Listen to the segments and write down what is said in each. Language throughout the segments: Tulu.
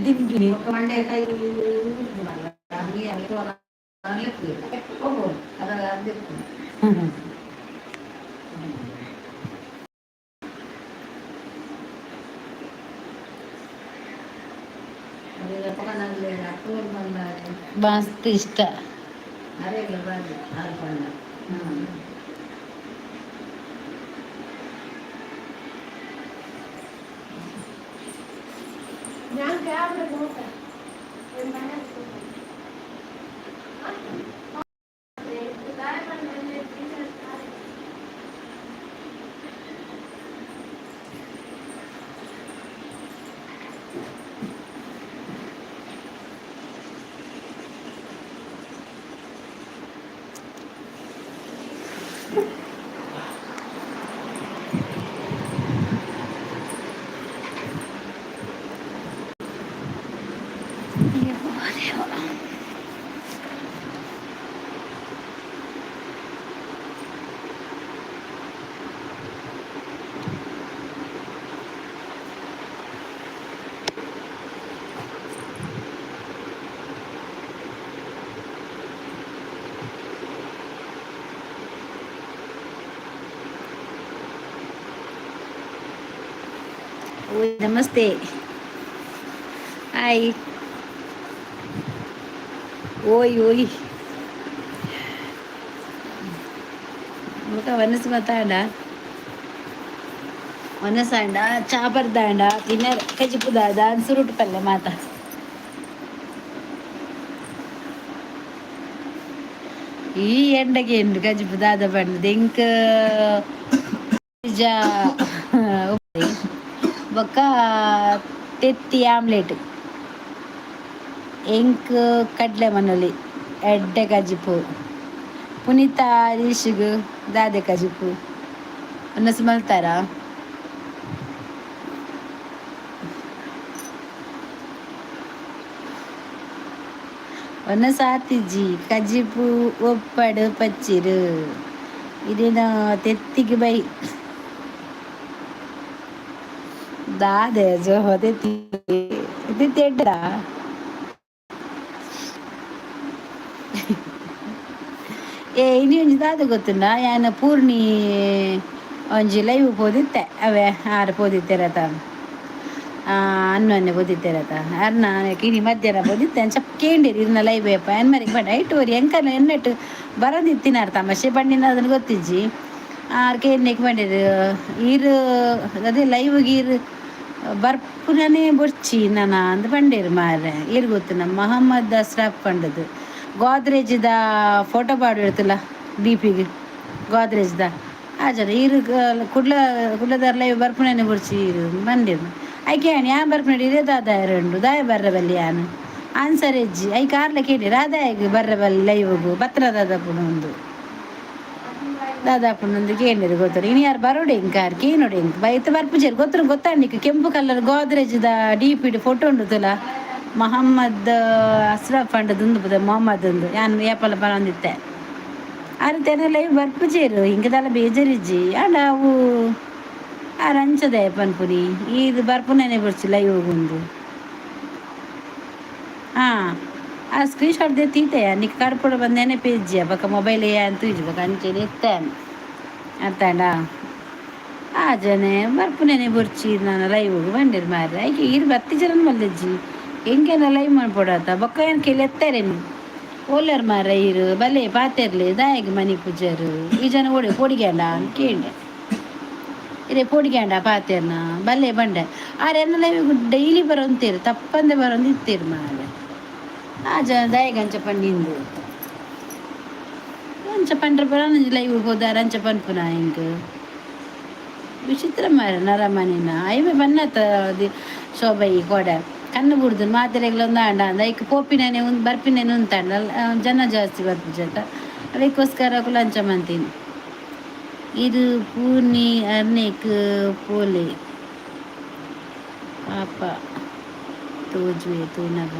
ತಿನ್ಪಿನಿ. ಮಸ್ತ್ ಇಷ್ಟ. ಓಯ್, ನಮಸ್ತೆ, ಹಾಯ್. ಓಯ್ ಓಯ್, ಬೊಕ ವನಸ್ ಮಾತಾಂಡ? ವನಸಾಂಡ, ಚಾ ಪರ್ದಾಂಡ, ತಿನ್ನರ್ ಕಜಿಪು ದಾದ? ಸುರುಟು ಪಲ್ಲೆ ಮಾತ. ಈ ಎಂಡಗೆ ಎಂಡು ಕಜಿಪು ದಾದ ಪಂಡ್ ಎಂಕ್ ಬೊಕ್ಕ ತೆತ್ತಿ ಆಮ್ಲೆಟ್. ಎಂಕ್ ಕಡಲೆ ಮನೊಲಿ, ಎಡ್ಡೆ ಕಜಿಪು. ಪುನೀತ ಹರೀಶ್ಗ್ ದಾದೆ ಕಜಿಪು? ಒನಸ್ ಮಲ್ತಾರಾ? ಒನಸ್ ಆತಿಜಿ. ಕಜಿಪು ಒಪ್ಪಡು ಪಚ್ಚಿರು ಇದೇನ ತೆತ್ತಿಗೆ ಬೈ ದಾದೆ ಜೋ ತೆತ್ತಿ ತೆತ್ತಿ ಎಡ್ಡ. ಏ, ಇನಿ ಒಂಜಿ ದಾದ ಗೊತ್ತುಂಡ? ಯಾನ್ ಪೂರ್ಣಿ ಒಂಜಿ ಲೈವ್ ಪೋದಿತ್ತೆ. ಅವೇ ಆರು ಪೋದಿತ್ತೆರತ, ಅನ್ನೊನ್ನೆ ಪೋದಿತ್ತೆರತ ಅರ್ನ. ಇನಿ ಮಧ್ಯಾಹ್ನ ಪೋದಿತ್ತೆ. ಅಂಚ ಕೇಂಡಿರಿ ಇರ್ನ ಲೈವ್ ಏಪ ಎನ್ ಮರಿಗೆ ಪಂಡ ಐಟ್ ಒರಿ ಎಂಕನ ಎನ್ನಟ್ ಬರಂದಿತ್ತಿನಾರ್ ತಮಾಷೆ ಪಂಡಿನ, ಅದನ್ನು ಗೊತ್ತಿಜ್ಜಿ. ಆರ್ ಕೇನ್ನೆಕ್ ಪಂಡಿರು, ಈರ್ ಅದೇ ಲೈವ್ ಗೀರ್ ಬರ್ಪುನನೇ ಬೊರ್ಚಿ ನನ ಅಂದ್ ಪಂಡೇರು ಮಾರ್ರೆ. ಈರ್ ಗೊತ್ತು ನಮ್ಮ ಮೊಹಮ್ಮದ್ ಅಸ್ರಾಫ್ ಪಂಡದು ಗೋದ್ರೇಜ್ದ ಫೋಟೋ ಪಾಡಿರ್ತಲ್ಲ ಡಿ ಪಿಗ್ ಗೋದ್ರೇಜ್ದ. ಆ ಜನ ಈರ್ ಕುಡ್ಲ ಕುಡ್ಲದಾರ್ ಲೈವ್ ಬರ್ಪುನನೇ ಬೊರ್ಚಿ ಈರ್ ಬಂದಿರು. ಐಕೆ ಯಾನ್ ಬರ್ಪುನ ಇರೇ ದಾದ ಉಂಡು, ದಾಯ ಬರ್ರೆ ಬಲ್ಲಿ? ಯಾನ್ ಆನ್ಸರ್ ಇಜ್ಜಿ. I ಕಾರ್ಲ ಕೇಳಿ ರಾಧಾಯಗ್ ಬರ್ರೆ ಬಲ್ಲಿ ಲೈವ್ಗು ಬತ್ರ ದಾದಪುಣ ಉಂದು ದಾದಾಪುಂಡು ಕೇಂಡಿರು ಗೊತ್ತರು. ಇನಿ ಯಾರು ಬರೋಡೆ ಇಂಕಾರ್ ಕೇನೋಡೆ ಇಂಕ್ ಬೈತ ಬರ್ಪುಜೆರ್ ಗೊತ್ತರು ಗೊತ್ತಾಂಡಿಕ್. ಕೆಂಪು ಕಲರ್ ಗೋದ್ರೇಜ್ದ ಡಿ ಪಿಡ್ ಫೋಟೋ ಉಂಡುತ್ತಲ್ಲ, ಮೊಹಮ್ಮದ್ ಅಸ್ರಫ್ ಪಂಡದುಂದು ಪುದ ಮೊಹಮ್ಮದ್ ಉಂದು. ಯಾನ್ ಏಪಲ ಬರೊಂದಿತ್ತೆ. ಆರ್ ತೆನ ಲೈವ್ ಬರ್ಪುಜೆರ್. ಇಂಕದಾಲ ಬೇಜಾರಿಜ್ಜಿ. ಆಂಡ ಅವು ಆರ್ ಅಂಚದೆ ಪನ್ಪುನಿ, ಈರ್ ಬರ್ಪುನನೆ ಬೊರ್ಚಿ ಲೈವ್ ಉಂದು. ಹಾಂ, ಆ ಸ್ಕ್ರೀನ್ ಶಾಟ್ ದೆತ್ತೀತೆ. ನಿಕ್ ಕಡ್ಪುಡ ಬಂದೇನೆ ಪೇಜ್ಜಿ ಬೊಕ ಮೊಬೈಲ್ ಅಂತ ತೂಜಿ ಬೊಕ ಅಂಚೆನೆ ಇತ್ತೆ ಅತ್ತಾಂಡ. ಆ ಜನೆ ಬರ್ಪುನೇನೆ ಬೊರ್ಚಿ ನಾನು ಲೈವ್ ಬಂದಿರು ಮಾರ್ರೆ. ಐಕೆ ಈರ್ ಬತ್ತಿಜರನ್ ಮಲ್ಲೆಜ್ಜಿ ಎಂಕೆನ ಲೈವ್ ಮನ್ಪೊಡಾತ. ಬೊಕ್ಕ ಏನ್ ಕೇಳಿ ಎತ್ತಾರೆ ನೀವು ಓಲರ್ ಮಾರ್ರೆ. ಈರು ಬಲೆ ಪಾತೆರ್ಲಿ, ದಾಯೆಗ್ ಮನಿ ಪೂಜಾರು ಈ ಜನ ಓಡೆ ಪೋಡಿಗ್ಯಾಂಡ ಕೇಂಡೆ. ಇರೆ ಪೋಡಿಗ್ಯಾಂಡ ಪಾತೆರ್ನ ಬಲ್ಲೆ ಬಂಡೆ. ಆರ್ ಎನ್ನ ಲೈವ್ ಡೈಲಿ ಬರೋಂತೀರು, ತಪ್ಪಂದೆ ಬರೋಂದು ಇತ್ತೀರು ಮಾರ್ರೆ. ಆ ಜನ ದಾಯೆಗ್ ಅಂಚ ಪಂಡಿಂದು? ಅಂಚ ಪಂಡ್ರೆ ಪರ ಲೈವ್ ಹೋದಾರ ಅಂಚ ಪನ್ಪುನ ಎಂಕ್ ವಿಚಿತ್ರ ಮಾರ್ರೆ. ನರಮನಿನ ಐವೆ ಬನ್ನತ ಶೋಭಾ ಈ ಕೋಡೆ ಕಣ್ಣು ಬುಡ್ದು ಮಾತೆರೆಗ್ಲ ಒಂದು ಆಂಡ ಅಂದ. ಐಕ್ ಪೋಪಿನನೆ ಉಂದು ಬರ್ಪಿನನೆ ಉಂತಾಂಡ ಜನ ಜಾಸ್ತಿ ಬರ್ಪುಜತ, ಅವೆಕ್ಕೋಸ್ಕರ ಅಕುಲು ಅಂಚ ಮಂತೀನಿ. ಇದು ಪೂರ್ಣಿ ಅರ್ನೇಕ್ ಪೋಲೆ ಪಾಪ ತೋಜುವೆ ತೂನಗ.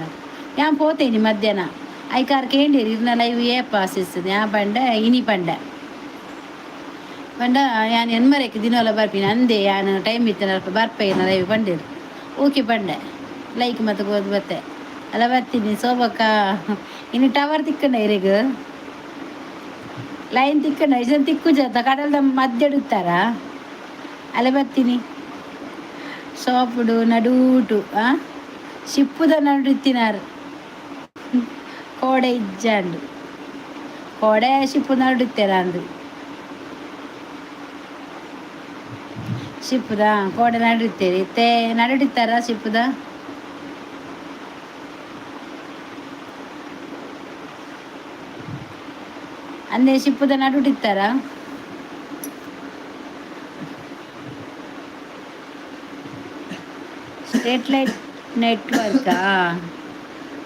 ಯಾನ್ ಪೋತೇನಿ ಮಧ್ಯಾಹ್ನ. ಐಕಾರ್ ಕೇಂಡಿರಿ ಇರ್ನ ಲೈವ್ ಏಪ ಆಸಿಸ್ತದೆ? ಯಾ ಪಂಡೆ, ಇನಿ ಪಂಡೆ. ಪಂಡ ಯಾನ್ ಎನ್ಮರೆಕ್ ದಿನೋಲ ಬರ್ಪಿನ ಅಂದೆ, ಯಾನ್ ಟೈಮ್ ಇತ್ತಿನ ಬರ್ಪೈನ ಲೈವ್ ಪಂಡೇರು. ಓಕೆ ಪಂಡೆ. ಲೈಕ್ ಮತ್ತೆ ಹೋದ್ ಬತ್ತೆ ಅಲ್ಲ. ಬರ್ತೀನಿ ಸೋಬಕ್ಕ. ಇನ್ನು ಟವರ್ ತಿಕ್ಕಂಡ ಇರೆಗ್ ಲೈನ್ ತಿಕ್ಕಂಡ ಇದನ್ನು ತಿಕ್ಕು ಜಾತ ಕಡಲ್ದ ಮಧ್ಯೆ ಇಡ್ತಾರ ಅಲ್ಲ. ಬರ್ತೀನಿ. ಶಾಪುಡು ನಡೂಟು ಆ ಶಿಪ್ಪುದ ನಡು ಇತ್ತಿನಾರು. ಕೋಡೆ ಇಜ್ಜಾಂಡು, ಕೋಡೆ ಶಿಪ್ಪು ನಡು ಇತ್ತೇರ ಅಂದು. ಶಿಪ್ಪುದ ಕೋಡೆ ನಡುತ್ತೇರಿ ಇತ್ತೆ ನಡುಡಿತ್ತಾರ ಶಿಪ್ಪುದ. ಅಂದೆ ಶಿಪ್ಪುದ ನಡುಟಿತ್ತಾರ. ಸ್ಟೇಟ್ ಲೈಟ್ ನೆಟ್ವರ್ಕಾ?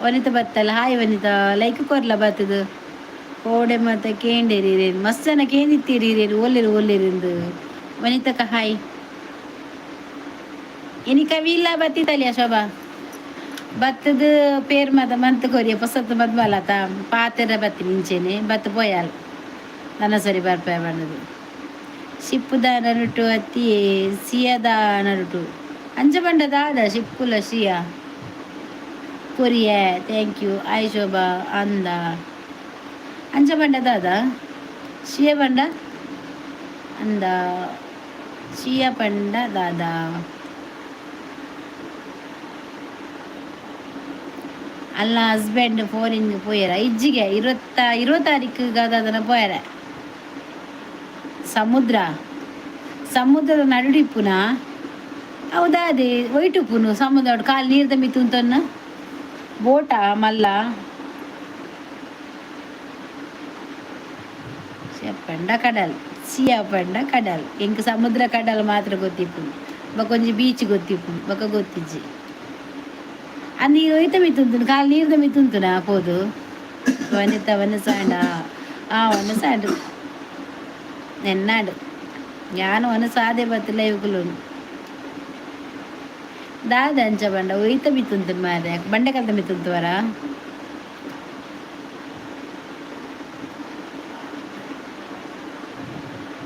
ವನಿತಾ ಬತ್ತಲ್ಲ. ಹಾಯ್ ವನಿತಾ, ಲೈಕ್ ಕೊರ್ಲ ಬತ್ತದು. ಕೋಡೆ ಮತ್ತೆ ಕೇಂಡೇರಿ, ಮಸ್ತ್ ಜನ ಕೇಂದಿತ್ತೀರಿ. ಓಲೇರು ಓಲೇರಿಂದು. ವನಿತಕ್ಕ ಹಾಯ್. ಇನಿ ಕವಿಲ್ಲ ಬತ್ತಿತ್ತಲಿಯ ಶೋಭಾ ಬತ್ತದ ಪೇರ್ ಮದ ಮಂತ್ ಕೊರಿಯ ಪೊಸತ್ತು ಮದ್ಮಲತ ಪಾತೆರ ಬತ್ತಿ ನಿಂಚೆನೆ ಬತ್ತು ಪೋಯಾಲ್. ನನ್ನ ಸರಿ ಬರ್ಪಾಯ ಬಣ್ಣದು. ಶಿಪ್ಪುದ ನರುಟು ಅತ್ತಿ ಸಿಯದ ನರುಟು ಅಂಚ ಬಂಡ ದಾದ ಶಿಪ್ಪುಲ ಸಿಯ ಕೊರಿಯ. Thank you. ಆಯ್ ಶೋಭಾ ಅಂದ. ಅಂಚ ಬಂಡ ದಾದ ಶಿಯ ಬಂಡ ಅಂದ ಶಿಯ ಪಂಡ ದಾದಾ. ಅಲ್ಲ, ಹಸ್ಬೆಂಡ್ ಫೋನಿಂಗ್ ಪೋಯರ ಇಜ್ಜಿಗೆ 20 ತಾರೀಕು ದಾದನ ಪೋಯರ. ಸಮುದ್ರ ಸಮುದ್ರದ ನಡುಡಿಪ್ಪುನ ಹೌದಾ? ಅದೇ ಒಯ್ಟುಪ್ಪುನು ಸಮುದ್ರ ಕಾಲು ನೀರ್ದ ಮಿತ್ತುಂತನ್ನ ಬೋಟ ಮಲ್ಲ ಪಂಡ ಕಡಲ್ ಸಿಯ ಪಂಡ ಕಡಲ್. ಎಂಕ್ ಸಮುದ್ರ ಕಡಲ್ ಮಾತ್ರ ಗೊತ್ತಿಪ್ಪುನು. ಬೊಕ ಒಂಜಿ ಬೀಚ್ ಗೊತ್ತಿಪ್ಪುನು, ಬೊಕ ಗೊತ್ತಿಜ್ಜಿ. ಆ ನೀರು ಒಯ್ತ ಮಿತ್ತುಂತುನು ಕಾಲು ನೀರ್ದ ಮಿತ್ತುಂತುನ ಪೋದು. ವನಿತ ವನಸಾಂಡ. ಆ ವನಸಾಂಡು ನೆನ್ನಾಡು ಯಾನ್ ವನಸಾದೆ ಬತ್ತು ಲೈವ್ಗುಲು. ದಾದ ಅಂಚ ಬಂಡ ಒಯ್ತ ಮಿತ್ತುಂತುನು ಮಾರ್ರೆ? ಬಂಡೆ ಕಲ್ತ ಮಿತ್ತುಂತುವರ?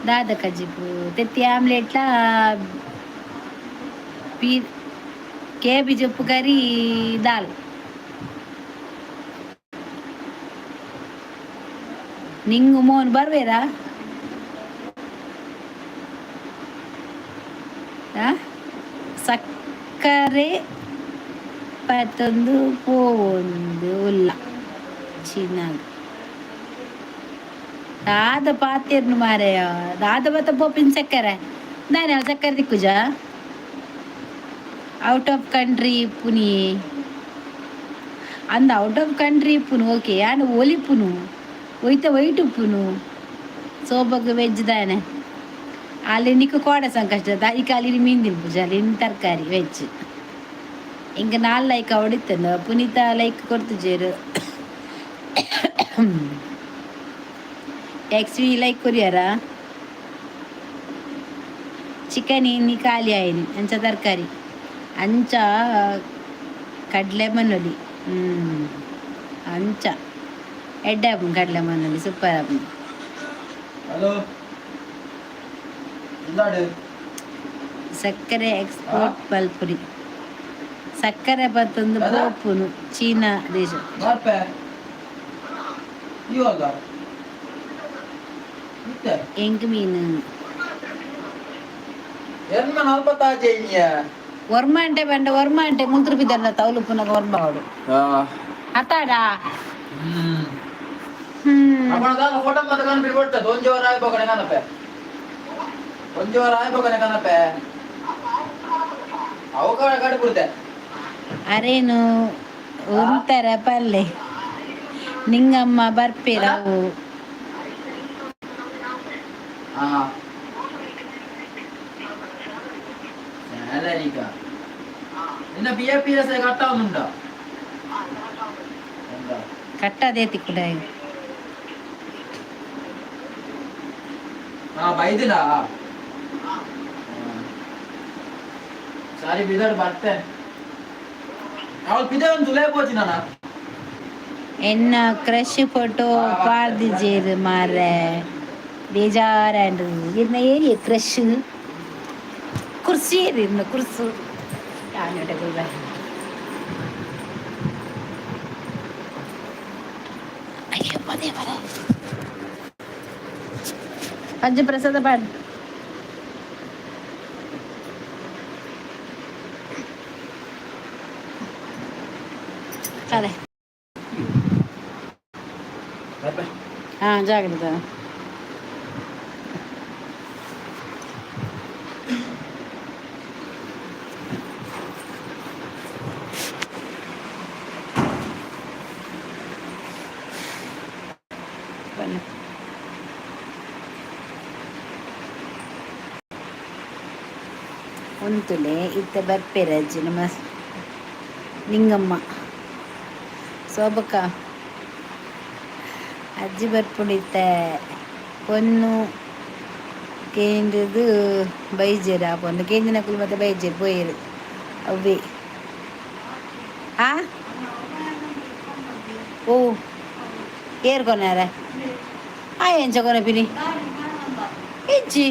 ದಾದ ಕಜಿಪು? ತೆತ್ತಿ ಆಮ್ಲೆಟ್ಲ ಪೀ ಕೇಬಿ ಚೊಪ್ಪು ಕರಿ ದಾಲ್. ನಿಂಗು ಮೋನ್ ಬರ್ವೇರಾ? ಸಕ್ಕರೆ ಪತ್ತೊಂದು ಪೋವೊಂದು ಉಲ್ಲ ಚಿನ್ನಾಗ. ದಾದ ಪಾತೆರ್ನು ಮಾರಾಯ? ದಾದ ಬತ್ತ ಪೋಪಿನ ಸಕ್ಕರೆ ದಾನೆ? ಸಕ್ಕರೆ ತಿಕ್ಕುಜ. ಔಟ್ ಆಫ್ ಕಂಟ್ರಿ ಪುನಿ ಅಂದ. ಔಟ್ ಆಫ್ ಕಂಟ್ರಿ ಇಪ್ಪುನು ಓಕೆ, ಆಂಡ ಒಲಿಪುನು ಒಯ್ತ ವೈಟ್ ಉಪ್ಪುನು ಸೋಬಗ್ ವೆಜ್ ದಾನೆ? ಅಲ್ಲಿ ನಿಕ್ಕು ಕೋಡೆ ಸಂಕಷ್ಟ ಈ ಕಾಲಿ ಮೀನ್ ತಿನ್ಪುಜ. ಅಲ್ಲಿ ತರಕಾರಿ ವೆಜ್. ಇಂಕ ನಾಲ್ ಲೈಕ್ ಅವಡಿತ್ತಂದ. ಪುನೀತ ಲೈಕ್ ಕೊಡ್ತುಜೇರು. ಎಕ್ಸ್ ವಿ ಲೈಕ್ ಕೊರಿಯರ. ಚಿಕನ್ ಇನ್ನಿ ಖಾಲಿ ಆಯ್ನಿ. ಅಂಚ ತರಕಾರಿ ಅಂಚ ಕಡಲೆ ಮನ್ನೊಲಿ. ಅಂಚ ಎಡ್ಡೆ ಆಪುಂಡು ಕಡಲೆ ಮನ್ನೊಲಿ, ಸೂಪರ್ ಆಪುಂಡು. ಹಲೋ, ಇಂದಾಡು. ಸಕ್ಕರೆ ಎಕ್ಸ್ಪೋರ್ಟ್ ಪಲ್ಪುರಿ. ಸಕ್ಕರೆ ಪತ್ತೊಂದು ಪೋಪುನು ಚೀನಾ ದೇಶ. ಬರ್ಪೆ ಇವಾಗ ಇತ್ತೆ. ಎಂಕ್ ಮೀನು. ಎನ್ಮ ನಲ್ಪತ್ತಾಜೆ ಇಂಜ. ಒರ್ಮಾಂಟೆ ಬಂಡ ಒರ್ಮಾಂಟೆ ಮುಲ್ತು ಬಿದ್ದಲ್ಲ ತೌಲು ಪುನಗ ಒರ್ಮಾವಡು ಅತ್ತಾಡ. ಹ್ಮ್. ಅಪ್ಪಣ ದಾದ ಫೋಟೋ ಮತ್ತೆ ಕಾಣ್ ಬಿಡ್ಕೊಡ್ತ. ಒಂಜಿ ವಾರ ಆಯ್ಬೋಕನೆ ಕಾಣಪೆ, ಒಂಜಿ ವಾರ ಆಯ್ಬೋಕನೆ ಕಾಣಪೆ. ಅವು ಕಡೆ ಬಿಡ್ತೆ. ಅರೇನು ಉಂತರ ಪಲ್ಲೆ. ನಿಂಗಮ್ಮ ಬರ್ಪೇರ ಅವು? ಹಾ, ಸ್ಯಾಲರಿಗ ನಿನ್ನ P F P S I ಕಟ್ಟಾವುಂಡ? ಕಟ್ಟದೇ ತಿಕ್ಕುಡ. ಹಾ, ಬೈದಿಲ್ಲ. ಸಾರಿ, ಬಿದರ್ ಬರ್ತೆ. ಅವಳು ಪಿದೆ ಒಂದು ತುಲೇ ಪೋಚಿ ನಾನ. ಎನ್ನ ಕ್ರಶ್ ಫೋಟೋ ಪಾರ್ದಿಜೇರು ಮಾರ್ರೆ. ಬೇಜಾರಾಂಡ್. ಇರ್ನ ಏರಿಯ ಕ್ರಶ್ ಕುರ್ಸಿ ಇರ್ನ ಕುರ್ಸು ಯಾನಟಗುಲ್. ಅಯ್ಯಪ್ಪ ದೇವರೇ! ಪಂಚ ಪ್ರಸಾದ ಪಾಡ್. ಅದೇ. Boy boy. ಹಾ, ಜಾಗ್ರತೆ. ಬನ್ನಿ. ಉಂತುಲೆ, ಇತ್ತೆ ಬರ್ಪೆರಜ್ಜಿ ನಮ್ಮ ನಿಂಗಮ್ಮ, ಸೋಬಕ್ಕ ಅಜ್ಜಿ ಬರ್ಪುಂಡು ಇತ್ತೆ. ಪೊನ್ನು ಕೇಂದ್ರದು ಬೈಜೇರು, ಆ ಪೊನ್ನು ಕೇಂದಿನಕುಲು ಮತ್ತೆ ಬೈಜೇರು ಪೋಯೆರು ಅವ್ವೆ. ಆ ಓ ಏರ್ ಕೊನಾರ? ಆ ಎಂಚ ಕೊನಪಿನಿ? ಇಜ್ಜಿ.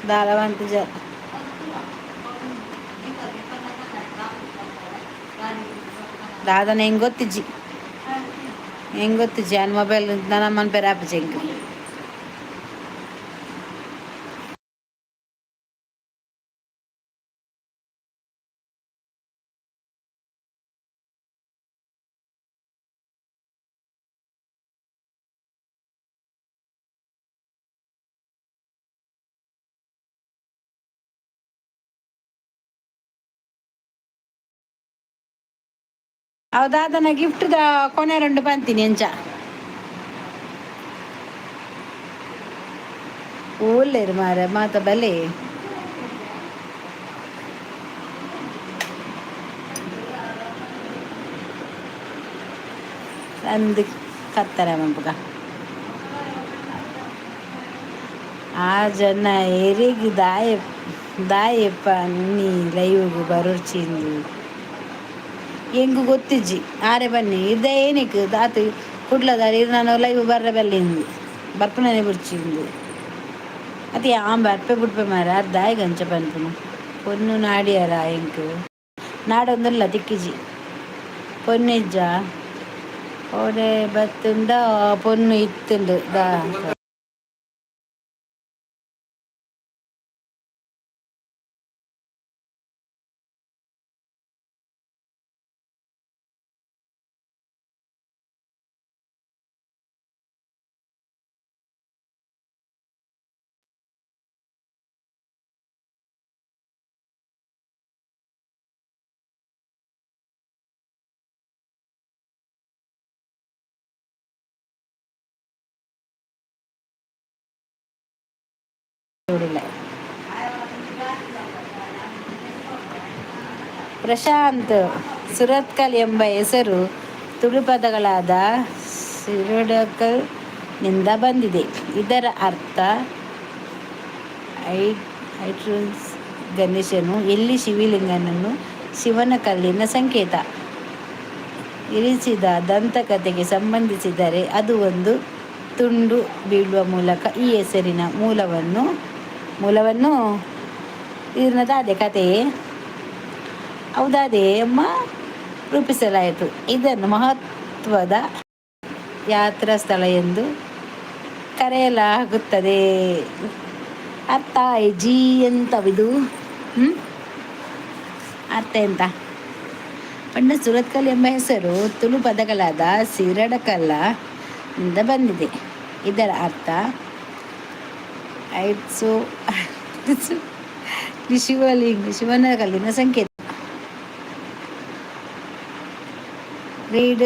ದಾಲ ಮಂತುಜ. ದಾದನ ಹೆಂಗ್ ಗೊತ್ತಿಜ್ಜಿ, ಹೆಂಗ್ ಗೊತ್ತಿಜ್ಜಿ. ಅನ್ ಮೊಬೈಲ್ ನನ್ನ ಮನ್ಪೇರ ಆಪುಜಿ ಎಂಕ್. ಅವು ದಾದನ ಗಿಫ್ಟ್ the ಕೊನೆ రెండు ಪಂತೀನಿ ಎಂಚ ಓಲ್ಲೇರು ಮಾರ ಮಾತ ಬಲೆ. ಅಂದ್ ಕತ್ತರ ಮಂಪುಗ. ಆ ಜನ ಎರಿಗ್ ದಾಯ ದಾಯೆಪ್ಪ ನೀ ಲೈವ್ಗ್ ಬರೊಡ್ಚಿಂದು ಎಂಕ್ ಗೊತ್ತಿಜ್ಜಿ. ಆರೆ ಬನ್ನಿ ಇದ್ದ ಏನಿಕ್ ದಾತು ಕುಡ್ಲದಾರೆ ಇರ್ ನಾನು ಲೈವ್ ಬರ್ರೆ ಬಲ್ಲಿಂದು ಬರ್ಪುನನೆ ಬುಡ್ಚಿಂದು. ಅತ್ತೆ ಯಾನ್ ಬರ್ಪೆ ಬುಡ್ಪೆ ಮಾರೆ. ಅರ್ ದಾಯೆಗ್ ಅಂಚ ಪನ್ಪುನು? ಪೊನ್ನು ನಾಡಿಯರ ಎಂಕ್ ನಾಡೊಂದುಲ್ಲ, ತಿಕ್ಕಿಜಿ. ಪೊನ್ನು ಇಜ್ಜ? ಓಡೆ ಬತ್ತುಂಡ ಪೊನ್ನು ಇತ್ತುಂಡು ದಾ. ಉಳ್ಳೆ ಪ್ರಶಾಂತ್. ಸುರತ್ಕಲ್ ಎಂಬ ಹೆಸರು ತುಳು ಪದಗಳಾದ ಸಿರುಡಕಲ್ ನಿಂದ ಬಂದಿದೆ. ಇದರ ಅರ್ಥ ಐಟ್ರೂಸ್ ಗಣೇಶನು ಎಲ್ಲಿ ಶಿವಲಿಂಗನನ್ನು, ಶಿವನ ಕಲ್ಲಿನ ಸಂಕೇತ, ಇರಿಸಿದ ದಂತಕಥೆಗೆ ಸಂಬಂಧಿಸಿದರೆ, ಅದು ಒಂದು ತುಂಡು ಬೀಳುವ ಮೂಲಕ ಈ ಹೆಸರಿನ ಮೂಲವನ್ನು ಮೂಲವನ್ನು ದಾದೆ ಕಥೆಯೇ ಹೌದಾದೆ ಅಮ್ಮ ರೂಪಿಸಲಾಯಿತು. ಇದನ್ನು ಮಹತ್ವದ ಯಾತ್ರಾ ಸ್ಥಳ ಎಂದು ಕರೆಯಲಾಗುತ್ತದೆ. ಅರ್ಥ ಜಿ ಎಂತವಿದು? ಹ್ಞೂ, ಅರ್ಥ ಎಂತ ಪಂಡ? ಸುರತ್ಕಲ್ ಎಂಬ ಹೆಸರು ತುಳು ಪದಗಳಾದ ಸಿರಡಕಲ್ಲ ಇಂದ ಬಂದಿದೆ. ಇದರ ಅರ್ಥ ಐಟ್ಸು ಶಿವಲಿಂಗ, ಶಿವನ ಕಲ್ಲಿನ ಸಂಕೇತ. ರೀಡ್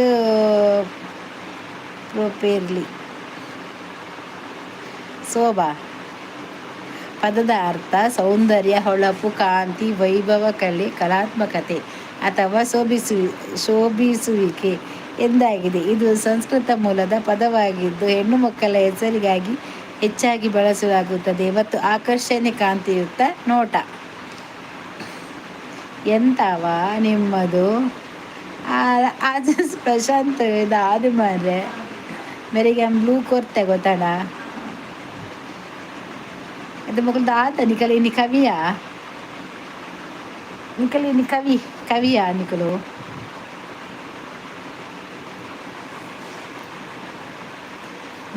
ಪ್ರೊಪೇರ್ಲಿ. ಶೋಭಾ ಪದದ ಅರ್ಥ ಸೌಂದರ್ಯ, ಹೊಳಪು, ಕಾಂತಿ, ವೈಭವ, ಕಲೆ, ಕಲಾತ್ಮಕತೆ ಅಥವಾ ಶೋಭಿಸುವಿಕೆ ಎಂದಾಗಿದೆ. ಇದು ಸಂಸ್ಕೃತ ಮೂಲದ ಪದವಾಗಿದ್ದು, ಹೆಣ್ಣು ಮಕ್ಕಳ ಹೆಸರಿಗಾಗಿ ಹೆಚ್ಚಾಗಿ ಬಳಸಲಾಗುತ್ತದೆ ಮತ್ತು ಆಕರ್ಷಣೆ, ಕಾಂತಿಯುಕ್ತ ನೋಟ. ಎಂತವ ನಿಮ್ಮದು? ಆಜ ಪ್ರಶಾಂತ್ ದಾದ ಮಾರ್ರೆ ಮೇರೆಗೆ ಬ್ಲೂ ಕೊರ್ತೆ ಗೊತ್ತಾಡ ಇದು ಮಕ್ಕಳು ದಾತ ನಿಕಲಿ ಇನಿ ಕವಿಯಾ ನಿಕಲಿ ಇನಿ ಕವಿ ಕವಿಯಾ ನಿಕಲು.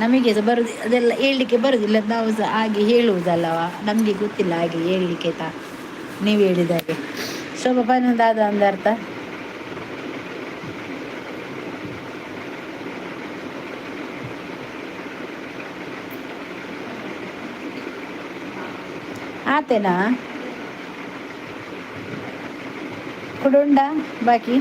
ನಮಗೆ ಸಹ ಬರುದು ಅದೆಲ್ಲ ಹೇಳಲಿಕ್ಕೆ ಬರುದಿಲ್ಲ, ನಾವು ಸಹ ಹಾಗೆ ಹೇಳುವುದಲ್ಲವ, ನಮಗೆ ಗೊತ್ತಿಲ್ಲ ಹಾಗೆ ಹೇಳಲಿಕ್ಕೆ ತಾ ನೀವು ಹೇಳಿದಾಗೆ. ಶೋಭಾ ಪನ್ನೊಂದು ಅಂದ ಅರ್ಥ. ಆತೇನಾ ಕುಡುಂಡ ಬಾಕಿ?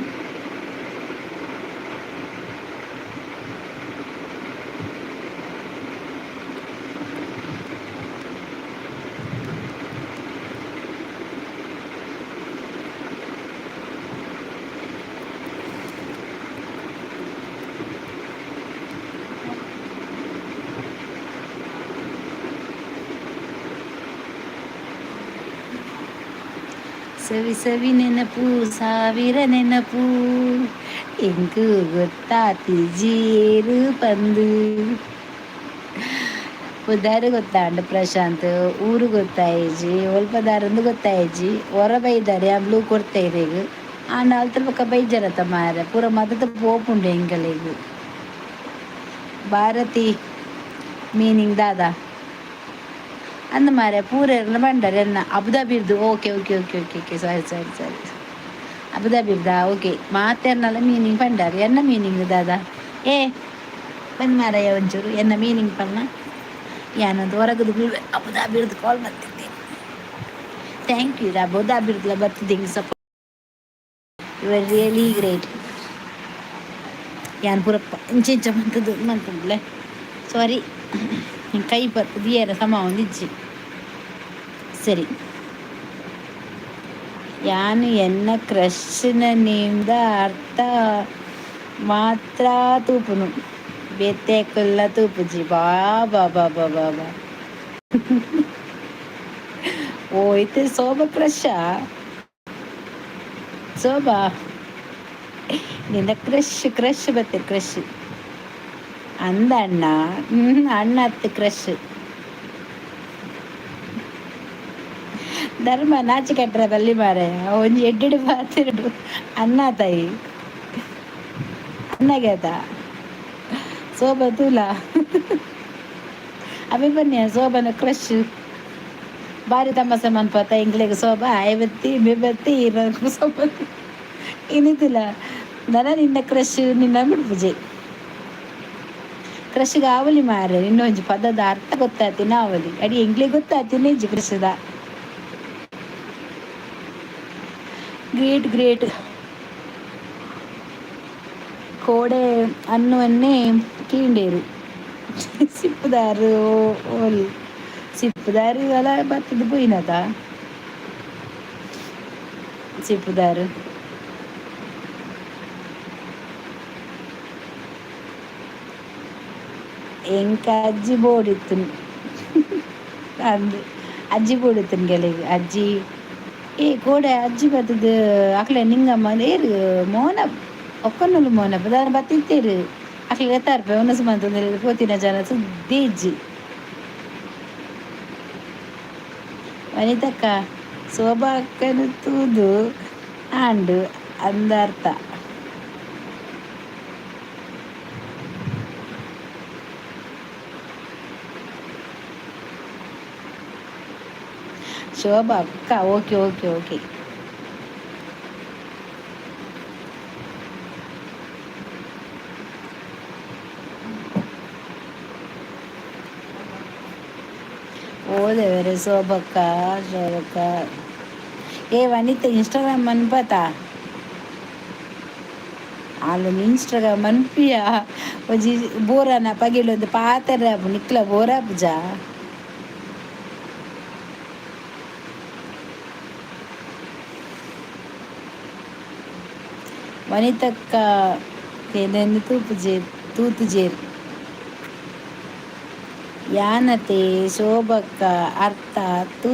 ಸವಿ ಸವಿ ನೆನಪು ಸಾವಿರ ನೆನಪು ಎಂಕು ಗೊತ್ತಾತಿ ಜೇರು ಪಂದು. ಪುದಾರು ಗೊತ್ತಾಂಡು ಪ್ರಶಾಂತ್, ಊರು ಗೊತ್ತಾಯಿಜಿ, ಒಲ್ಪದಾರಂದು ಗೊತ್ತಾಯಿಜಿ, ಹೊರ ಬೈದಾರೆ ಆ ಬ್ಲೂ ಕೊಡ್ತಾ ಇರೇಗ ಆಂಡ ಅಲ್ತರ ಬೊಕ್ಕ ಬೈಜರತ್ತ ಮಾರ ಪೂರ ಮದತ ಪೋಪುಂಡು ಎಂಕಲೆಗ್. ಭಾರತಿ ಮೀನಿಂಗ್ ದಾದಾ ಅಂದ ಮಾರೆ ಪೂರ ಬಂಡಾರೆ ಎನ್ನ ಅಬುದಾಬಿರ್ದು. Okay okay okay okay okay, sorry sorry sorry, ಅಬುದಾಬಿರ್ದಾ okay. ಮಾತೆರ್ನಲ್ಲ meaning ಪಂಡಾರೆ ಎನ್ನ ಮೀನಿಂಗ್ ದಾದಾ? ಏ ಬಂದ್ ಮಾರಯ್ಯ ಒಂಚೂರು ಎನ್ನ ಮೀನಿಂಗ್ ಪನ್ನ. ಯಾನೊಂದು ಹೊರಗದು ಅಬುದಾಬಿರ್ದು ಕಾಲ್ ಮಾಡ್ತಿದ್ದೆ. Thank you ಅಬುದಾಬಿರ್ದಲ ಬರ್ತಿದ್ದೆ support, you are really great. ಯಾನ್ ಪೂರಪ್ಪ ಇಂಚ ಇಂಚ ಮಂತದ್ದು ಮಂತಂದ್ಲೆ ಸಾರಿ, ಕೈ ಬರ್ತದೆ ಸಮ ಒಂದಿಜ್ಜಿ. ಸರಿ, ಯಾನು ಎನ್ನ ಕ್ರಶ್ನ ನೇಮ್ದ ಅರ್ಥ ಮಾತ್ರ ತೂಪುನು, ಬೇತೆ ತೂಪುಜಿ. ಬಾ ಬಾ ಬಾ ಬಾ ಬಾ ಬಾ. ಓ ಇತ್ತೆ ಶೋಭಾ ಕ್ರಶಾ? ಶೋಭಾ ನಿನ್ನ ಕ್ರಶ್ ಕ್ರಶ್ ಬತ್ತೆ ಕ್ರಶ್ ಅಂದ ಅಣ್ಣ ಅಣ್ಣ ಅತ್ತು ಕ್ರಶ್. ಧರ್ಮ ನಾಚಿ ಕಟ್ಟರೆ ಬಲ್ಲಿ ಮಾರೆ, ಒಂಜಿ ಎಡ್ಡೆಡ್ ಪಾತೆರಡು ಅನ್ನ ತಾಯಿ ಅಣ್ಣಗೆ ಶೋಭಾ ತೂಲ ಅವೆ ಬನ್ನಿ ಶೋಭನ ಕ್ರಶ್ ಬಾರಿ ತಮಾಷೆ ಮನ್ಪತ ಎಂಕ್ಲೆಗ್ ಶೋಭಾ ಐವತ್ತಿ ಬಿಬತ್ತಿ ಶೋಭಾ ಇನಿತಿಲ್ಲ ನನ ನಿನ್ನ ಕ್ರಶ್ ನಿನ್ನ ಬಿಡ್ಪುಜೆ. ಕ್ರಶ್ಗೆ ಆವಲಿ ಮಾರೆ, ಇನ್ನೊಂಜಿ ಪದದ ಅರ್ಥ ಗೊತ್ತಾತಿನ ಆವಲಿ ಅಡಿ ಎಂಕ್ಲೆಗ್ ಗೊತ್ತಾತಿನ ಇಜ್ಜಿ ಕ್ರಶ್ದ. ಗ್ರೇಟ್ ಗ್ರೇಟ್ ಕೋಡೆ ಅನ್ನುವನ್ನೇ ಕೀಂಡೇರು ಸಿಪ್ಪುದಾರು ಓಲ್ ಸಿಪ್ಪುದಾರು ಅಲ ಬತ್ತದ ಪೋಯಿನತ ಸಿಪ್ಪುದಾರು. ಎಂಕ ಅಜ್ಜಿ ಬೋಡಿತ್ತು ಅಂದ್ ಅಜ್ಜಿ ಬೋಡಿತ್ತು ಗೆಳೆಗೆ ಅಜ್ಜಿ. ಏ ಕೋಡೆ ಅಜ್ಜಿ ಬತ್ತದ ಅಕ್ಲೆ ನಿಂಗಮ್ಮ ಏರು ಮೋನ ಒಕ್ಕನೂಲು ಮೋನ ದಾನ ಬತ್ತಿತ್ತೇರು ಅಕ್ಲೆ ಎತ್ತಾರ್ಪೆ ಒನಸು ಮಂತಂದ್ರೆ ಪೋತಿನ ಜನ ಸುದ್ದಿ ಇಜ್ಜಿ. ವನಿತಕ್ಕ ಶೋಭಾ ಅಕ್ಕನ ತೂದು ಆಂಡು ಅಂದರ್ಥ. ಶೋಭಾ ಅಕ್ಕ ಓಕೆ ಓಕೆ ಓಕೆ. ಓದೇವರೆ ಶೋಭಕ್ಕ ಶೋಭಕ್ಕ. ಏ ವನಿತ ಇನ್ಸ್ಟಾಗ್ರಾಮ್ ಮನ್ಪತಾ ಅಲ್ಲೊಂದು ಇನ್ಸ್ಟಾಗ್ರಾಮ್ ಮನ್ಪಿಯ ಒಂಜಿ ಬೋರನ ಪಗಿಲೊಂದು ಪಾತೆರ ನಿಕ್ಲ ಬೋರಾಪುಜ. ವನಿತಕ್ಕ ತೇನೆನ್ ತೂಪುಜೇರ್ ತೂತುಜೇರ್ ಯಾನತೆ ಶೋಭಕ್ಕ ಅರ್ಥ ತೂ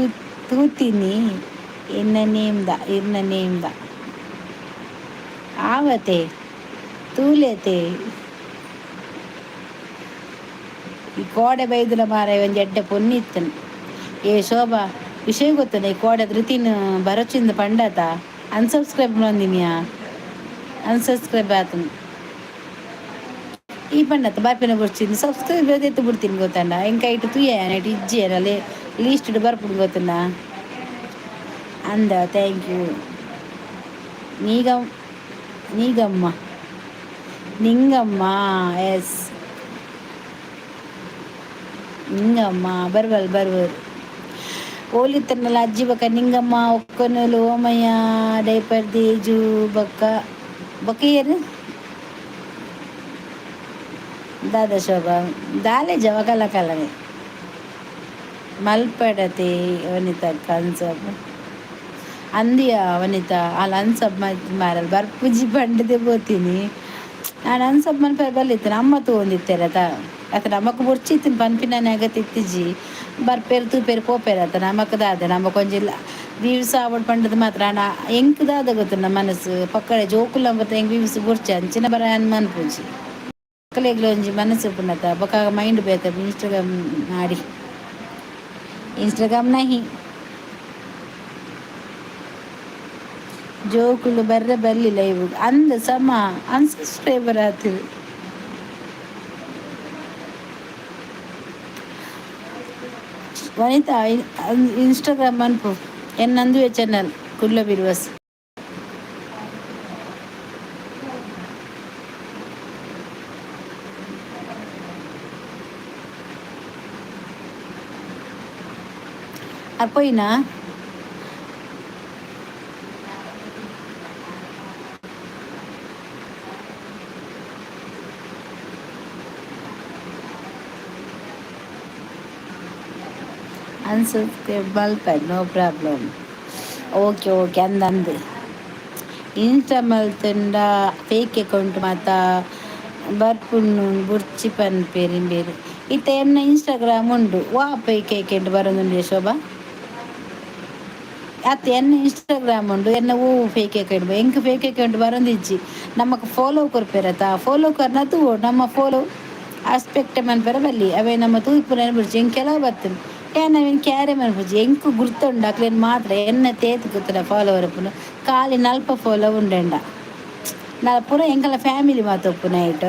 ತೂತಿನಿ ಎನ್ನ ನೇಮ್ದ ಇರ್ನ ನೇಮ್ದ. ಆವತೆ ತೂಲೇತೆ. ಈ ಕೋಡೆ ಬೈದಿನ ಮಾರ ಒಂಜಿ ಎಡ್ಡೆ ಪೊನ್ನಿ ಇತ್ತನು. ಏ ಶೋಭಾ, ವಿಷಯ ಗೊತ್ತನ? ಈ ಕೋಡೆ ಧೃತಿನ ಬರೋಚಿಂದ ಪಂಡತ ಅನ್ಸಬ್ಸ್ಕ್ರೈಬ್ ಬಂದಿನಿಯಾ, ಅನ್ಸಬ್ಸ್ಕ್ರೈಬ್ ಆತನು. ಈ ಪಂಡತ ಬಾಪಿನ ಬುಡ್ಚಿಂದು ಸಬ್ಸ್ಕ್ರೈಬ್ ಎತ್ತು ಬಿಡ್ತೀನಿ ಗೊತ್ತಂಡ. ಎಂಕ ಇಟ್ಟು ತುಯ್ಯ ಇಟ್ಟು ಇಜ್ಜಿ ಅಲ್ಲಿ ಲೀಸ್ಟ್ ಬರ್ಪುಡು ಗೊತ್ತಂಡ ಅಂದ. Thank you. ನೀಗಮ್ ನೀಗಮ್ಮ, Ningamma, S, Ningamma ಬರ್ವಲ್ ಬರ್ವರು. ಓಲಿತ್ತನಲ್ಲ ಅಜ್ಜಿ ಬಕ್ಕ ನಿಂಗಮ್ಮ ಒಕ್ಕನೂಲು ಓಮಯ್ಯ ಡೈಪರ್ ದೇಜು ಬಕ್ಕ ಬೊಕ್ಕ ಏರು ದಾದ ಶೋಭಾ ದಾಲೆ ಜವಕಲ ಕಲನೆ ಮಲ್ಪಡತೆ. ವನಿತಾ ಕನ್ಸಬ್ ಅಂದಿಯ ವನಿತಾ ಅಲ್ಲಿ ಅನ್ಸಬ್ ಮಾರಲ್ ಬರ್ಪುಜಿ ಬಂಡದೆ ಪೋತೀನಿ ನಾನು. ಅನ್ಸಬ್ ಮನ್ಪೆ ಬಲ್ಲಿತ್ತು ಅಮ್ಮ ತೂವೊಂದಿತ್ತೆರತ ಅತ್ತ ನಮಕ್ ಬೊರ್ಚಿತ್ತಿನ ಪನ್ಪಿನ ಅಗತ್ಯ ಇತ್ತಿಜಿ. ಬರ್ಪೇರು ತೂಪೇರು ಪೋಪೇರು ಅತ್ತ. ನಮಕ್ ದಾದ, ನಮಕ್ ಒಂಜಿ ವ್ಯೂಸ್ ಆವಡ್ ಪಂಡದ ಮಾತ್ರ. ಆಂಡ ಎಂಕ್ ದಾದ ಗೊತ್ತುಂಡ, ಮನಸ್ಸು ಪಕ್ಕಡೆ ಜೋಕುಲ ಬತ್ತ ಎಂಕ್ ವ್ಯೂಸ್ ಬೊರ್ಚಿ ಅಂಚಿನ ಬರ ಮನ್ಪುಜಿ. ಮಕ್ಕಳಿಗ್ಲ ಒಂಜಿ ಮನಸ್ಸು ಉಪ್ಪುಂಡತ. ಬೊಕ ಮೈಂಡ್ ಬೇತೆ. ಇನ್ಸ್ಟಾಗ್ರಾಮ್ ಮಾಡಿ ಇನ್ಸ್ಟಾಗ್ರಾಮ್ ನಹಿ ಜೋಕುಲು ಬರ್ರೆ ಬರ್ಲಿಲ್ಲ ಇವು ಅಂದ್ ಸಮ ಅನ್ಸಬ್ಸ್ಕ್ರೈಬರ್ ಆತಿರು. ವನಿತಾ, ಇನ್ಸ್ಟಾಗ್ರಾಮ್ ಮನ್ಪು ಎನ್ ನಂದುವೆ ಚಾನಲ್ ಕುಡ್ಲ ಬಿರ್ವಸ್. ಅರ್ ಪೋಯಿನಾ? ಅನ್ಸಬ್ಸ್ಕ್ರೈಬ್ ಮಲ್ಪೆರ್, no problem. Okay okay ಅಂದ್ ಅಂದ್. ಇನ್ಸ್ಟಾ ಮಲ್ತುಂಡ ಫೇಕ್ ಅಕೌಂಟ್ ಮಾತ ಬರ್ಪುಂಡು, ಬುರ್ಚಿ ಪನ್ಪೆರ್ ಇಂಬೆರ್. ಇತ್ತೆ ಎನ್ನ ಇನ್ಸ್ಟಾಗ್ರಾಮ್ ಉಂಡು, ವಾ ಫೇಕ್ ಅಕೌಂಟ್ ಬರೊಂದುಂಡು ಶೋಭಾ? ಅತ್ತೆ, ಎನ್ನ ಇನ್ಸ್ಟಾಗ್ರಾಮ್ ಉಂಡು, ಎನ್ನ ಓ ಫೇಕ್ ಅಕೌಂಟ್? ಎಂಕ್ ಫೇಕ್ ಅಕೌಂಟ್ ಬರೊಂದಿಜ್ಜಿ. ನಮಕ್ ಫಾಲೋ ಕೊರ್ಪೆರತ, ಫಾಲೋ ಕೊರ್ನ ತೂವೊಡು. ನಮ್ಮ ಫಾಲೋ ಆಸ್ಪೆಕ್ಟ್ ಮನ್ಪೆರೆ ಬಲ್ಲಿ, ಅವೇ ನಮ್ಮ ತೂಪುನ ಬುಡ್ಚಿ. ಎಂಕ್ ಕೆಲವು ಬತ್ತುಂಡು, ಯಾನ್ ಅವೆನ್ ಕ್ಯಾರೆ ಮನ್ಪುಜಿ. ಎಂಕ್ ಗುರ್ತುಂಡು ಅಕ್ಲೆನ್ ಮಾತ್ರ. ಎನ್ನ ತೇತ್ ಗೊತ್ತುಂಡ ಫಾಲೋವರ್ ಉಪ್ಪುನು ಖಾಲಿ ನಲ್ಪ ಫಾಲೋ ಉಂಡೆಂಡ ನಾ ಪೂರ ಎಂಕಲ್ನ ಫ್ಯಾಮಿಲಿ ಮಾತ ಉಪ್ಪುನ ಐಟ್.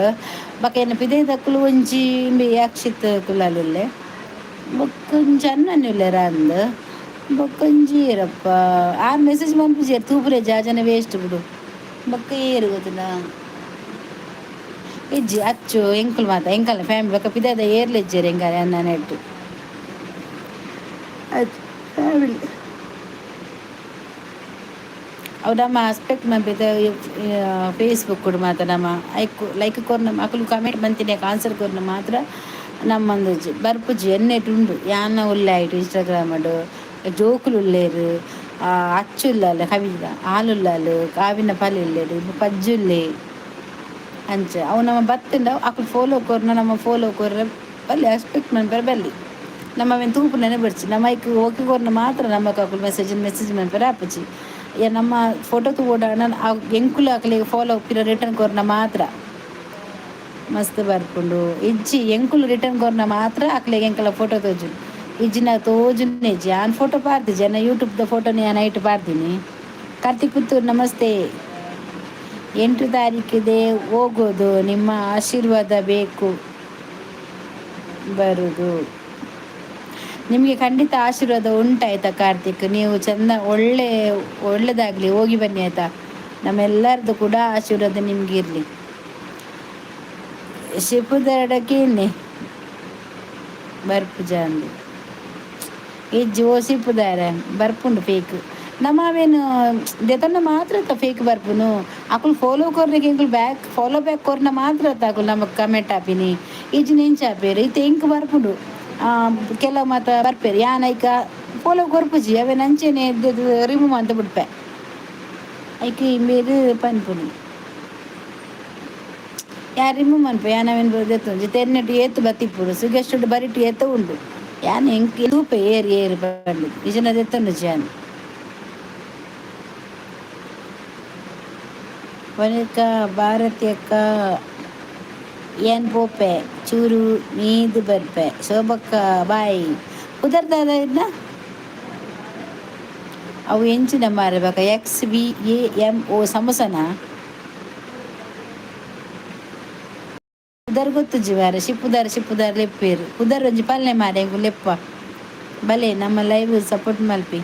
ಬೊಕ ಎನ್ನ ಪಿದಯ್ದಕುಲು ಒಂಜಿ ಇಂಬೆ ಅಕ್ಷಿತ್ ಕುಲಾಲ್ ಉಲ್ಲೆ, ಬೊಕ್ಕೊಂಜಿ ಅಣ್ಣನ್ ಉಲ್ಲೆರ್ ಅಂದ್, ಬೊಕ್ಕೊಂಜಿ ಏರಪ್ಪ ಆರ್ ಮೆಸೇಜ್ ಮನ್ಪುಜೆರ್. ತೂಪುರೆ ಜಾಜನ ವೇಸ್ಟ್ ಬುಡು. ಬೊಕ್ಕ ಏರ್ ಗೊತ್ತುಂಡ? ಇಜ್ಜಿ, ಅಚ್ಚು ಎಂಕುಲು ಮಾತ ಎಂಕಲ್ನ ಫ್ಯಾಮಿಲಿ. ಬೊಕ್ಕ ಪಿದಯ್ದ ಏರ್ಲ ಇಜ್ಜೆರ್ ಎಂಕಲ್ ಎನ್ನ ನೆಟ್ ಫ್ಯಾಮಿಲಿ. ಅವು ನಮ್ಮ ಆಸ್ಪೆಕ್ಟ್ ಮನ್ಪಿತ ಫೇಸ್ಬುಕ್ ಮಾತ ನಮ್ಮ ಐಕ್ ಲೈಕ್ ಕೊರ್ನ ಅಕುಲು ಕಮೆಂಟ್ ಮಂತಿನ ಆನ್ಸರ್ ಕೊರ್ನ ಮಾತ್ರ. ನಮ್ಮಂದೊಂಜಿ ಬರ್ಪುಜಿ. ಎನ್ನೆಟ್ ಉಂಡು ಯಾನ ಉಲ್ಲೆ ಐಟ್ ಇನ್ಸ್ಟಾಗ್ರಾಮಡ್ ಜೋಕುಲು ಉಲ್ಲೆರ್, ಅಚ್ಚು ಉಲ್ಲಲ್, ಕವಿದ ಆಲುಲ್ಲಾಲ್, ಕಾವಿನ ಪಲಿ ಉಲ್ಲೆರ್, ಪಜ್ಜುಲ್ಲೆ. ಅಂಚ ಅವು ನಮ್ಮ ಬತ್ತುಂಡ ಅಕುಲು ಫಾಲೋ ಕೊರ್ನ ನಮ್ಮ ಫಾಲೋ ಕೊರ್ರೆ ಬಲ್ಲಿ, ಆಸ್ಪೆಕ್ಟ್ ಮನ್ಪೆರೆ ಬಲ್ಲಿ. ನಮ್ಮ ಅವೆನ್ ತೂಪುನನೆ ಬೊಡ್ಚಿ. ನಮ್ಮ ಐಕ್ ಓಕೆ ಕೊರ್ನ ಮಾತ್ರ ನಮಕ್ ಅಕುಲು ಮೆಸೇಜ್ ಮೆಸೇಜ್ ಮನ್ಪೆರೆ ಆಪುಜಿ. ನಮ್ಮ ಫೋಟೋ ತೂವೊಡಾಂಡ ಎಂಕುಲು ಅಕ್ಲೆಗ್ ಫಾಲೋ ಪಿರ ರಿಟರ್ನ್ ಕೊರ್ನ ಮಾತ್ರ. ಮಸ್ತ್ ಬರ್ಪುಂಡು. ಇಜ್ಜಿ, ಎಂಕುಲು ರಿಟರ್ನ್ ಕೊರ್ನ ಮಾತ್ರ ಅಕ್ಲೆಗ್ ಎಂಕಲ ಫೋಟೋ ತೋಜುಂಡು. ಇಜ್ಜಿನ ತೋಜುನೆ ಇಜ್ಜಿ. ಯಾನ್ ಫೋಟೋ ಪಾಡ್ದಿಜಿ, ಎನ್ನ ಯೂಟ್ಯೂಬ್ದ ಫೋಟೋನ ಯಾನ್ ಐಟ್ ಪಾಡ್ದಿನಿ. ಕಾರ್ತಿಕ್ ಪುತ್ತೂರ್ ನಮಸ್ತೆ. 8 ತಾರೀಕಿದೆ ಹೋಗೋದು, ನಿಮ್ಮ ಆಶೀರ್ವಾದ ಬೇಕು ಬರುದು. ನಿಮಗೆ ಖಂಡಿತ ಆಶೀರ್ವಾದ ಉಂಟಾಯ್ತಾ ಕಾರ್ತಿಕ್. ನೀವು ಚಂದ ಒಳ್ಳೆ ಒಳ್ಳೆದಾಗಲಿ, ಹೋಗಿ ಬನ್ನಿ ಆಯ್ತಾ. ನಮ್ಮೆಲ್ಲರದು ಕೂಡ ಆಶೀರ್ವಾದ ನಿಮ್ಗೆ ಇರಲಿ. ಶಿಪುದರಡಕ್ಕೆ ಬರ್ಪುಜ ಅಂದು ಇಜ್ಜಿ. ಓ ಸಿಪ್ಪುದಾರೆ ಬರ್ಪುಂಡು ಫೇಕ್. ನಮ್ಮ ಅವೇನು ದೆತೊನ್ನ ಮಾತ್ರ ಫೇಕ್ ಬರ್ಪುನು. ಅಕುಲು ಫಾಲೋ ಕೊರ್ನಿಗೆ ಎಂಕುಲು back follow back ಕೊರ್ನ ಮಾತ್ರ ಅಕುಲು ನಮಕ್ ಕಮೆಂಟ್ ಆಪಿನಿ. ಇಜ್ಜಿ ನೆಂಚ ಆಪೇರು. ಇತ್ತೆ ಎಂಕ್ ಬರ್ಪುಂಡು, ಕೆಲವು ಮಾತ ಬರ್ಪೇರು. ಯಾನ್ ಐಕ ಫಾಲೋ ಕೊರ್ಪುಜಿ, ಅವೇನು ಅಂಚೆನೆ ರಿಮೂವ್ ಅಂತ ಬಿಡ್ಪೆ. ಐಕ್ ಇಂಬೇರು ಪನ್ಪುನಿ ಯಾರು ರಿಮೂವ್ ಮನ್ಪೆ. ಯಾನ್ ಅವೇನು ದೆತ್ತೊಂಜಿ ತೆನ್ನೆಟ್ ಏತ್ ಬತ್ತಿಪ್ಪುಡು ಸುಗೆಷ್ಟುಡು ಬರಿಟ್ ಏತ ಉಂಡು. ಯಾನ್ ಎಂಕ್ ತೂಪೆ ಏರು ಏರು ಪಂಡುದು ಇಜನ ದೆತ್ತೊಂಡುಜಿ ಯಾನ್. ವನಿಕ ಭಾರತಿ ಅಕ್ಕ, ಏನ್ ಪೋಪೆ, ಚೂರು ಮೀದು ಬರ್ಪೆ. ಶೋಭಕ್ಕ ಬಾಯ್. ಪುದರ್ದಾದ ಇನ್ನ ಅವು ಎಂಚಿನ ಮಾರೆ ಬಕ? XVAMO ಸಮೋಸನ ಪುದರ್ ಗೊತ್ತುಜ್ಜಿ ಮಾರೆ. ಶಿಪ್ಪುದಾರ್ ಶಿಪ್ಪುದಾರ್ ಲೆಪ್ಪೇರು. ಪುದರ್ ಒಂಜಿ ಪಲ್ಲೆ ಮಾರೆ ಎಂಕು ಲೆಪ್ಪ. ಬಲೆ, ನಮ್ಮ ಲೈವ್ ಸಪೋರ್ಟ್ ಮಲ್ಪಿ.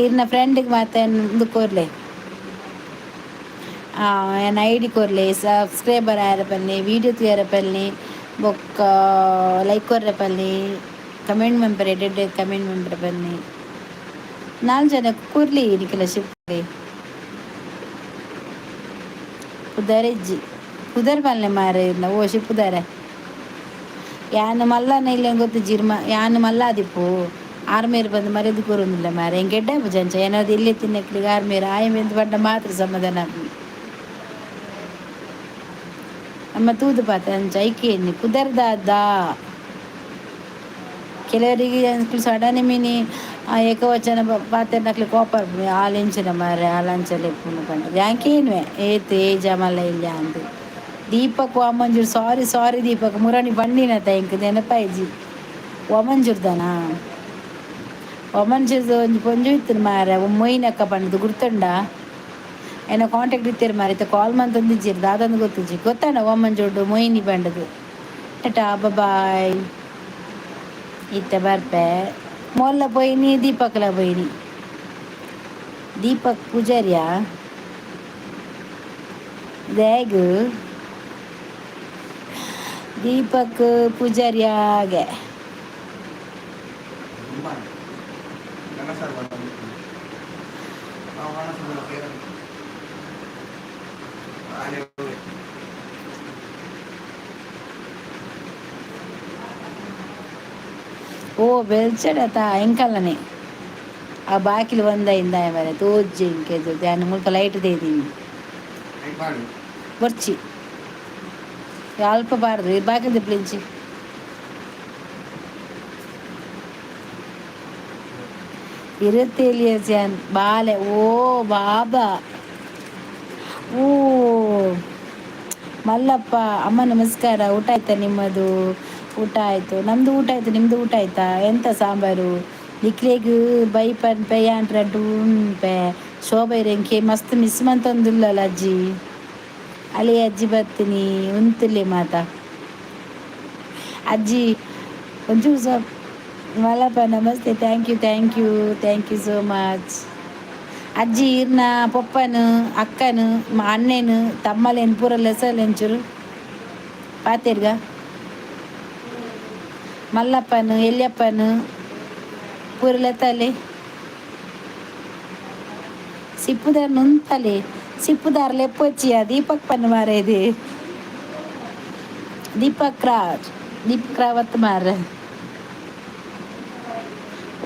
ಈರ್ನ ಫ್ರೆಂಡ್ಗೆ ಮಾತ ಉಂದು ಕೊರ್ಲೆ, ಏನ್ ಐಡಿ ಕೊರ್ಲೆ, ಸಬ್ಸ್ಕ್ರೈಬರ್ ಆಯರ ಪನ್ನಿ, ವೀಡಿಯೋ ತೂಯರ ಪನ್ನಿ, ಬೊಕ್ಕ ಲೈಕ್ ಕೊರ್ರೆ ಪನ್ನಿ, ಕಮೆಂಟ್ ಮನ್ಪರೆ, ಎಡ್ಡೆ ಕಮೆಂಟ್ ಮನ್ಪರೆ ಪನ್ನಿ. ನಾಲ್ ಜನ ಕೊರ್ಲಿ ನಿಕಲ ಶಿಪ್ಪೆ. ಪುದರಿಜ್ಜಿ, ಪುದರ್ ಪನ್ಲೆ ಮಾರೆ ಇರ್ನ. ಓ ಶಿಪ್ಪುದಾರೆ, ಯಾನ್ ಮಲ್ಲನ ಇಲ್ಲ ಗೊತ್ತು ಜಿರ್ಮ. ಯಾನ್ ಮಲ್ಲಾದಿಪ್ಪು ಆರ್ಮೇರ್ ಬಂದು ಮರ್ಯಾದೆ ಕೊರೊಂದಿಲ್ಲ ಮಾರೆ. ಎಂಕ್ ಎಡ್ಡೆ ಆಪುಜಿ ಅಂಚ. ಏನಾದ್ರು ಇಲ್ಲೇ ತಿನ್ನಕ್ಲಿಗೆ ಆರ್ಮೇರ್ ಆಯೆ ಮೆಂದು ಪಂಡ ಮಾತ್ರ ಸಮಾಧಾನ ಆಪುಂಡು. ನಮ್ಮ ತೂದು ಪಾತೆ ಅಂಚ ಐಕೇನಿ ಪುದರ್ ದಾದ. ಕೆಲವರಿಗೆ ಸಡನ್ ಮಿನಿ ಏಕವಚನ ಪಾತೆರ್ನಕ್ಲೆ ಕೋಪ ಆಪುಂಡು. ಆಲ್ ಎಂಚಿನ ಮಾರೆ, ಆಲ್ ಅಂಚ ಲೆಪ್ಪುನು ಪಂಡ ಯಾನ್ ಕೇನುವೆ ಏತ್ ಏಜ ಮಲ್ಲ ಇಲ್ಲ ಅಂದ್. ದೀಪಕ್ ವಾಮಂಜೂರ್, ಸಾರಿ ಸಾರಿ ದೀಪಕ್. ಮುರಣಿ ಬಂಡಿನತ ಎಂಕ್ ನೆನಪಾಯಿಜಿ. ವಾಮಂಜೂರ್ದನಾ? ವಾಮಂಜೂರ್ದ ಒಂಜಿ ಪೊಂಜು ಇತ್ತಿನ ಮಾರೆ, ಮೊಯ್ನಕ್ಕ ಪಂಡ್ದು, ಗುರ್ತುಂಡ? ಎನ್ನ ಕಾಂಟ್ಯಾಕ್ಟ್ ಇತ್ತೆರ್ ಮಾರೆ, ಇತ್ತೆ ಕಾಲ್ ಮಂತೊಂದಿಜ್ಜೆರ್, ದಾದಂದ್ ಗೊತ್ತುಜ್ಜಿ. ಗೊತ್ತಂಡ ವಾಮಂಜೂರ್ಡು ಮೊಯ್ನಿ ಪಂಡದು? ಟಾಟಾ ಬಾಯ್, ಇತ್ತೆ ಬರ್ಪೆ. ಮೊಲ್ಲ ಪೋಯಿನಿ, ದೀಪಕ್ಲ ಪೋಯಿನಿ. ದೀಪಕ್ ಪೂಜಾರಿಯಾ? ದಾಗ್ ದೀಪಕ್ ಪೂಜಾರಿಯಾಗೆ? ಓ ಬೆಲ್ಚಡತ ಎಂಕಲ್ಲನೆ ಆ ಬಾಕಿಲು ಒಂದ ಇಂದ ಮರೆ ತೋಜ್ಜಿ ಇಂಕೆದು ಧ್ಯಾನ ಮುಲ್ಪ ಲೈಟ್ ದೇದೀನಿ. ಬೊರ್ಚಿ, ಅಲ್ಪ ಬಾರ್ದು ಬಾಕಿಲ್ ದಿಪ್ಲಿಂಚಿ. ಇರುತ್ತೇಲಿಯನ್ ಬಾಲೆ. ಓ ಬಾಬಾ, ಓ ಮಲ್ಲಪ್ಪ. ಅಮ್ಮ ನಮಸ್ಕಾರ, ಊಟ ಆಯ್ತಾ ನಿಮ್ಮದು? ಊಟ ಆಯಿತು ನಮ್ಮದು, ಊಟ ಆಯಿತು. ನಿಮ್ಮದು ಊಟ ಆಯ್ತಾ? ಎಂತ ಸಾಂಬಾರು? ನಿಕ್ಲೆಗ್ ಬೈ ಪನ್ಪೆ ಯಾನ್ ರಡ್ಡ್ ಉನ್ಪೆ. ಶೋಭಾ ಇರೆಂಕೆ ಮಸ್ತ್ ಮಿಸ್ ಮಂತೊಂದುಲ್ಲಲ್ಲ ಅಜ್ಜಿ. ಅಲ್ಲಿ ಅಜ್ಜಿ ಬರ್ತೀನಿ ಉಂತುಲೆ ಮಾತ. ಅಜ್ಜಿ ಒಂಚೂರು ಸ್ವಲ್ಪ. Mallappa namaste, thank you, thank you, thank you so much. ಅಜ್ಜಿ ಇರ್ನ ಪೊಪ್ಪನು ಅಕ್ಕನು ಅಣ್ಣನು ತಮ್ಮಲೇನು ಪೂರ ಲೆಸಲೆಂಚೂರು ಪಾತೆರ್ಗ. ಮಲ್ಲಪ್ಪನು ಎಲ್ಯಪ್ಪನು ಪೂರ ಲೆತ್ತಲೆ. ಸಿಪ್ಪುದಾರ್ ನುಂತಲೆ, ಸಿಪ್ಪುದಾರ್ ಲೆಪ್ಪೊಚ್ಚಿಯ. ದೀಪಕ್ ಪನ್ ಮಾರೇದಿ. ದೀಪಕ್ ರಾಜ್, ದೀಪಕ್ ರಾವತ್ ಮಾರ.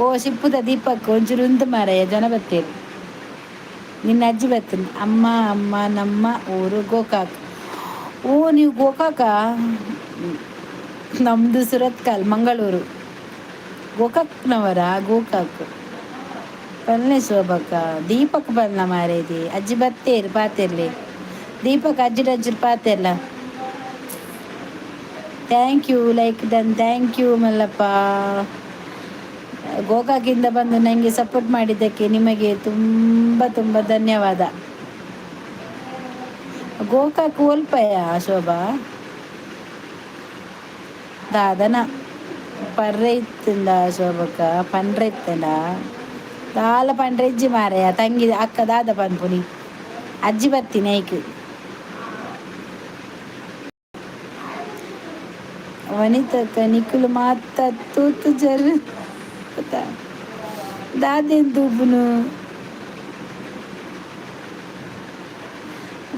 ಓ ಸಿಪ್ಪುದ ದೀಪಕ್ ಒಂಚೂರು ಉಂತು ಮಾರಯ್ಯ, ಜನ ಬತ್ತೇರು. ನಿನ್ನ ಅಜ್ಜಿ ಬರ್ತೇನೆ. ಅಮ್ಮ ಅಮ್ಮ, ನಮ್ಮ ಊರು ಗೋಕಾಕ್. ಓ ನೀವು ಗೋಕಾಕ? ನಮ್ಮದು ಸುರತ್ಕಲ್, ಮಂಗಳೂರು. ಗೋಕಾಕ್ನವರ? ಗೋಕಾಕ್ ಪಲ್ಲೆ ಶೋಭಕ್ಕ. ದೀಪಕ್ ಬಲ್ಲ ಮಾರೇದಿ. ಅಜ್ಜಿ ಬತ್ತೇರು ಪಾತೆರ್ಲಿ. ದೀಪಕ್ ಅಜ್ಜಿ ಅಜ್ಜಿ ಪಾತೆರ್ಲ. Thank you, like done, thank you Mallappa. ಗೋಕಾಕಿಂದ ಬಂದು ನನಗೆ ಸಪೋರ್ಟ್ ಮಾಡಿದ್ದಕ್ಕೆ ನಿಮಗೆ ತುಂಬ ತುಂಬ ಧನ್ಯವಾದ. ಗೋಕಾಕ್ ಒಲ್ಪಯ ಶೋಭಾ? ದಾದನ ಪರ್ರೆ ಇತ್ತಂದ ಶೋಭಕ್ಕ, ಪಂಡ್ರೆ ಇತ್ತಂಡ? ದಾಲ ಪಂಡ್ರೆ ಇಜ್ಜಿ ಮಾರಯ್ಯ. ತಂಗಿ ಅಕ್ಕ ದಾದ ಪನ್ಪುನಿ? ಅಜ್ಜಿ ಬರ್ತೀನಿ ಐಕ್. ವನಿತಕ್ಕ ನಿಕುಲು ಮಾತ ತೂತು ಜರ್ ದಾದೇನ್ ತೂಪುನು?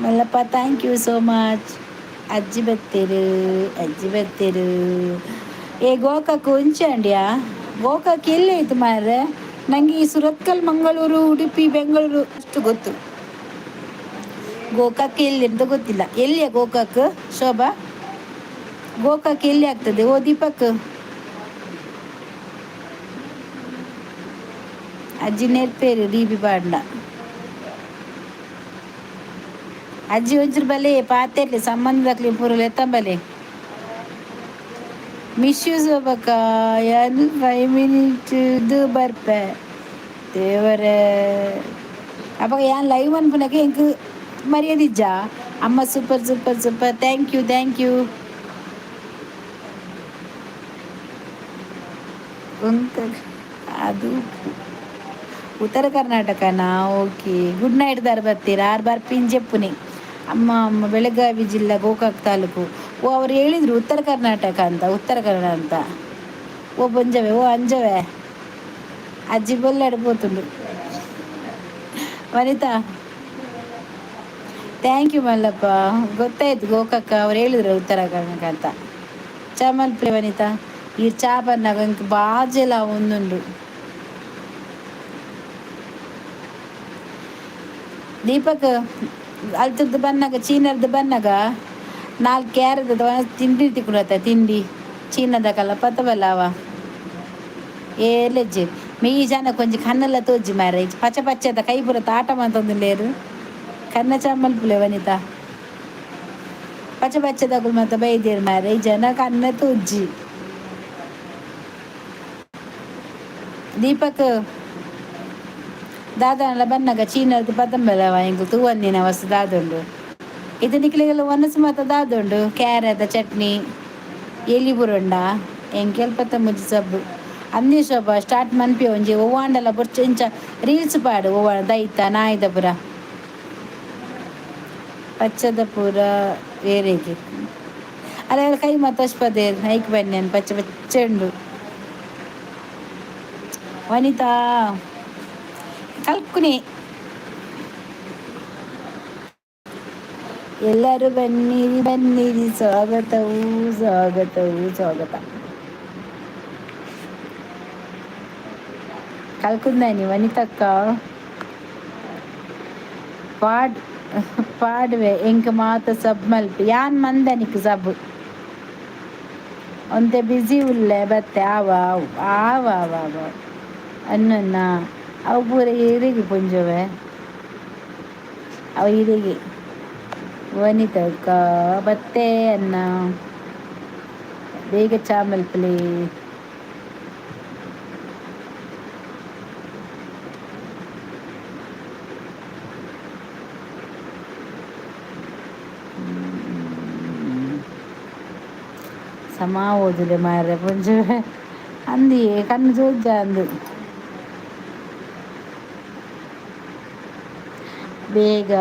Mallappa thank you so much. ಅಜ್ಜಿ ಬತ್ತೆರು, ಅಜ್ಜಿ ಬತ್ತೆರು. ಏ ಗೋಕಾಕ್ ಒಂಚಂಡ್ಯಾ? ಗೋಕಾಕ್ ಎಲ್ಲಿ ಆಯ್ತು ಮಾರ್ರೆ? ನನಗೆ ಈ ಸುರತ್ಕಲ್, ಮಂಗಳೂರು, ಉಡುಪಿ, ಬೆಂಗಳೂರು ಅಷ್ಟು ಗೊತ್ತು. ಗೋಕಾಕ್ ಎಲ್ಲಿ ಅಂತ ಗೊತ್ತಿಲ್ಲ. ಎಲ್ಲಿಯ ಗೋಕಾಕ್ ಶೋಭಾ? ಗೋಕಾಕ್ ಎಲ್ಲಿ ಆಗ್ತದೆ? ಓ ದೀಪಕ್, ಅಜ್ಜಿ ನೆರ್ಪೇರು ಡಿ ಬಿ ಪಾಂಡ. ಅಜ್ಜಿ ಒಂಚೂರು ಬಲೆ ಪಾತೆರ್ಲಿ ಸಂಬಂಧದಕ್ಲಿ ಪೂರ ಎತ್ತಂಬಲೆ. Miss you ಶೋಭಕ್ಕ. ಯಾನ್ 5 ಮಿನಿಟ್ ಬರ್ಪೆ ದೇವರೇ. ಅಪಗ ಯಾನ್ ಲೈವ್ ಅನ್ಪುನಕ ಎಂಕ್ ಮರ್ಯಾದಿಜ್ಜ ಅಮ್ಮ. Super, super, super. Thank you, thank you. ಅದು ಉತ್ತರ ಕರ್ನಾಟಕನಾ? Okay. Good night ದಾರ್ ಬರ್ತೀರಾ? ಆರು ಬಾರ್ ಪಿಂಜೆಪ್ಪುನಿ ಅಮ್ಮ. ಅಮ್ಮ, ಬೆಳಗಾವಿ ಜಿಲ್ಲಾ, ಗೋಕಾಕ್ ತಾಲೂಕು. ಓ, ಅವ್ರು ಹೇಳಿದ್ರು ಉತ್ತರ ಕರ್ನಾಟಕ ಅಂತ, ಉತ್ತರ ಕನ್ನಡ ಅಂತ. ಓ ಬೊಂಜವೆ, ಓ ಅಂಜವೆ, ಅಜ್ಜಿ ಬೊಲ್ಲಾಡು ಪೋತುಂಡು. ವನಿತಾ, thank you Mallappa. ಗೊತ್ತಾಯ್ತು, ಗೋಕಾಕ ಅವ್ರು ಹೇಳಿದ್ರು ಉತ್ತರ ಕರ್ನಾಟಕ ಅಂತ. ಚಾ ಮಲ್ಪಲೆ ವನಿತಾ. ಈ ಚಾ ಬನ್ನಾಗ ಇಂಕ್ ಬಾಜೆಲ ಒಂದುಂಡು. ದೀಪಕ್, ಅಲ್ತದ್ದು ಬನ್ನಾಗ, ಚೀನರ್ದು ಬನ್ನಾಗ ನಾಲ್ಕು ಕ್ಯಾರದ ತಿಂಡಿ ತಿಕ್ಕುಡತ್ತ. ತಿಂಡಿ ಚೀನದ ಕಲ್ಲ ಪತ್ತಬಲ್ಲ ಅವ ಏಲೆಜ್ಜೆ ಮೀ ಜನ ಕೊಂಚ ಕಣ್ಣೆಲ್ಲ ತೋಜಿ ಮಾರೆ. ಪಚ್ಚ ಪಚ್ಚದ ಕೈ ಪೂರ ತಾಟ ಮಂತೊಂದುಲ್ಲೇರು. ಕನ್ನ ಚಮ್ಮಲ್ಪುಲೆ ವನಿತಾ. ಪಚ್ಚ ಪಚ್ಚದಕುಲು ಮಾತ ಬೈದೇರು ಮಾರೆ. ಈ ಜನ ಕನ್ನ ತೋಜ್ಜಿ. ದೀಪಕ್, ದಾದಾನಲ ಬನ್ನಗ ಚೀನರ್ದು ಪದಂಬಲವ ಎಂಕ್ ತೂವಂದಿನ ವಸ್ತು ದಾದುಂಡು. ಇದು ನಿಕ್ಲೆಗೆಲ್ಲ ಒನಸು ಮಾತ ದಾದುಂಡು? ಕ್ಯಾರೆದ ಚಟ್ನಿ, ಎಲಿ ಬುರುಂಡ ಎಂಕೆಲ್ಪತ್ತ ಮುಜ್ಜಿ ಸಬ್ಬು ಅಂದೇ. ಶೋಭ, ಸ್ಟಾರ್ಟ್ ಮನ್ಪಿ ಒಂಜಿ ಒವ್ವಾಂಡಲ ಬೊರ್ಚು ಇಂಚ ರೀಲ್ಸ್ ಪಾಡು. ಒವ್ವ ದೈತ ನಾಯಿದ ಪುರ ಪಚ್ಚದ ಪೂರ ಬೇರೆಗೆ ಅಲ್ಲ. ಕೈ ಮಾತ ಅಷ್ಪದೆ ಐಕ್ ಬನ್ನಿ. ಪಚ್ಚ ಪಚ್ಚ ಉಂಡು. ವನಿತಾ ಕಲ್ಕುನಿ. ಎಲ್ಲರೂ ಬನ್ನಿರಿ, ಬನ್ನಿರಿ. ಸ್ವಾಗತವು, ಸ್ವಾಗತವು, ಸ್ವಾಗತ. ಕಲ್ಕುಂದಾನಿ ವನಿತಕ್ಕ. ಪಾಡ್ ಪಾಡುವೆ. ಎಂಕ್ ಮಾತ ಸಬ್ ಮಲ್ಪಿ. ಯಾನ್ ಮಂದನಿಕ್ ಸಬ್ ಒಂತೆ ಬಿಸಿ ಉಲ್ಲೆ, ಬತ್ತೆ. ಆವ ಆವು ಆವ ಆವ ಆವ ಅನ್ನನ್ನ. ಅವು ಪೂರ ಇರೆಗೆ ಪೊಂಜೊವೆ, ಅವು ಇರೆಗೆ. ವನಿತಕ್ಕ ಬತ್ತೆ ಅನ್ನ. ಬೇಗ ಚಾ ಮಲ್ಪಲೆ. ಸಮ ಓದುಲೆ ಮಾರ್ರೆ ಪೊಂಜೊವೆ. ಅಂದಿಯೇ ಕಣ್ಣು ತೋಜ ಅಂದು. ಬೇಗ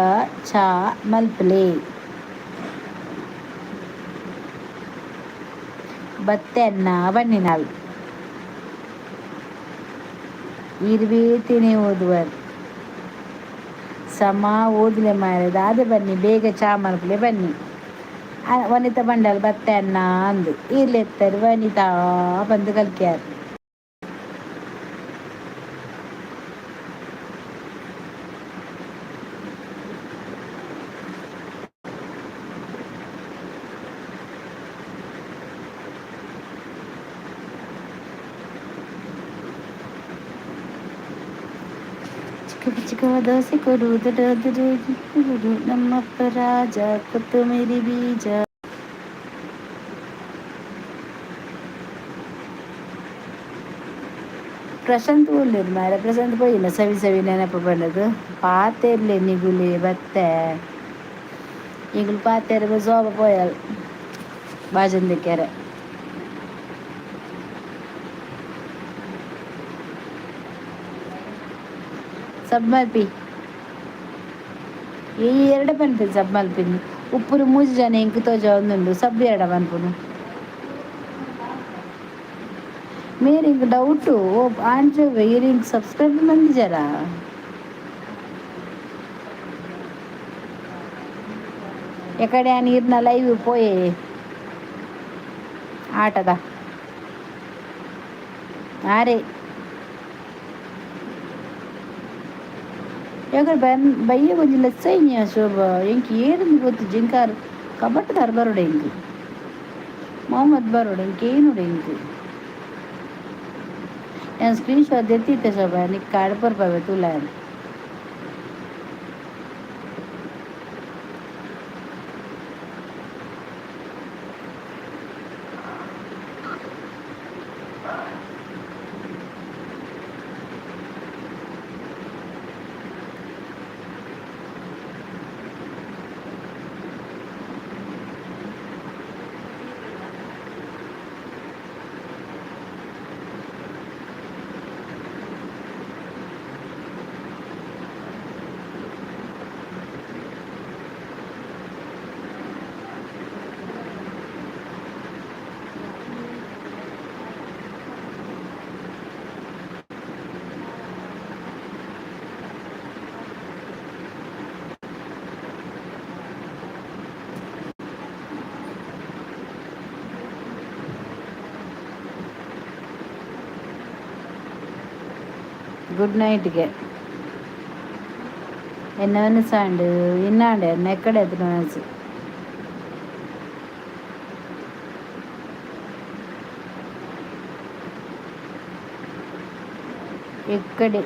ಚಾ ಮಲ್ಪಲೆ. ಬತ್ತೆ ಅನ್ನ ಬನ್ನಿನಾಲ್. ಇರ್ಬೇತೇನೆ ಓದುವರ್. ಸಮ ಓದ್ಲೆ ಮಾರೆ. ದಾದೆ ಬನ್ನಿ, ಬೇಗ ಚಾ ಮಲ್ಪಲೆ, ಬನ್ನಿ. ವನಿತಾ ಬಂಡಲ್ ಬತ್ತೆ ಅನ್ನ ಅಂದು ಇರ್ಲೆತ್ತಾರೆ. ವನಿತಾ ಬಂದು ಕಲ್ಕ್ಯಾರ. ಚಿಕ್ಕ ಚಿಕ್ಕ ದೋಸೆ ಕೊಡು, ದೊಡ್ಡ ದೊಡ್ಡ ಕೊಡು, ನಮ್ಮಪ್ಪ ರಾಜ, ಕೊತ್ತಂಬರಿ ಬೀಜ. ಪ್ರಶಾಂತ್ ಉಲ್ಲೇರು ಮಾರೆ. ಪ್ರಶಾಂತ್ ಪೋಯಿನ ಸವಿ ಸವಿ ನೆನಪು ಬಂದದು. ಪಾತೆರ್ಲೆ ನಿಗುಲೆ ಬತ್ತೆ. ಈಗಲು ಪಾತೆರ್ ಸೋಬ ಪೋಯಲ್ ಬಾಜಂದಿಕ್ಕೆರೆ. ಸಬ್ ಮಲ್ಪಿ. ಈ ಎರಡು ಪನ್ಪಿನ ಸಬ್ ಮಲ್ಪಿನಿ. ಉಪ್ಪುರು ಮೂಜಿ ಜನ ಎಂಕ್ ತೋಜ ಒಂದುಂಡು. ಸಬ್ ಎರಡ ಪನ್ಪುನು ಮೇರ್. Ink doubt. ಓ ಆಂಜೋವೆ, ಈರ್ ಇಂಕ್ ಸಬ್ಸ್ಕ್ರೈಬ್ ಮಂದಿಜರಾ? ಎಕಡೆ ನೀರ್ನ ಲೈವ್ ಪೋಯೆ ಆಟದ ಆರೆ. ಯಾಕಂದ್ರೆ ಬನ್ ಬಯ್ಯ ಒಂಜಿ ಲೆಸ್ಸ ಇഞ്ഞ ಶೋಭ. ಎಂಕ್ ಏರಿಂದು ಗೊತ್ತು. ಜಿಂಕಾರ್ ಕಬಟ್ಟದಾರ್ ಬರೋಡೆ. ಎಂಕ್ ಮೊಹಮ್ಮದ್ ಬರೋಡೆ. ಎಂಕ್ ಏನುಡೆ ಎಂಕ್ ನಾನು ಸ್ಕ್ರೀನ್ ಶಾಟ್ ದೆತ್ತಿತ್ತೆ ಶೋಭ. ನಿಕ್ ಕಾಡ್ ಪರ್ಪವೆ ತೂಲ. ಗುಡ್ ನೈಟ್ಗೆ ಎನ್ನ ವನಸಾಂಡ್ ಇನ್ನಾಂಡೆ ಎನ್ನ ಎಕ್ಕಡೆ ಎತ್ತಿನ ವನಸು. ಎಕ್ಕಡೆ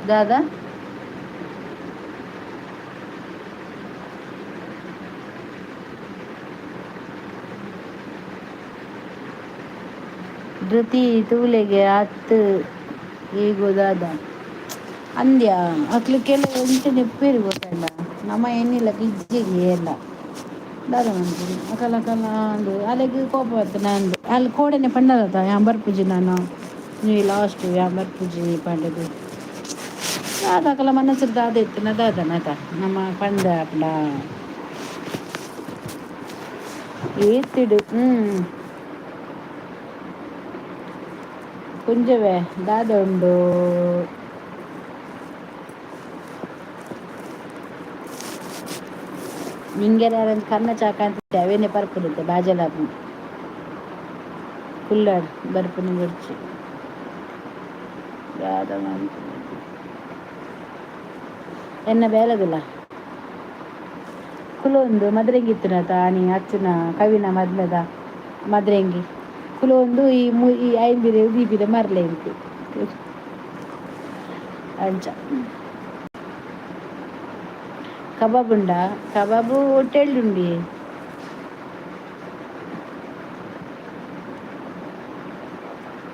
ದಾದಾ. ಧೃತಿ ತೂಲೆಗೆ ಅತ್ತು ಈಗು ದಾದ ಅಂದ್ಯ ಅಕ್ಲು ಕೆಲವು ಎಂಚನೆ ಉಪ್ಪೇರು ಗೊತ್ತಂಡ ನಮ ಎನ್ನಿಲ್ಲ ಇಜ್ಜಿಗೆ ಎಲ್ಲ ದಾದ ಮನ್ಪುನಿ ಅಕಲ ಅಕಲ ಅಂದು ಅಲೆಗ್ ಕೋಪ ಬತ್ತುಂಡ ಅಂದು ಅಲ್ಲಿ ಕೋಡೆನೆ ಪಂಡಲತ ಯಾನ್ ಬರ್ಪುಜಿ ನಾನು ನೀ ಲಾಸ್ಟ್ ಯಾನ್ ಬರ್ಪುಜಿ ಪಂಡುದು. ದಾದ ಅಕಲ ಮನಸ್ಸು ದಾದ ಇತ್ತಿನ ದಾದನ ಅತ ನಮ್ಮ ಪಂಡ ಪಂಡ ಏತಿಡು ಕುಂಜವೆ ದಾದ ಉಂಡು. ನಿಂಗೆರೆ ಕನ್ನ ಚಾಕ ಅಂತ ಅವೇನೆ ಪರ್ಪುನಿತ್ತೆ ಬಾಜಲಾಪು ಕುಲ್ಲಡ್ ಬರ್ಪುನಿ ಬೊರ್ಚಿ ದಾದ ಮನ್ಪುನಿ ಎನ್ನ ಬೇಲಗುಲ ಕುಲೊಂದು ಮದ್ರೆಂಗಿ ಇತ್ತಿನತ ಆನಿ ಅಚ್ಚುನ ಕವಿನ ಮದ್ಮೆದ ಮದ್ರೆಂಗಿ ಕುಲೊಂದು ಈ ಮು ಈ ಐಂಬಿರೆ ದೀಪಿದ ಮರ್ಲೆ ಇಂತಿ ಅಂಚ ಕಬಾಬ್ ಉಂಡಾ? ಕಬಾಬು ಹೋಟೆಲ್ಡುಂಡಿ.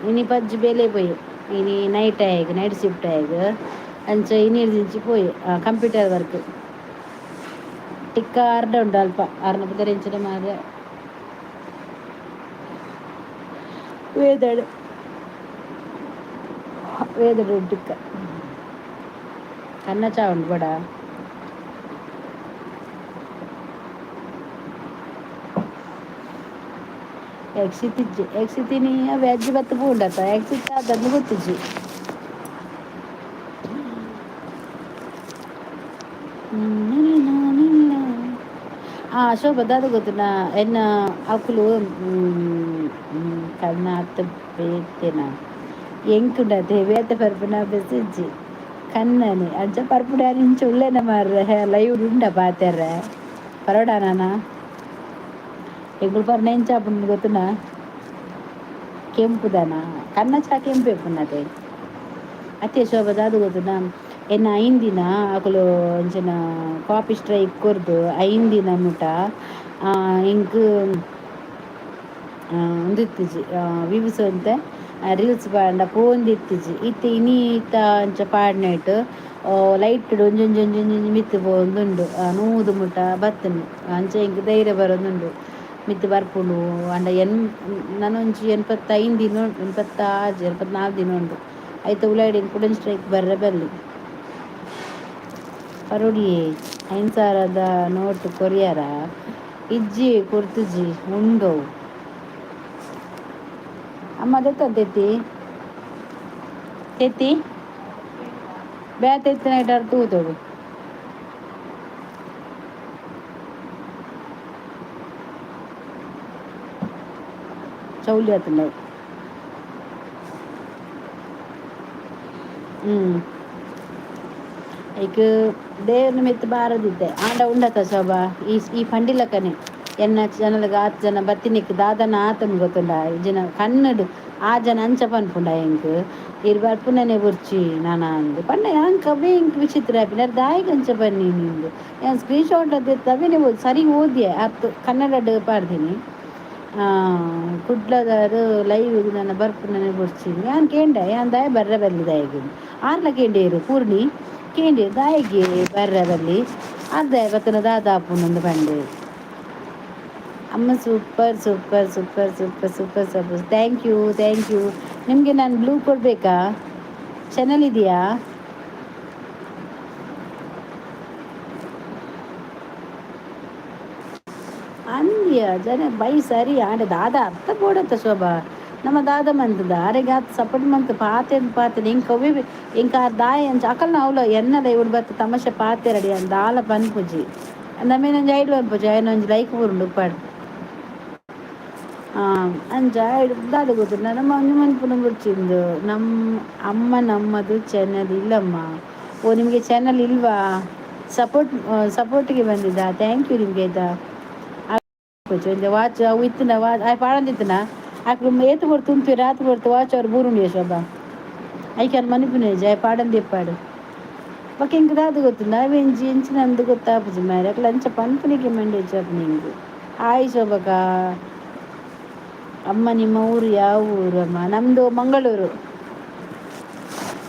ಇನಿ ಪಜ್ಜಿ ಬೇಲೆ ಪೋಯಿ ಇನಿ ನೈಟ್ ಆಯಗ್ ನೈಟ್ ಶಿಫ್ಟ್ ಆಯಗ್ ಅಂಚ ಇನಿ ಪೋಯಿ ಕಂಪ್ಯೂಟರ್ ವರ್ಕ್ ಟಿಕ್ಕ ಅರ್ಧ ಉಂಡು ಅಲ್ಪ ಅರ್ನ ಪುದರ್ ಮಾರ್ರೆ ವೇದಡು ವೇದಡು ಟಿಕ್ಕ ಕನ್ನ ಚಾ ಉಂಡು ಬಡ. ಯಕ್ಷಿತಿಜ್ಜಿ ಯಕ್ಷಿತಿನಿ ವೆಜ್ ಬತ್ತು ಪೂಂಡತ್ತ ಯಕ್ಷಿತ ಅದನ್ನು ಗೊತ್ತಿಜ್ಜಿ. ಶೋಭ ದಾದ ಗೊತ್ತುನ ಎನ್ನ ಅಕುಲು ಕಣ್ಣ ಅತ್ತ ಬೇತೇನ ಎಂಕುಂಡತೆ ಬೇತೆ ಪರ್ಪುನ ಬೆಸಿಜ್ಜಿ ಕಣ್ಣನೆ ಅಂಚ ಪರ್ಪುಡ ಇಂಚ ಉಲ್ಲೇನ ಮಾರ್ರೆ ಲೈವ್ ಉಂಡ ಪಾತೆರ್ರೆ ಪರೋಡ ನಾನ ಎಂಕುಲು ಪರ್ನ ಎಂಚ ಆಪುಂಡು ಗೊತ್ತುನ ಕೆಂಪುದನ ಕಣ್ಣ ಚಾ ಕೆಂಪು ಎಪ್ಪುನತೆ ಅತ್ತೆ ಶೋಭ ದಾದ ಗೊತ್ತುನ ಎನ್ನ ಐನ್ ದಿನ ಅಕುಲು ಅಂಚಿನ ಕಾಪಿ ಸ್ಟ್ರೈಕ್ ಕೊರ್ದು ಐನ್ ದಿನ ಮುಟ ಎಂಕ್ ಉಂದು ಇತ್ತಿಜಿ ವ್ಯೂಸ್ ಒಂತೆ ರೀಲ್ಸ್ ಪಾಂಡ ಪೋವೊಂದಿತ್ತಿಜಿ ಇತ್ತೆ ಇನೀತ ಅಂಚ ಪಾಡ್ನೆಟ್ ಲೈಟ್ ಒಂಜೊಂಜಿ ಒಂಜೊಂಜಿ ಮಿತ್ತ್ ಪೋವೊಂದುಂಡು ನೂದು ಮುಟ ಬತ್ತುಂಡು ಅಂಚ ಎಂಕ್ ಧೈರ್ಯ ಬರೊಂದುಂಡು ಮಿತ್ತ್ ಬರ್ಪುಂಡು ಅಂಡ ಎನ್ ನನೊಂಜಿ 85 ದಿನ 86 84 ದಿನ ಉಂಡು ಐತ ಉಲಾಯಿಡ್ ಕುಡೊಂಜಿ ಸ್ಟ್ರೈಕ್ ಬರ್ರೆ ಬಲ್ಲಿ ಪರೊಡಿಯೇ 5000ದ ನೋಟು ಕೊರಿಯರ ಇಜ್ಜಿ ಕೊರ್ತುಜಿ ಉಂಡು ಅಮ್ಮ ದೆತ್ತ ತೆತ್ತಿ ತೆತ್ತಿ ಬೇತೆ ಇತ್ತಿನ ತೂತೊಡು ಚೌಲಿ ಆತುಂಡವು. ಐಕ್ ದೇವ್ರನ ಮಿತ್ತ್ ಬಾರದಿತ್ತೆ ಆಂಡ ಉಂಡತ ಶೋಭಾ. ಈ ಈ ಪಂಡಿಲಕನೆ ಎನ್ನ ಜನಲಗ ಆತ್ ಜನ ಬತ್ತಿನಿಕ್ ದಾದನ ಆತನ್ ಗೊತ್ತುಂಡ ಜನ ಕನ್ನಡ ಆ ಜನ ಅಂಚ ಪನ್ಪುಂಡ ಎಂಕ್ ಇರ್ ಬರ್ಪುನನೆ ಬುರ್ಚಿ ನಾನ ಅಂದ್ ಪಂಡ ಯಾಂಕ್ ಅವೇ ಎಂಕ್ ವಿಚಿತ್ರ ಆಪಿನ ದಾಯೆಗ್ ಅಂಚ ಪನ್ನಿ ನಿಂದು. ಯಾನ್ ಸ್ಕ್ರೀನ್ ಶಾಟ್ ದೆತ್ತ್ ಅವೇ ಸರಿ ಓದಿಯೆ ಅತ್ ಕನ್ನಡಡ್ ಪಾಡ್ದಿನಿ. ಕುಡ್ಲದಾರು ಲೈವ್ ನನ್ನ ಬರ್ಪುನನೆ ಬುರ್ಚಿ. ಯಾನ್ ಕೇಂಡೆ ಯಾನ್ ದಾಯೆ ಬರ್ರೆ ಬಲ್ಲಿ ದಾಯೆಗ್ ಆರ್ಲ ಕೇಂಡೇರು ಪೂರ್ಣಿ ಕೇಂಡೆ ದಾಯೆಗೆ ಬರ್ರೆ ಬಲ್ಲಿ ಆರ್ ದಾಯೆ ಬತ್ತನ ದಾದ ಆಪುಂಡು ಪಂಡೆ. ಅಮ್ಮ super super super super super super, thank you thank you. ನಿಮಗೆ ನಾನು ಬ್ಲೂ ಕೊಡಬೇಕಾ? ಚಾನಲ್ ಇದೆಯಾ? ಅಂದ್ಯ ಜನ ಬೈ ಸರಿ ಆಂಡ ದಾದ ಅರ್ಥ ಬೋಡತ್ತ ಶೋಭಾ. ನಮ್ಮ ದಾದ ಮಂತದ ಆರೆಗ್ ಆತ್ ಸಪೋರ್ಟ್ ಮಂತ್ ಪಾತೆರ್ದ್ ಪಾತೆರ್ ಎಂಕ್ ಅವ್ವೇ ಎಂಕ್ ಆರ್ ದಾಯೆ ಅಂಚ ಅಕಲ್ನ ಅವ್ಲ ಎನ್ನಲ ಇವುಡು ಬತ್ತ್ ತಮಾಷೆ ಪಾತೆರಡ್ ಯಾನ್ ದಾಲ ಪನ್ಪುಜಿ. ಅಂದ ಒಂಜಿ ಐಡ್ ಪನ್ಪುಜಿ ಆಯನ ಒಂಜಿ ಲೈಕ್ ಬೂರುಂಡು ಉಪ್ಪಡ್. ಅಂಚ ಐಡ್ ದಾದ ಗೊತ್ತುಂಡ ನಮ್ಮ ಒಂಜಿ ಮನ್ಪುನ ಬೊರ್ಚಿಂದು ನಮ್ಮ ಅಮ್ಮ ನಮ್ಮದು ಚಾನಲ್ ಇಲ್ಲಮ್ಮ. ಓ ನಿಮಗೆ ಚಾನಲ್ ಇಲ್ವಾ? ಸಪೋರ್ಟ್ ಸಪೋರ್ಟಿಗೆ ಬಂದಿದ್ದ, thank you ನಿಮಗೆ ಆಯ್ತಾ. ಒಂಜಿ ವಾಚ್ ಅವು ಇತ್ತಿನ ವಾಚ್ ಆಯ್ ಪಾಡೊಂದಿತ್ತಿನ ಅಕ್ಲು ಏತ್ ಪೊರ್ತು ಉಂತುವೆರ್ ಆತ್ ಪೊರ್ತು ವಾಚ್ ಅವ್ರು ಬೂರುಂಡು ಶೋಭಾ. ಐಕ್ ಯಾನ್ ಮನಿಪುನೆ ಆಯ್ ಪಾಡೊಂದಿಪ್ಪಾಡು. ಬೊಕ ಎಂಕ್ ದಾದ ಗೊತ್ತುಂಡು ಅವೆಂಜಿ ಎಂಚಿನ ಅಂದ್ ಗೊತ್ತಾಪುಜಿ ಮಾರ್ರೆ ಅಕ್ಲ್ ಅಂಚ ಪನ್ಪುನೆಗೆ ಮಂಡೆ ಹೆಚ್ಚಾಪುನಿ ಎಂಕ್. ಹಾಯ್ ಶೋಭಕ್ಕ. ಅಮ್ಮ ನಿಮ್ಮ ಊರು ಯಾವ ಊರು ಅಮ್ಮ? ನಮ್ಮದು ಮಂಗಳೂರು.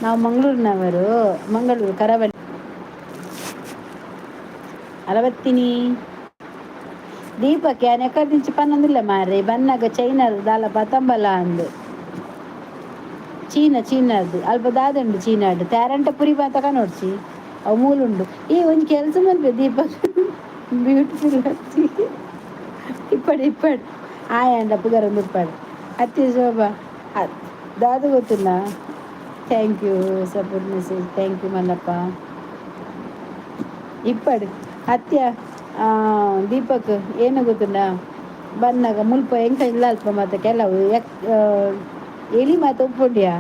ನಾವು ಮಂಗಳೂರಿನವರು, ಮಂಗಳೂರು ಕರಾವಳಿ. ಅಲವತ್ತಿನಿ ದೀಪಕ್ ಯಾನ್ ಎಕರ್ದಿಂಚಿ ಪನ್ನೊಂದಿಲ್ಲ ಮಾರ್ರೆ ಬನ್ನಗ ಚೈನರ್ ದಾಲ ಪತಂಬಲ ಅಂದ್. ಚೀನಾ ಚೀನಾದ್ದು ಅಲ್ಪ ದಾದ ಉಂಡು ಚೀನಾಡ್ ತ್ಯಾರಂಟ ಪುರಿ ಮಾತ ಕನೋಡ್ಚಿ ಅವು ಮೂಲುಂಡು. ಈ ಒಂಜಿ ಕೆಲಸ ಮಲ್ಪೆ ದೀಪಕ್ ಬ್ಯೂಟಿಫುಲ್ ಅತ್ತಿ ಇಪ್ಪಡು ಇಪ್ಪಡು ಆಯಂಡ ಪುಗರೊಂದು ಇಪ್ಪಡು ಅತ್ತಿ ಶೋಭಾ ದಾದ ಗೊತ್ತುಂಡ. Thank you support message, thank you Mallappa. ಇಪ್ಪಡು ಅತ್ಯ Deepak ಏನು ಗೊತ್ತುಂಡ ಬನ್ನಗ ಮುಲ್ಪ ಎಂಕ ಇಲ್ಲ ಅಲ್ಪ ಮಾತ ಕೆಲವು ಎಲಿ ಮಾತ ಉಪ್ಪುಂಡ್ಯಾ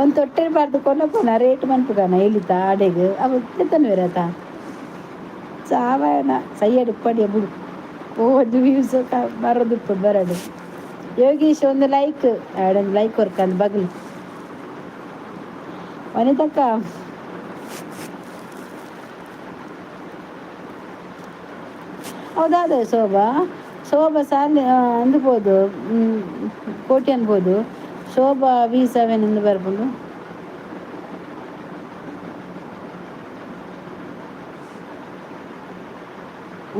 ಒಂದು ತೊಟ್ಟೆ ಪಾಡ್ದು ಕೊನೊಪುನ ರೇಟ್ ಮನ್ಪುಗನ ಎಲಿತ ಆಡೆಗ್ ಅವು ದೆತ್ತೊನುವೆರ್ ಸಾವನ ಸಯ್ಯಡ್ ಉಪ್ಪಡಿಯ ಬುಡು ಒಂಜಿ ವ್ಯೂಸ್ ಬರೋದುಪ್ಪು ಬರಡು. ಯೋಗೀಶ್ ಒಂದು ಲೈಕ್ ಆಡೊಂದು ಲೈಕ್ ಕೊರ್ಕಂದು ಬಗ್ಲು. ವನಿತಕ್ಕ ಹೌದಾದ ಶೋಭಾ. ಶೋಭಾ ಸಾಲಿ ಅಂದ್ಬೋದು ಕೋಟಿ ಅನ್ಬೋದು. ಶೋಭಾ ವಿ7 ಎಂದು ಬರ್ಪುಂಡು.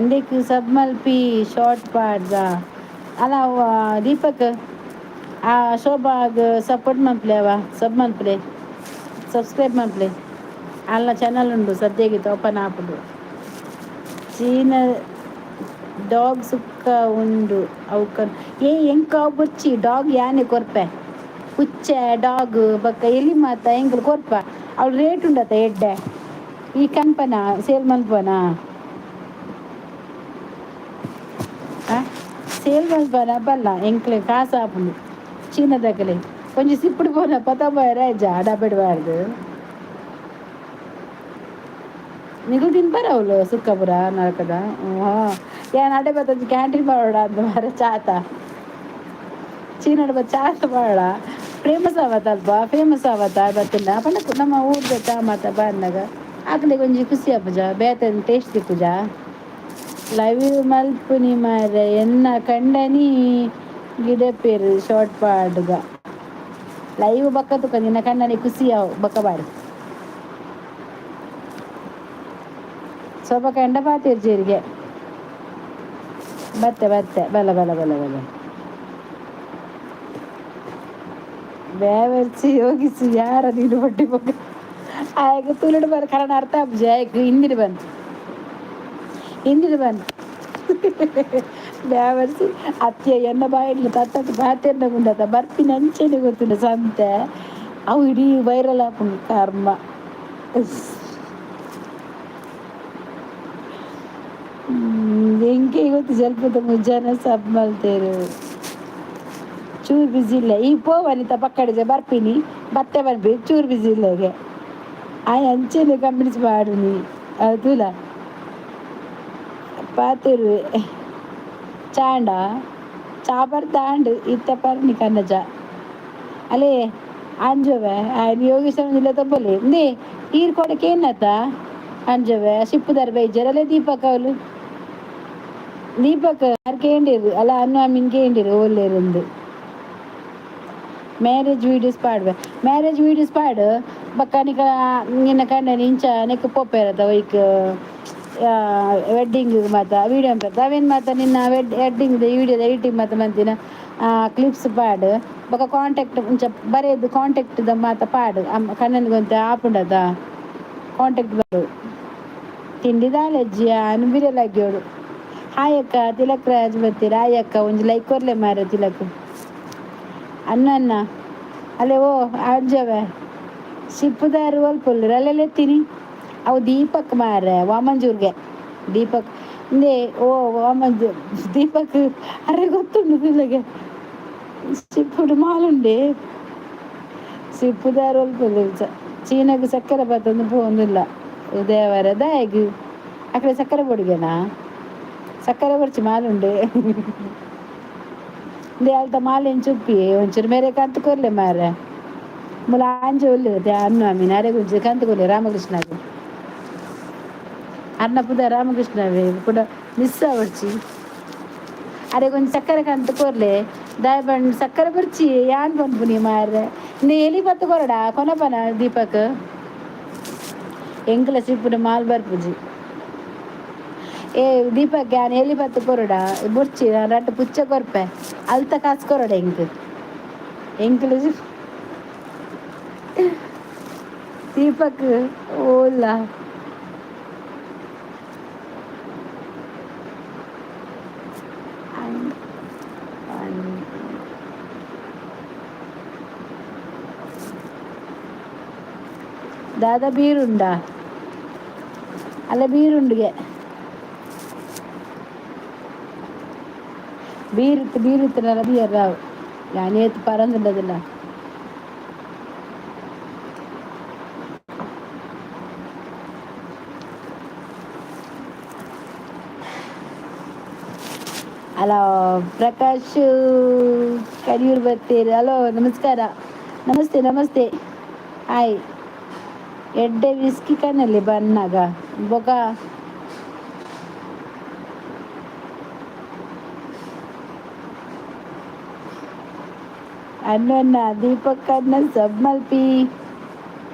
ಉಂದೆಕ್ ಸಬ್ ಮಲ್ಪಿ ಶಾರ್ಟ್ ಪಾಡ್ದ ಅಲ್ಲ ದೀಪಕ್ ಆ ಶೋಭಾಗ್ ಸಪೋರ್ಟ್ ಮಲ್ಪಲೆ ಅವ ಸಬ್ ಮಲ್ಪಲೆ ಸಬ್ಸ್ಕ್ರೈಬ್ ಮಲ್ಪಲೆ. ಅಲ್ಲ ಚಾನಲ್ ಉಂಡು ಸದ್ಯಗೆ ಓಪನ್ ಆಪುಂಡು. ಚೀನ ಡಾಗ್ ಸುಕ್ಕ ಉಂಡು ಅವುಕನ್ ಏ ಎಂಕ್ ಅವು ಬೊರ್ಚಿ ಡಾಗ್ ಯಾನೆ ಕೊರ್ಪೆ ಪುಚ್ಚೆ ಡಾಗ್ ಬೊಕ್ಕ ಎಲಿ ಮಾತ ಎಂಕುಲು ಕೊರ್ಪ ಅವ್ಳು ರೇಟ್ ಉಂಡತ ಎಡ್ಡೆ ಈ ಕನ್ಪನ ಸೇಲ್ ಮನ್ಪುವನ ಸೇಲ್ ಮನ್ಪುವನ ಬಲ್ಲ ಎಂಕ್ಲೆ ಕಾಸು ಆಪುಂಡು ಚೀನದಕಲೆ ಒಂಜಿ ಸಿಪ್ಪುಡು ಪೋನ ಪತೊಂಬಾಯೆರೆ ಆಯ್ಜ ಡಬ್ಬೆಡ್ ನಿಗುಲು ತಿನ್ಪರ ಅವ್ಲು ಸುಕ್ಕ ಪೂರ ನರಕದ. ಯಾನ್ ಅಡೆ ಬತ್ತೊಂಜಿ ಕ್ಯಾಂಟೀನ್ ಪಾಡೋಡ ಅಂದ್ ಮಾರ್ರೆ ಚಾತ ಚೀನಡ್ ಬತ್ತ್ ಚಾತ ಪಾಡೋಡ ಫೇಮಸ್ ಆವತ ಅಲ್ಪ ಫೇಮಸ್ ಆವತ ಬತ್ತುಂಡ ಪಂಡ ನಮ್ಮ ಊರ್ದ ಚಾ ಮಾತ ಬನ್ನಗ ಅಕ್ಲೆಗ್ ಒಂಜಿ ಖುಷಿ ಆಪುಜ ಬೇತೆ ಟೇಸ್ಟ್ ತಿಕ್ಕುಜ. ಲೈವ್ ಮಲ್ಪುನಿ ಮಾರ್ರೆ ಎನ್ನ ಕಂಡನಿ ಗಿಡಪೆರ್ ಶಾರ್ಟ್ ಪಾಡ್ಗ ಲೈವ್ ಬೊಕ್ಕ ತುಕ ನಿನ್ನ ಕಂಡನಿ ಖುಷಿ ಆವು ಬೊಕ್ಕ ಪಾಡ್. ಶೋಭಕ್ಕ ಎಂಡ ಪಾತೆರ್ಜೆರಿಗೆ ಬತ್ತೆ ಬತ್ತೆ ಬಲ ಬಲ ಬಲ ಬಲ ಬೇವರ್ಸಿ ಯೋಗಿಸಿ ಯಾರ ನೀನು ಬಡ್ಡಿ ಬೊಕ್ಕ ಆಯಗ್ ತುಳುಡು ಬರ ಕನ್ನಡ ಅರ್ಥ ಆಪುಜಿ ಆಯಗ್ ಹಿಂದಿಡ್ ಬಂತು ಹಿಂದಿಡ್ ಬಂತು ಬೇವರ್ಸಿ ಅತ್ಯ ಎನ್ನ ಬಾಯಿಡ್ಲ ತತ್ತತ್ ಪಾತೆರ್ನ ಗುಂಡತ ಬರ್ಪಿನ ಅಂಚೆನೆ ಗೊತ್ತುಂಡು ಸಂತೆ ಅವು ಇಡೀ ವೈರಲ್ ಆಪುಂಡು ಕರ್ಮ. ಎಂಕೆ ಗೊತ್ತು ಸ್ವಲ್ಪ ಜನ ಸಬ್ ಮಲ್ತೇರು ಚೂರು ಬಿಸಿ ಇಲ್ಲ ಈ ಪೋವನಿತ ಪಕ್ಕಡಿಜೆ ಬರ್ಪಿನಿ ಬತ್ತೆ ಬರ್ಪಿ ಚೂರು ಬಿಸಿ ಇಲ್ಲಗೆ. ಆಯ್ ಅಂಚೆನೆ ಕಂಪ್ನಿಸ್ ಪಾಡುನಿ ಅದು ತೂಲ ಪಾತೆರುವೆ ಚಾಂಡ ಚಾಪರ್ ತಾಂಡ್ ಇತ್ತ ಪರ್ನಿ ಕನ್ನ ಚಾ ಅಲೇ ಅಂಜೊವೆ ಆಯ್ನ ಯೋಗೇಶ್ ಜಿಲ್ಲೆ ತಪ್ಪೊಲಿ ಇಂದೇ ಈರ್ ಕೊಡಕ್ಕೆ ಏನತ್ತ ಅಂಜೊವೆ ಸಿಪ್ಪುದಾರ್ ಬೈಜರ್ ಅಲ್ಲೇ ದೀಪಕ್ ಅವಲು ದೀಪಕ್ ಆರ್ ಕೇಂಡಿರು ಅಲ್ಲ ಅನ್ನು ಅಮ್ಮಿನ್ ಕೇಂಡಿರು ಓಲ್ಲೇರುಂದು. ಮ್ಯಾರೇಜ್ ವೀಡಿಯೋಸ್ ಪಾಡ್ವೆ, ಮ್ಯಾರೇಜ್ ವೀಡಿಯೋಸ್ ಪಾಡು. ಬೊಕ್ಕ ನಿಕ ನಿನ್ನ ಕಂಡನಿ ಇಂಚ ನೆಕ್ ಪೋಪೆರತ ಒಯ್ಕ್ ವೆಡ್ಡಿಂಗ್ ಮಾತ ವೀಡಿಯೋ ಮನ್ಪೆರ್ ಅವೇನು ಮಾತ ನಿನ್ನ ವೆಡ್ಡಿಂಗ್ ವೀಡಿಯೋದ ಎಡಿಟಿಂಗ್ ಮಾತ ಮಂತಿನ ಕ್ಲಿಪ್ಸ್ ಪಾಡು. ಬೊಕ್ಕ ಕಾಂಟ್ಯಾಕ್ಟ್ ಇಂಚ ಬರೇದು ಕಾಂಟ್ಯಾಕ್ಟ್ ದ ಮಾತ ಪಾಡು. ಕಣ್ಣನಿಗೆ ಒಂತೆ ಆಪುಂಡತ ಕಾಂಟ್ಯಾಕ್ಟ್ ಬರು. ತಿಂಡಿ ದಾಲಜ್ಜಿ ಆನ್ ಬಿರಲಾಗ್ಯೋಡು. ಹಾಯ್ ಅಕ್ಕ, ತಿಲಕ್ ರಾಜ್ ಬತ್ತೀರ. ಹಾಯ್ ಅಕ್ಕ, ಒಂಜಿ ಲೈಕ್ ಕೊರ್ಲೆ ಮಾರೆ ತಿಲಕ್. ಅನ್ನ ಅನ್ನ ಅಲ್ಲೇ ಓ ಅಂಜವೆ ಸಿಪ್ಪುದಾರು ಒಲ್ಪುಲ್ಲೆರ್ ಅಲ್ಲೆಲ್ಲ ಎತ್ತೀನಿ. ಅವು ದೀಪಕ್ ಮಾರೆ ವಾಮಂಜೂರ್ಗೆ ದೀಪಕ್ ಇಂದೇ. ಓ ವಾಮಂಜೂರ್ ದೀಪಕ್ ಅರೆ ಗೊತ್ತುಂಡು ತಿಲಗೆ. ಸಿಪ್ಪುಡು ಮಾಲುಂಡೆ ಸಿಪ್ಪುದಾರು ಒಲ್ಪುಲ್ಲೆರ್. ಚೀನಾಗ್ ಸಕ್ಕರೆ ಬತ್ತೊಂದು ಪೋವೊಂದುಲ್ಲ ದೇವರ ದಾಯೆಗ್ ಅಕಡೆ ಸಕ್ಕರೆ ಬೊಡಿಗೆನಾ ಸಕ್ಕರೆ ಬೊರ್ಚಿ ಮಾಲುಂಡೆ. ಇಂದೇ ಅಲ್ತ ಮಾಲೆನ್ ಚುಪ್ಪಿ ಒಂಚೂರು ಮೇರೆ ಕಂತ್ ಕೊರ್ಲೆ ಮಾರೆ. ಮೂಲ ಆಂಜಿ ಉಲ್ಲೆರ್ ಅನ್ನು ಅಮ್ಮಿನ ಅರೆಗ್ ಒಂಚೂರು ಕಂತ್ ಕೊರ್ಲೆ. ರಾಮಕೃಷ್ಣಗ್ ಅರ್ನ ಪುದರ್ ರಾಮಕೃಷ್ಣವೇ ಕುಡ ಮಿಸ್ ಆವೊಡ್ಚಿ. ಅರೆಗ್ ಒಂಜಿ ಸಕ್ಕರೆ ಕಂತ್ ಕೊರ್ಲೆ. ದಾಯೆ ಪಂಡ ಸಕ್ಕರೆ ಬೊರ್ಚಿ ಯಾನ್ ಪನ್ಪುನಿ ಮಾರ್ರೆ. ಇಂದೇ ಎಲಿ ಪತ್ತ್ ಕೊರಡ ಕೊನಪನ ದೀಪಕ್. ಎಂಕ್ಲ ಸಿಪ್ಪುಡು ಮಾಲ್ ಬರ್ಪುಜಿ. ಏ ದೀಪಕ್, ಯಾನ್ ಎಲಿ ಪತ್ತ್ ಕೊರಡ ಬೊರ್ಚಿ, ರಡ್ಡ್ ಪುಚ್ಚೆ ಕೊರ್ಪೆ. ಅಲ್ತ ಕಾಸ್ ಕೊರಡ ಎಂಕ್. ಎಂಕ್ಲ ದೀಪಕ್ ಓಲ್ಲ ದಾದ ಬೀರುಂಡಾ ಅಲ್ಲ ಬೀರುಂಡುಗೆ ಬೀರಿತ್ತು ಬೀರಿತ್ತನಲ್ಲ ಬಿಯರ್ ರಾವ್ ಯಾನ್ ಏತ್ ಪರಂದುಂಡದಲ್ಲ. ಹಲೋ ಪ್ರಕಾಶ್ ಕಡಿಯೂರು ಬರ್ತೀರಿ. ಹಲೋ, ನಮಸ್ಕಾರ, ನಮಸ್ತೆ ನಮಸ್ತೆ, ಹಾಯ್. ಎಡ್ಡೆ ವಿಸ್ಕಿ ಕನಲ್ಲಿ ಬನ್ನಾಗ ಬೊಕ ಅನ್ನ ದೀಪಕ್ ಅನ್ನ ಸಬ್ ಮಲ್ಪಿ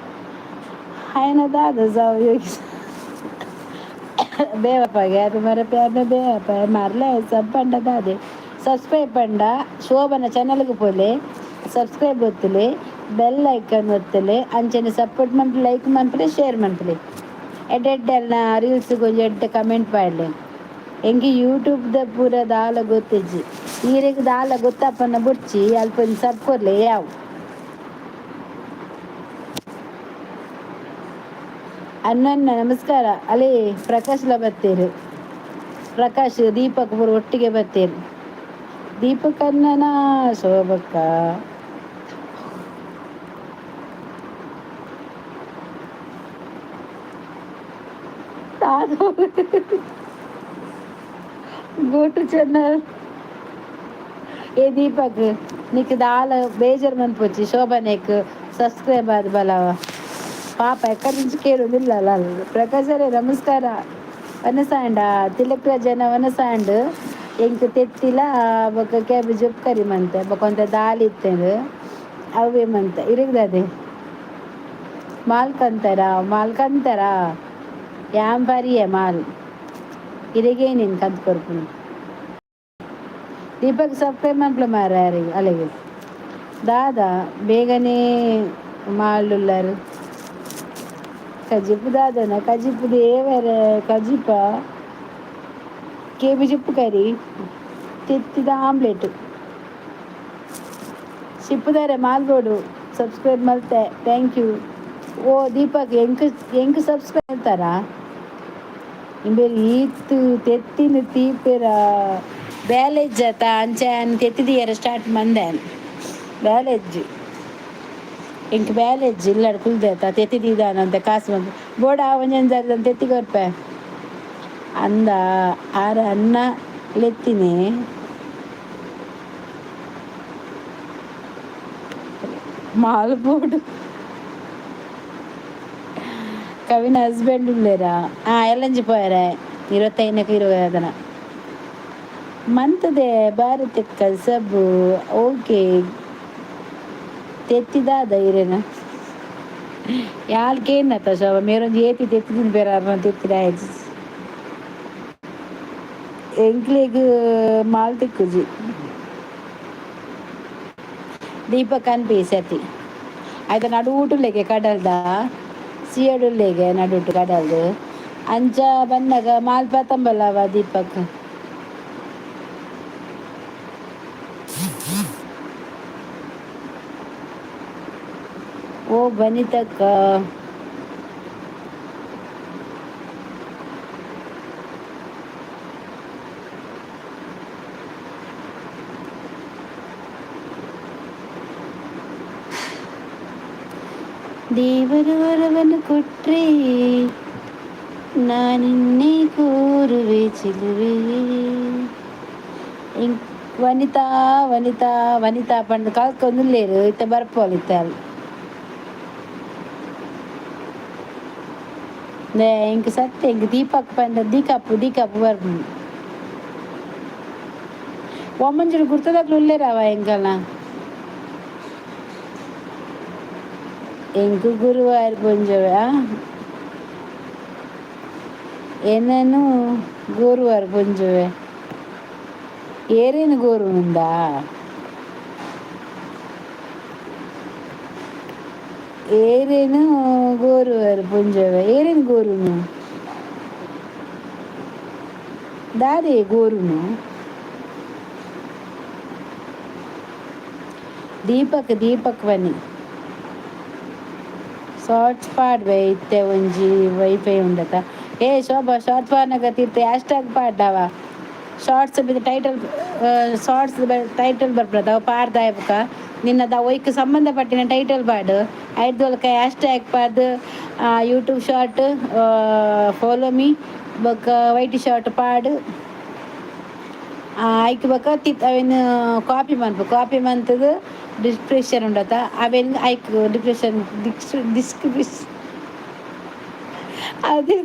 हाय दादा जाओ योगी ಬೇವಪ್ಪ ಯಾರು ಮರ ಪ್ಯಾರ್ನ ಬೇವಪ್ಪ ಮಾರ್ಲೆ. ಸಬ್ ಪಂಡ ದಾದೆ ಸಬ್ಸ್ಕ್ರೈಬ್ ಪಂಡ ಶೋಭನ ಚಾನಲ್ಗೆ ಪೋಲೆ, ಸಬ್ಸ್ಕ್ರೈಬ್ ಒತ್ತಲೆ, ಬೆಲ್ ಐಕನ್ ಒತ್ತಲೆ. ಅಂಚನೆ ಸಪೋರ್ಟ್ ಮನ್ಪುಲೆ, ಲೈಕ್ ಮನ್ಪುಲೆ, ಶೇರ್ ಮನ್ಪುಲೆ. ಎಡ್ಡೆ ಎಡ್ಡೆ ಅಲ್ನ ರೀಲ್ಸ್ ಒಂಜಿ ಎಡ್ಡೆ ಕಮೆಂಟ್ ಪಾಡ್ಲೆ. ಎಂಕ್ ಯೂಟ್ಯೂಬ್ದ ಪೂರ ದಾಲ ಗೊತ್ತಿಜ್ಜಿ. ಈರೆಗ್ ದಾಲ ಗೊತ್ತಪ್ಪನ ಬುಡ್ಚಿ, ಅಲ್ಪ ಒಂಜಿ ಸಬ್ ಕೊರ್ಲೆ ಯಾವು. ಅಣ್ಣಣ್ಣ ನಮಸ್ಕಾರ. ಅಲೇ ಪ್ರಕಾಶ್ಲ ಬತ್ತೇರು. ಪ್ರಕಾಶ್ ದೀಪಕ್ ಪೂರ ಒಟ್ಟಿಗೆ ಬತ್ತೇರು. ದೀಪಕ್ ಅಣ್ಣನ ಶೋಭಕ್ಕ go to channel. ಏ ದೀಪಕ್, ನಿಕ್ ದಾಲ ಬೇಜಾರ್ ಮನ್ಪೊಚ್ಚಿ, ಶೋಭನೆಕ್ ಸಬ್ಸ್ಕ್ರೈಬ್ ಆದ್ ಬಲವ. ಪಾಪ ಎಕ್ಕಡ నుంచి ಕೇಳುದಿಲ್ಲ. ಪ್ರಕಾಶರೇ ನಮಸ್ಕಾರ. ವನಸಾಂಡ ತಿಲಕ್ ಜನ ವನಸಾಂಡ್. ಎಂಕ್ ತೆತ್ತಿಲ ಬೊಕ ಕ್ಯಾಬೇಜ್ ಕರಿ ಮಂತೆ ಬೊಕ ಒಂತೆ ದಾಲ್ ಇತ್ತೆಂಡ್ ಅವೇ ಮಂತೆ ಇರಗ್ದದೆ. ಮಾಲ್ ಕಂತರ ಮಾಲ್ ಕಂತರ ಯಾನ್ ಪರಿಯೆ ಮಾಲ್ ಇರೆಗೇ ನೀನು ಕಂತ್ ಕೊರ್ಪುನು. ದೀಪಕ್ ಸಬ್ಸ್ಕ್ರೈಬ್ ಮನ್ಪುಲೆ ಮಾರ್ರೆ ಅಲೆಗ್. ದಾದಾ ಬೇಗನೆ ಮಾಲುಲ್ಲರ್ ಕಜಿಪು ದಾದನ ಕಜಿಪು ದೇವರೆ ಕಜಿಪ ಕೇಬಿಜಿಪ್ಪು ಕರಿ ತೆತ್ತಿದ ಆಮ್ಲೆಟ್ ಸಿಪ್ಪುದಾರೆ ಮಾಲ್ಬೋಡು. ಸಬ್ಸ್ಕ್ರೈಬ್ ಮಲ್ತೆ, thank you. ಓ ದೀಪಕ್, ಎಂಕ್ ಎಂಕ್ ಸಬ್ಸ್ಕ್ರೈಬ್ ಮಲ್ತಾರಾ ಇಂಬೆರ್? ಈತ್ ತೆತ್ತಿನ ತೀಪೆರ ಬೇಲೆ ಇಜ್ಜತ ಅಂಚ ಯಾನ್ ತೆತ್ತಿ ದೀಯರೆ ಸ್ಟಾರ್ಟ್ ಮಂದೆ. ಬೇಲೆ ಇಜ್ಜಿ. ಇಂಕ್ ಬ್ಯಾಲೇಜ್ ಇಲ್ಲಡ್ ಕುಲ್ದೇತ ತೆತ್ತಿ ದೀದಾನಂತೆ ಕಾಸು ಬಂದು ಬೋಡ ಒಂಜೊಂಜಿ ಜಾಗದ ತೆತ್ತಿ ಕೊರ್ಪೆ ಅಂದ ಆರ ಅನ್ನ ಲೆತ್ತಿನಿ. ಮಾಲ್ಪೋಡು ಕವಿನ ಹಸ್ಬೆಂಡ್ ಉಲ್ಲೇರಾ? ಎಲ್ಲಂಜಿ ಪೋಯರೆ 25ಕ್ಕೆ 20 ಮಂತದೆ ಭಾರತಕ್ಕ ಸಬ್ಬು ಓಕೆ ತೆತ್ತಿದಾದ ಇರೇನ ಯಾಲ್ ಕೇನ್ನತ್ತ ಶೋಭ ಮೇರೊಂಜಿ ಏತಿ ತೆತ್ತಿದಿನ ಬೇರೆ ತೆತ್ತಿದ ಎಂಕ್ಲೆಗ್ ಮಾಲ್ ತಿಕ್ಕುಜಿ. ದೀಪಕ್ ಅನ್ಪಿ ಸತಿ ಆಯ್ತ ನಡುಟುಲ್ಲೆಗೆ ಕಡಲ್ದ ಸಿಯಡುಲ್ಲೆಗೆ ನಡುಟು ಕಡಲ್ದು ಅಂಚ ಬನ್ನಗ ಮಾಲ್ಪ ತಂಬಲ್ಲವ ದೀಪಕ್. ಓ ವನಿತಕ್ಕ, ದೇವರು ವರವನ್ನು ಕೊಟ್ರೆ ನಾನಿನ್ನೇ ಕೋರುವೆ ಚಿಲುವೆ. ವನಿತಾ ವನಿತಾ ವನಿತಾ ಪಂಡ್ ಕಲ್ಕೊಂದುಲ್ಲೇರು ಇತ್ತೆ ಬರ್ಪೋಲು ಇತ್ತೆ ಅಲ್ ಇಂಕ್ ಸತ್ಯ ಇಂಕ್ ದೀಪಕ್ ಪಂಡ ದೀಕಪ್ಪು ದೀಕಪ್ಪು ಬರ್ಪುಂಡು. ಒಮ್ಮಂಜುಡು ಗುರ್ತದಕ್ಲು ಉಲ್ಲೇರವ ಎಂಕಲ್ನ? ಎಂಕ್ ಗುರುವಾರ ಪೊಂಜೊವೆ ಏನೇನು ಗುರುವಾರ ಪೊಂಜೊವೆ ಏರೇನು ಗೋರುನುಂದಾ? ಏರೇನು ಗೋರುವಾರ ಪೊಂಜೊವೆ ಏರೇನು ಗೋರುನು ದಾದೆ ಗೋರುನು? ದೀಪಕ್ ದೀಪಕ್ ಬನ್ನಿ ಶಾರ್ಟ್ಸ್ ಪಾಡ್ವೆ ಇತ್ತೆ ಒಂಜಿ ವೈಫೈ ಉಂಡತ. ಏ ಶೋಭಾ, ಶಾರ್ಟ್ಸ್ ಪಾಡ್ನಗ ತೀರ್ಥ ಹ್ಯಾಶ್ ಟ್ಯಾಗ್ ಪಾಡ್ಡವ. ಶಾರ್ಟ್ಸ್ ಬಿದ್ ಟೈಟಲ್, ಶಾರ್ಟ್ಸ್ ಟೈಟಲ್ ಬರ್ಪದ ಅವು ಪಾಡ್ದಾಯ ಬುಕ್ಕ ನಿನ್ನದ ಒಯ್ಕ್ ಸಂಬಂಧಪಟ್ಟಿನ ಟೈಟಲ್ ಪಾಡು. ಐಡ್ದೊಲ್ಕ ಹ್ಯಾಶ್ ಟ್ಯಾಗ್ ಪಾಡ್ದು ಯೂಟ್ಯೂಬ್ ಶಾರ್ಟ್ ಫಾಲೋ ಮೀ ಬೊಕ್ಕ ವೈಟ್ ಶಾರ್ಟ್ ಪಾಡು. ಐಕ್ ಬೊಕ್ಕ ತಿತ್ ಅವೆನ್ ಕಾಪಿ ಮನ್ಪು. ಕಾಪಿ ಮಂತುದು ಡಿಸ್ಕ್ರಿಪ್ಷನ್ ಉಂಡತ ಅವೆನ್ ಐಕ್ ಡಿಪ್ರೆಷನ್ ಡಿಸ್ಕ್ರಿಪ್ಷನ್ ಅದು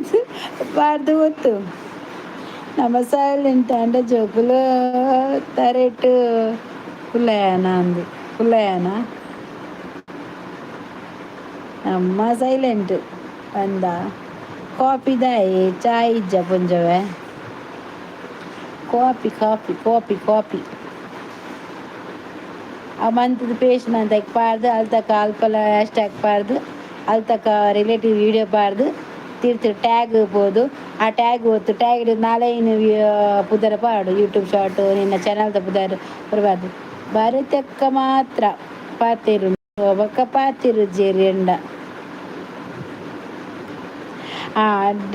ಪಾಡ್ದು ಗೊತ್ತು. ನಮ್ಮ ಸೈಲೆಂಟ್ ಅಂಡ ಜೋಕುಲು ತರೆಟ್ ಕುಲ್ಲಯಾನ ಅಂದು ಕುಲ್ಲಯಾನ ನಮ್ಮ ಸೈಲೆಂಟ್ ಪಂದ. ಕಾಪಿ ದಾಯೆ ಚಾಯ್ ಇಜ್ಜ ಪುಂಜವೆ? ಕಾಪಿ ಕಾಪಿ ಕಾಪಿ ಕಾಪಿ ಆ ಮಂತದ ಪೇಸ್ಟ್ ಮಂತ್ ಐಕ್ ಪಾಡ್ದು ಅಲ್ತಕ ಅಲ್ಪಲ ಹ್ಯಾಶ್ ಟ್ಯಾಗ್ ಪಾಡ್ದು ಅಲ್ತಕ ರಿಲೇಟಿವ್ ವೀಡಿಯೋ ಪಾಡ್ದು ತಿರ್ತು ಟ್ಯಾಗ್ ಪೋದು ಆ ಟ್ಯಾಗ್ ಒತ್ತು ಟ್ಯಾಗ್ ನಾಲೈನ್ ಪುದರ ಪಾಡು ಯೂಟ್ಯೂಬ್ ಶಾರ್ಟ್ ನಿನ್ನ ಚಾನಲ್ದ ಪುದರ್ ಬರಬಾರ್ದು. ಭಾರತಕ್ಕ ಮಾತ್ರ ಪಾತೆರು ಬೊಕ್ಕ ಪಾತೆರು ಜೇರಿಯಂಡ. ಆ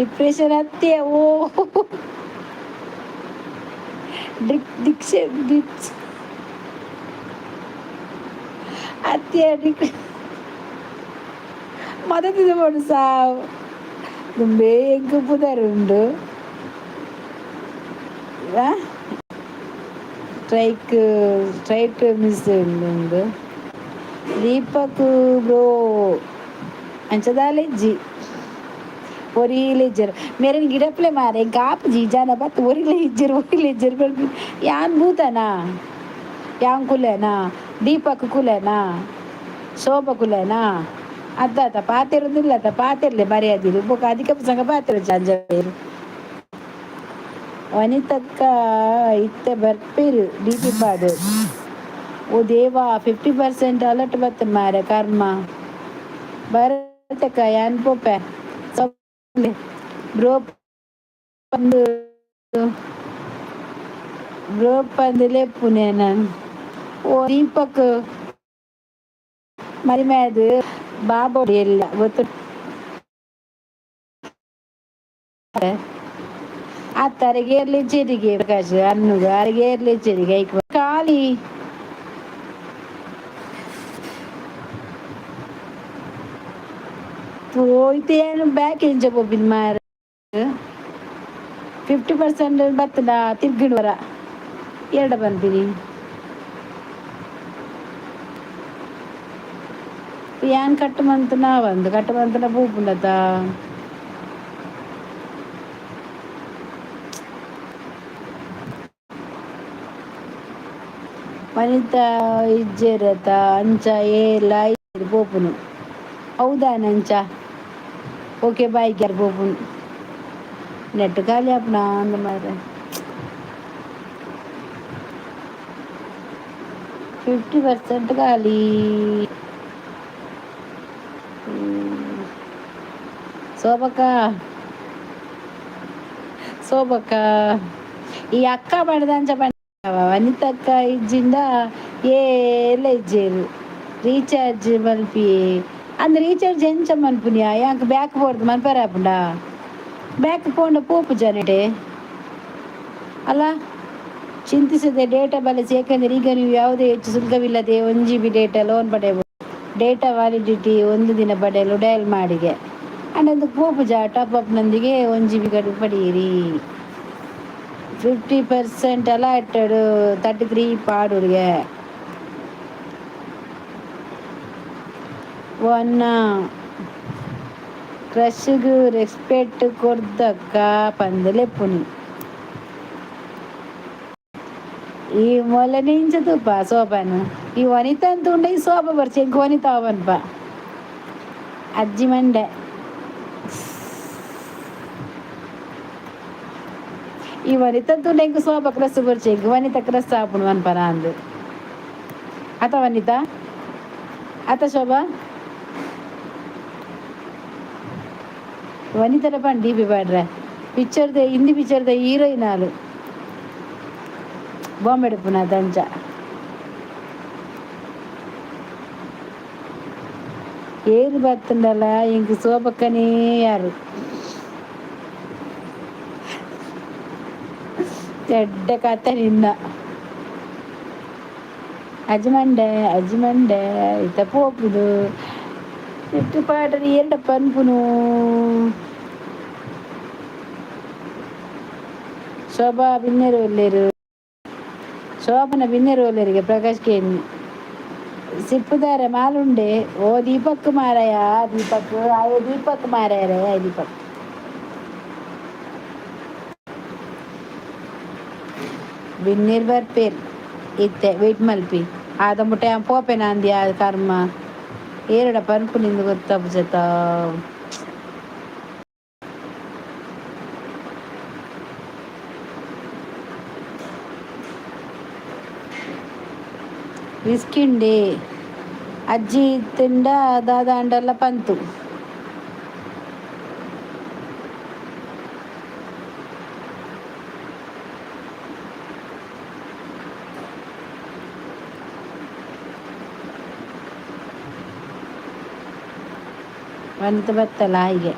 ಡಿಪ್ರೆಷನ್ ಅತ್ತೆ ಓ ಡಿಕ್ ದಿಕ್ಷೆ ಡಿಚ್ ಅತ್ತೆ ಡಿಕ್ ಮದತಿದ ಬೋಡು ಸಾವು ದುಂಬೇ ಎಂಕ್ ಪುದರ್ ಉಂಡು. ಸ್ಟ್ರೈಕ್ ಸ್ಟ್ರೈಟ್ ಮಿಸ್ ಉಂಡು. ದೀಪಕ್ ಬ್ರೋ ಅಂಚ ದಾಲ ಇಜ್ಜಿ ಒರಿಲೆ ಇಜ್ಜೆರ್ ಮೇರೆನ್ ಗಿಡಪ್ಲೆ ಮಾರೆ ಎಂಕ್ ಆಪುಜಿ ಜನ ಬತ್ತ್ ಒರಿಲೆ ಇಜ್ಜೆರ್ ಒರಿಲೆ ಇಜ್ಜೆರ್ ಪನ್ಪಿ. ಯಾನ್ ಭೂತನಾ? ಯಾನ್ ಕುಲೆನಾ? ದೀಪಕ್ ಕುಲೆನಾ? ಶೋಭ ಕುಲೆನಾ? ಅತ್ತ ಪಾತೆರುದಿಲ್ಲ ಅತ್ತ ಪಾತೆರ್ಲೆ ಮರ್ಯಾದಿರು ಬೊಕ ಅಧಿಕ ಪ್ರಸಂಗ ಪಾತೆರ ಅಂಜವೇರು. ವನಿತಕ್ಕ ಇತ್ತೆ ಬರ್ಪೇರು ಡಿ ಪಿ ಪಾಡು. ಓ ದೇವಾ, 50% ಅಲರ್ಟ್ ಬತ್ತ ಮಾರೆ ಕರ್ಮ. ಭರತಕ್ಕ ಯಾನ್ ಪೋಪೆ ಬ್ರೋ ಪಂದು ಬ್ರೋ ಪಂದು ಲೆಪ್ಪುನೆ ನಾನು. ಓ ದೀಪಕ್ ಮರಿಮ್ಯಾದ್ ಬಾಬೋ ಎಲ್ಲ ಗೊತ್ತು ಅತ್ತರಿಗೆ ಏರ್ಲಿ ಚೆರಿಗೆ ಪ್ರಕಾಶ್ ಅನ್ನುಗ ಅರಿಗೆ ಏರ್ಲಿ ಚೆರಿಗೆ ಐಕ್ ಖಾಲಿ. ಪೋಯ್ತೇನು ಬ್ಯಾಕ್ ಎಂಚ ಪೋಪಿನ ಮಾರ. 50% ಬತ್ತದ ತಿರ್ಗಿಡುವರ ಎರಡ ಪನ್ಪಿನಿ. ಯಾನ್ ಕಟ್ಟು ಮಂತುನ ಒಂದು ಕಟ್ಟು ಮಂತುನ ಪೂಪುಂಡತ. ವನಿತಾ ಇಜ್ಜೆರತ ಅಂಚ ಏಲ ಪೋಪುನು ಹೌದಾನ ಅಂಚ. Okay bye ಗ್ಯಾರ್ ಪೋಪುನು. ನೆಟ್ ಖಾಲಿ ಆಪುನ ಅಂದ ಮಾರ್ರೆ. 50% ಖಾಲಿ. ಶೋಭಕ್ಕ, ಶೋಭಕ್ಕ, ಈ ಅಕ್ಕ ಪಂಡದ ಅಂಚ ಪಂಡ. ವನಿತಕ್ಕ ಇಜ್ಜಿಂಡ ಏಲ ಇಜ್ಜೇರು. ರೀಚಾರ್ಜ್ ಮಲ್ಪಿ ಅಂದ್ ರೀಚಾರ್ಜ್ ಎಂಚ ಮನ್ಪುನಿಯ? ಯಾಂಕ್ ಬ್ಯಾಕ್ ಬೋರ್ದು ಮನ್ಪರೆ ಆಪುಂಡ? ಬ್ಯಾಕ್ ಪೋಂಡ ಪೋಪು ಜನಟೆ ಅಲ್ಲ. ಚಿಂತಿಸದೆ ಡೇಟಾ ಬಳಸಿ, ಏಕೆಂದರೆ ಈಗ ನೀವು ಯಾವುದೇ ಹೆಚ್ಚು ಶುಲ್ಕವಿಲ್ಲದೆ 1 GB data loan ಪಡೆಯಬಹುದು. ಡೇಟಾ ವ್ಯಾಲಿಡಿಟಿ ಒಂದು ದಿನ ಪಡೆಯಲು ಡಯಲ್ ಮಾಡಿಗೆ ಅಂಡ್ ಒಂದು ಪೋಪುಜ. ಟಾಪ್ ಅಪ್ನೊಂದಿಗೆ 1 GB ಗಡುವು ಪಡೆಯಿರಿ. 50% ಅಲಾಟೆಡ್, 33 ಪಾಡುರಿಗೆ. ಒನ್ನ ಕ್ರಶ್ಗ್ ರೆಸ್ಪೆಕ್ಟ್ ಕೊರ್ದಕ್ಕ ಪಂದ್ ಲೆಪ್ಪುನಿ. ಈ ಮೊಲನೆ ಇಂಚ ತೂಪ ಸೋಪಾನು. ಈ ವನಿತಾ ಅಂತ ಉಂಡ. ಈ ಸೋಪ ಬರ್ಚೆ ಇಂಕ ವನಿತಾ ಪನ್ಪ. ಅಜ್ಜಿ ಮಂಡೆ. ಈ ವನಿತಾ ತೂಂಡ ಎಂಕ್ ಸೋಪ ಕ್ರಸ್ ಬರ್ಚೆ. ಇಂಕ್ ವನಿತಾ ಕ್ರಸ್ ಆಪುಂಡು ಪನ್ಪನ ಅಂದ್ ಅತ ವನಿತಾ ಅತ ಶೋಭಾ. ವನಿತರ ಪಂಡ್ ಡಿಪಿ ಪಾಡ್ರೆ. ಪಿಕ್ಚರ್ದ, ಹಿಂದಿ ಪಿಕ್ಚರ್ದ ಹೀರೋಯಿನ್ ಆಲು. ಬಾಂಬೆ ಪುನ ದಂಚ. ಏರು ಬತ್ತುಂಡಲ ಇಂಕ್ ಸೋಪಕ್ಕನೇ ಯಾರು ಎಡ್ಡೆ ಕತೆ ನಿನ್ನ. ಅಜ್ಮಂಡೆ ಅಜ್ಮಂಡೆ ಇತ್ತ ಪೋಪುದು ನೆಟ್ಟು ಪಾಟರಿ ಎರಡ ಪನ್ಪುನು. ಶೋಭಾ ಬಿನ್ನೆರು ಒಲ್ಲೆರು? ಶೋಭನ ಬಿನ್ನೆರು ಒಲ್ಲೆರಿಗೆ? ಪ್ರಕಾಶ್ ಕೇನಿ ಸಿಪ್ಪುದಾರೆ ಮಾಲುಂಡೆ. ಓ ದೀಪಕ್ ಮಾರಾಯ, ದೀಪಕ್ ಆಯೋ, ದೀಪಕ್ ಮಾರಾಯ ರೇ ದೀಪಕ್. ಬಿನ್ನೀರ್ ಬರ್ಪೇರ್ ಇತ್ತೆ, ವೆಯ್ಟ್ ಮಲ್ಪಿ. ಆದ ಮುಟ್ಟೆ ಪೋಪೆನ ಅಂದಿ. ಆ ಕರ್ಮ ಏರಡ ಪನ್ಪು ನಿಂದು ಗೊತ್ತಾಪುಜತ. ವಿಸ್ಕಿಂಡೆ ಅಜ್ಜಿ ಇತ್ತಿಂಡ ದಾದಾಂಡಲ್ಲ ಪಂತು. ವನಿತ ಬತ್ತಲ್ಲ ಹೀಗೆ.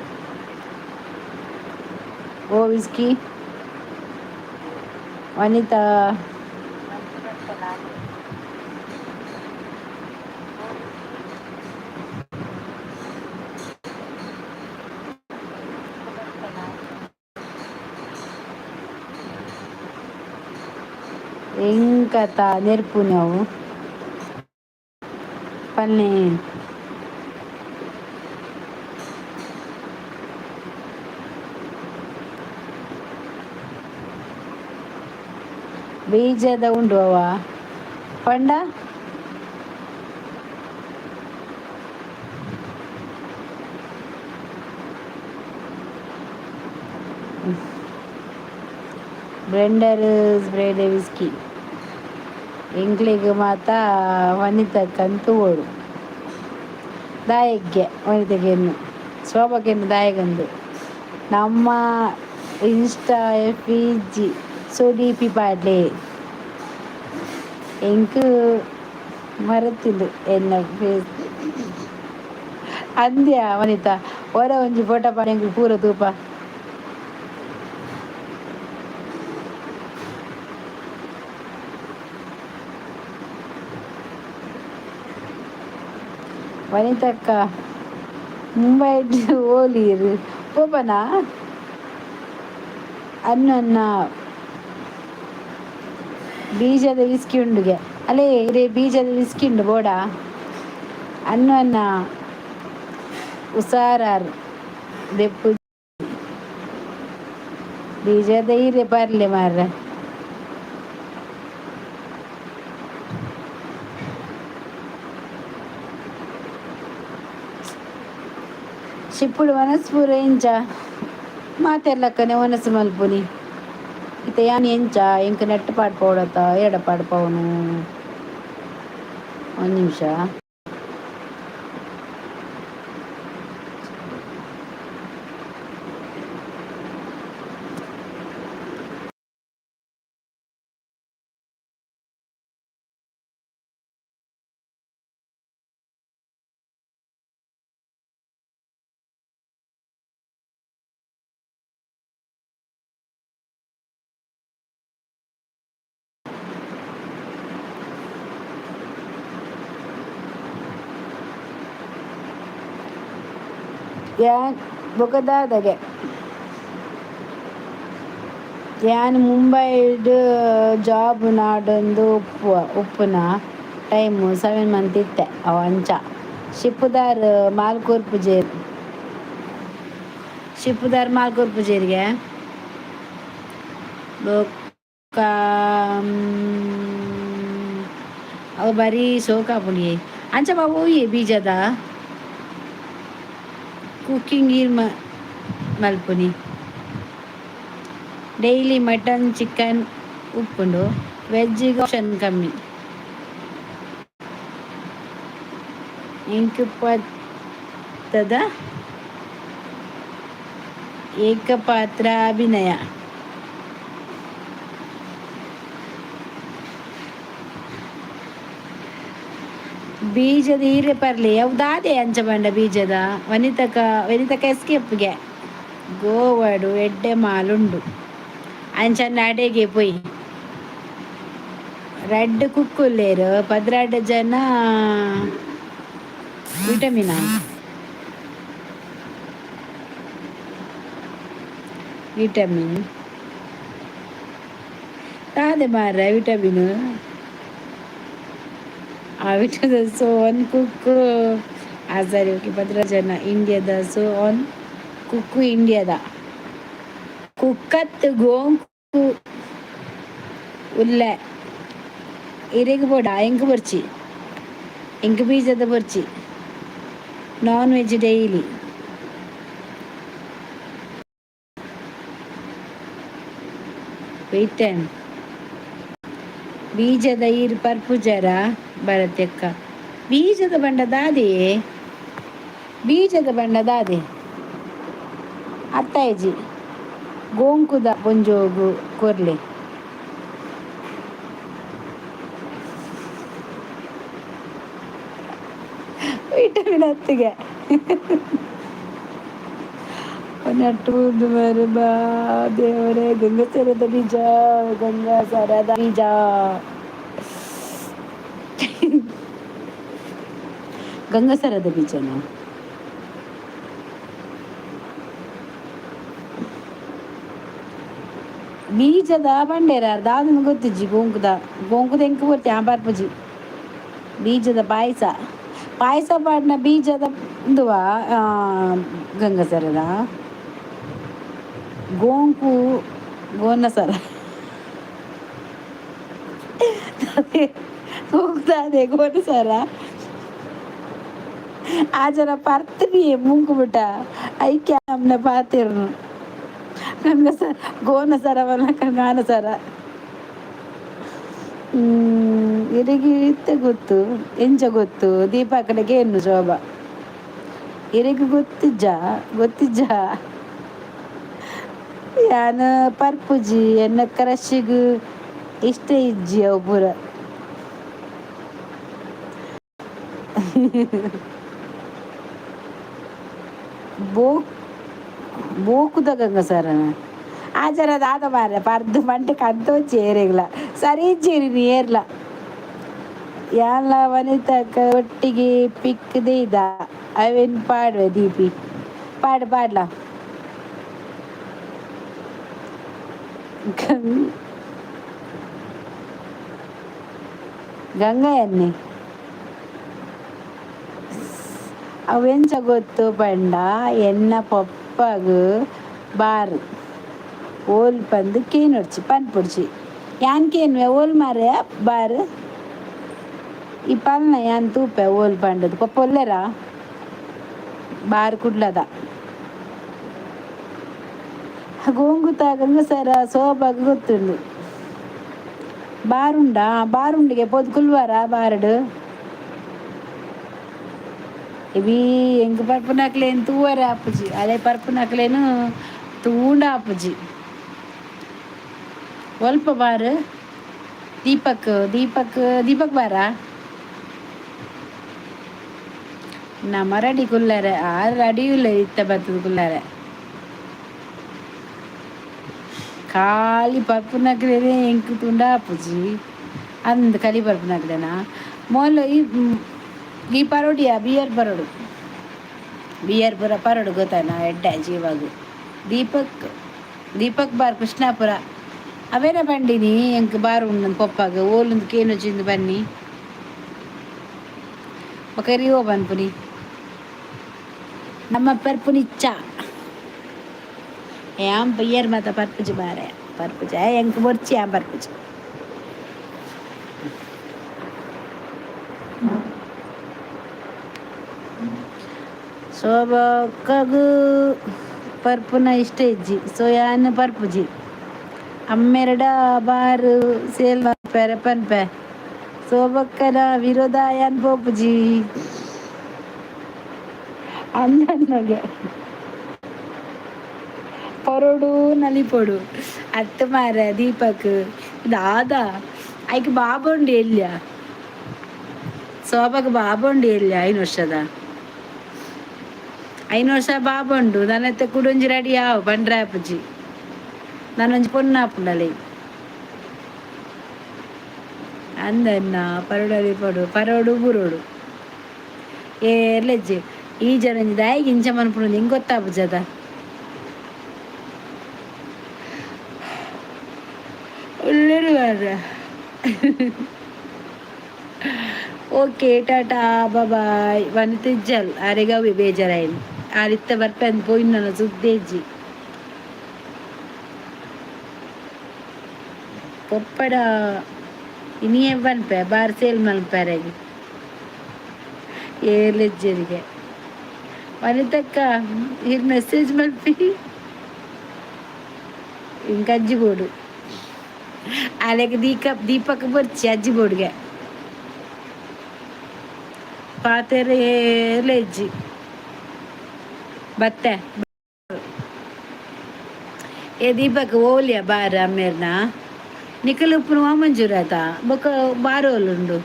ಓ ವಿಸ್ಕಿ ವನಿತಾ. ಎಂಕತ ನೆರ್ಪುನವು ಪನ್ನೆ. ಬೀಜದ ಉಂಡು ಅವ ಪಂಡ. ಬ್ಲೆಂಡರ್ ಸ್ಪ್ರೇಡ್ ವಿಸ್ಕಿ ಎಂಕ್ಲೆಗ್ ಮಾತ ವನಿತಕ್ಕಂತ ಓಡು ದಾಯಕ್ಕೆ. ವನಿತಗೆನ್ನು ಶೋಭಕ್ಕೆನ್ನು ದಾಯಗಂದು. ನಮ್ಮ ಇನ್ಸ್ಟಾ ಎಫ್ ಜಿ ಸೊ ಡಿಪಿ ಪಾಡ್ಲೆ. ಎಂಕ್ ಮರತಿಂದು ಎನ್ನ ಫೇಸ್ ಅಂದ್ಯ ವನಿತಾ. ಒರ ಒಂಜಿ ಫೋಟೋ ಪಾಡ್ ಎಂಕ್ ಪೂರ ತೂಪ. ವನಿತಕ್ಕ. Mumbai ಓಲೀರು ಪೋಪನ ಅನ್ನ ಬೀಜದ ವಿಸ್ಕಿ ಉಂಡುಗೆ ಅಲ್ಲೇ ಇರೇ ಬೀಜದ ವಿಸ್ಕಿ ಉಂಡು ಬೋಡ ಅನ್ನ ಅನ್ನ ಉಸಾರಾರ್ ದೆಪ್ಪು ಬೀಜದ ಇರೆ ಬರ್ಲೆ ಮಾರ್ರೆ. ಶಿಪ್ಪುಡು ವನಸ್ಪೂರ ಎಂಚ ಮಾತೆರ್ಲಕ್ಕನೆ ವನಸು ಮಲ್ಪುನಿ ಇತ್ತೆ ಯಾನ್ ಎಂಚ ಎಂಕ್ ನೆಟ್ ಪಾಡ್ಪೋಡತ್ತ ಎಡ ಪಾಡ್ಪವನು ಒಂದು ನಿಮಿಷ. ಯಾನ್ ಬೊಕದಾದಗೆ ಯಾನ್ ಮುಂಬೈಡ್ ಜಾಬ್ ನಾಡೊಂದು ಉಪ್ಪು ಉಪ್ಪುನ ಟೈಮ್ 7 ಮಂತ್ ಇತ್ತೆ ಅವು ಅಂಚ ಶಿಪ್ಪುದಾರ್ ಮಾಲ್ಕೂರ್ ಪೂಜೇರ್ ಶಿಪ್ಪುದಾರ್ ಮಾಲ್ಕೂರ್ ಪೂಜೇರಿಗೆ ಬೊಕ್ಕ ಅವು ಬಾರಿ ಸೋಕಾಪುಂಡು ಅಂಚ ಬಾಬು ಬೀಜದ ಕುಕ್ಕಿಂಗ್ ಈರ್ ಮಲ್ಪುನಿ. Daily mutton chicken ಉಪ್ಪುಂಡು, ವೆಜ್ ಆಪ್ಷನ್ ಕಮ್ಮಿ. ಎಂಕ್ ಪತ್ತದ ಏಕಪಾತ್ರ ಅಭಿನಯ. ಬೀಜದ ಈರೆ ಪರ್ಲಿ ಅವು ದಾದೆ ಅಂಚ ಪಂಡ ಬೀಜದ ವನಿತಕ ವನಿತಕ ಎಸ್ಕೇಪ್ಗೆ ಗೋವಾಡು ಎಡ್ಡೆ ಮಾಲುಂಡು ಅಂಚ ಅಡೆಗೆ ಪೋಯಿ ರಡ್ಡ್ ಕುಕ್ಕುಲ್ಲೇರು 12 ಜನ ವಿಟಮಿನಾ ವಿಟಮಿನ್ ದಾದೆ ಮಾರ್ರೆ ವಿಟಮಿನ್ ಆ vitamin so one cook. ಸರಿ, ಓಕೆ. 16 ಜನ ಇಂಡಿಯಾದ so one cook ಇಂಡಿಯಾದ ಕುಕ್ಕತ್ ಗೋಂಕು ಉಲ್ಲೆ ಇರೆಗ್ ಬೋಡ ಎಂಕ್ ಬೊರ್ಚಿ ಎಂಕ್ ಬೀಜದ ಬೊರ್ಚಿ non veg daily. Wait, ಬೀಜದ ಈರ್ ಪರ್ಪುಜರ ಭರತ್ಯಕ್ಕ? ಬೀಜದ ಬಂಡ ದಾದೆಯೇ? ಬೀಜದ ಬಂಡ ದಾದೆ ಅತ್ತಾಯ್ಜಿ. ಗೋಂಕುದ ಪೊಂಜೋಗು ಕೊರ್ಲೆ. ವಿಟಮಿನ್ ಹತ್ತಿಗೆ ನಟ್ಟು ಬಾ ದೇವರೇ. ಗಂಗಾಸರದ ಬೀಜ, ಗಂಗಾಸರದ ಬೀಜ, ಗಂಗಾಸರದ ಬೀಜನ. ಬೀಜದ ಬಂಡೇರ ದಾದನ ಗೊತ್ತಿಜ್ಜಿ. ಗೋಂಕುದ ಗೋಂಕುದ ಎಂಕ್ ಬೊರ್ಚಿ ಆ ಬರ್ಪುಜಿ. ಬೀಜದ ಪಾಯಸ, ಪಾಯಸ ಪಾಡ್ನ ಬೀಜದ ಉಂದುವ ಗಂಗಸರದ ಗೋಂಕು ಗೋನಸರ ಗೋಂಕುದಾದೆ ಗೋನಸರ. ಆ ಜನ ಪರ್ತ್ನಿ ಮುಂಕುಬಿಟ್ಟ ಐಕ್ಯ ನಮ್ನ ಪಾತಿರ್ನು ಗಂಗಸರ ಗೋನಸರವನ ಗಾನಸರ ಇರೆಗ್ ಇತ್ತೆ ಗೊತ್ತು ಎಂಚ ಗೊತ್ತು ದೀಪಾಕಡೆಗೆ ಏನು ಶೋಭಾ ಇರೆಗ್ ಗೊತ್ತಿಜ್ಜ ಗೊತ್ತಿಜ್ಜ? ಯಾನ್ ಪರ್ಪುಜಿ ಎನ್ನ ಕ್ರಶಿಗ್ ಇಷ್ಟ ಇಜ್ಜಿ ಅವು ಪೂರ. ಬೋಕ್ ಬೋಕುದ ಗಂಗಸರನ ಆಚರ ದಾದ ಮಾರ್ರೆ ಪರ್ದು ಮಂಟೆ ಕಂತೋಚಿ ಏರೆಗ್ಲ ಸರಿ ಇಜ್ಜೇರಿ ಏರ್ಲ. ಯಾನ್ಲ ವನಿತಕ್ಕ ಒಟ್ಟಿಗೆ ಪಿಕ್ ದೀದ ಅವೆನ್ ಪಾಡುವೆ ದೀಪಿ ಪಾಡು ಪಾಡ್ಲ. ಗಂಗಯ್ಯನ್ನೇ ಅವೆಂಚ ಗೊತ್ತು ಪಂಡ ಎನ್ನ ಪೊಪ್ಪಗ್ ಬಾರ್ ಓಲ್ ಪಂದ್ ಕೇನೊಡ್ಚಿ ಪನ್ಪೊಡ್ಚಿ ಯಾನ್ ಕೇನ್ವೆ ಓಲ್ ಮಾರ್ರೆ ಬಾರ್ ಈ ಪಲ್ನ ಯಾನ್ ತೂಪೆ ಓಲ್ ಪಂಡದು ಪೊಪ್ಪ ಉಲ್ಲೆರಾ ಬಾರ್ ಕುಡ್ಲದ ಗೋಂಗುತ ಗಂಗಸರ ಸೋಬಾಗ್ ಗೊತ್ತುಂಡು ಬಾರುಂಡಾ ಬಾರುಂಡಿಗೆ ಪೋದು ಕುಲ್ವಾರ ಬಾರಡು ಇವಿ ಎಂಕ್ ಪರ್ಪುನಕ್ಲೇನ್ ತೂವರೆ ಆಪುಜಿ ಅಲೆ ಪರ್ಪುನಕ್ಲೇನು ತೂಂಡ ಆಪುಜಿ. ಒಲ್ಪ ಬಾರ್ ದೀಪಕ್ ದೀಪಕ್ ದೀಪಕ್ ಬಾರಾ ನಮ ರೆಡಿ ಕುಲ್ಲರೆ ಆರ್ ರೆಡಿ ಉಲ್ಲೆ ಇತ್ತೆ ಬತ್ತದ ಕುಲ್ಲರೆ ಖಾಲಿ ಪರ್ಪುನಕ್ಲೇನೆ ಎಂಕ್ ತೂಂಡ ಆಪುಜಿ ಅಂದ್ ಕಲಿ ಪರ್ಪುನಕ್ಲೆನ ಮೋಲು ಈ ಈ ಪರೋಡಿಯ ಬಿಯರ್ ಪರೋಡು ಬಿಯರ್ ಪುರ ಪರೋಡು ಗೊತ್ತಾನ ಎಡ್ಡೆ ಜೀವಾಗ. ದೀಪಕ್ ದೀಪಕ್ ಬಾರ್ ಕೃಷ್ಣಾಪುರ ಅವೇನ ಬಂಡಿನಿ ಎಂಕ್ ಬಾರ್ ಉಂಡು ಪೊಪ್ಪಾಗ ಓಲುಂದು ಕೇನೊಚಿಂದು ಬನ್ನಿ ಬೊಕ ರಿವೋ ಪನ್ಪುನಿ ನಮ್ಮ ಪರ್ಪುನಿಚ್ಚ ಯಾನ್ ಬಿಯರ್ ಮಾತ ಪರ್ಪುಜಿ ಮಾರಾಯ ಪರ್ಪುಜಿ ಎಂಕ್ ಬೊರ್ಚಿ ಯಾನ್ ಪರ್ಪುಜಿ. ಶೋಭಕ್ಕಗು ಪರ್ಪುನ ಇಷ್ಟ ಇಜ್ಜಿ ಸೊ ಯಾನ್ ಪರ್ಪುಜಿ ಅಮ್ಮೆರಡ ಬಾರ್ ಸೇಲ್ ಮಲ್ಪೆರೆ ಪನ್ಪೆ ಶೋಭಕ್ಕನ ವಿರೋಧ ಯಾನ್ ಪೋಪುಜಿ ಅಂದನ್ನಗೆ ಪರೋಡು ನಲಿಪೊಡು ಅತ್ತ್ ಮಾರ್ರೆ ದೀಪಕ್ ದಾದ ಐಕ್ ಬಾಬೊಂಡು ಎಲ್ಯ ಶೋಭಕ್ ಬಾಬೊಂಡು ಎಲ್ಯ ಐನ್ ವರ್ಷದ ಐನ್ ವರ್ಷ ಬಾಬೊಂಡು ನನ್ನತ್ತೆ ಕುಡೊಂಜಿ ರೆಡಿ ಆವು ಪಂಡ್ರೆ ಆಪುಜಿ ನಾನೊಂಜಿ ಪೊಣ್ಣು ಆಪುಂಡಲೆ ಅಂದನ್ನ ಪರೋಡು ಪಡು ಪರೋಡು ಬುರೋಡು ಏರ್ಲೆಜ್ಜಿ ಈ ಜನ ದಾಯಿಗ್ ಇಂಚ ಮನ್ಪುನು ಎಂಕ್ ಗೊತ್ತಾಪುಜದ. ಉಲ್ಲೆರ್ ಮಾರ್ರೆ. ಓಕೆ ಟಾಟಾ ಬಾಯ್ ವನಿತ ಇಜ್ಜಲ್ ಆರೆಗ್ ಅವೆ ಬೇಜಾರಾಯಿನಿ ಆರ್ ಇತ್ತೆ ಬರ್ಪೆಂದ್ ಪೋಯಿನನ ಸುದ್ದಿ ಇಜ್ಜಿ. ಪೊಪ್ಪಡ ಇನಿಯೇ ಪನ್ಪೆ ಬಾರ್ ಸೇಲ್ ಮಲ್ಪೆರೆಗ್ ಏರ್ಲೆಜ್ಜೆರಿಗೆ ವನಿತಕ್ಕ ಈರ್ ಮೆಸೇಜ್ ಮಲ್ಪಿ ಎಂಕ್ ಅಜ್ಜಿ ಬೋಡು ಅಲೆಗ್ ದೀಕ ದೀಪಕ್ ಬೊರ್ಚಿ ಅಜ್ಜಿ ಬೋಡುಗೆ ಪಾತೆರ ಏರ್ಲ ಇಜ್ಜಿ ಬತ್ತೆ ಏ ದೀಪಕ್ ಓಲಿಯ ಬಾರ್ ಅಮ್ಮೇರ್ನ ನಿಕಲ್ ಉಪ್ಪುನು ವಾಮಂಜೂರ್ ಆತ ಬೊಕ ಬಾರ್ ಓಲುಂಡು.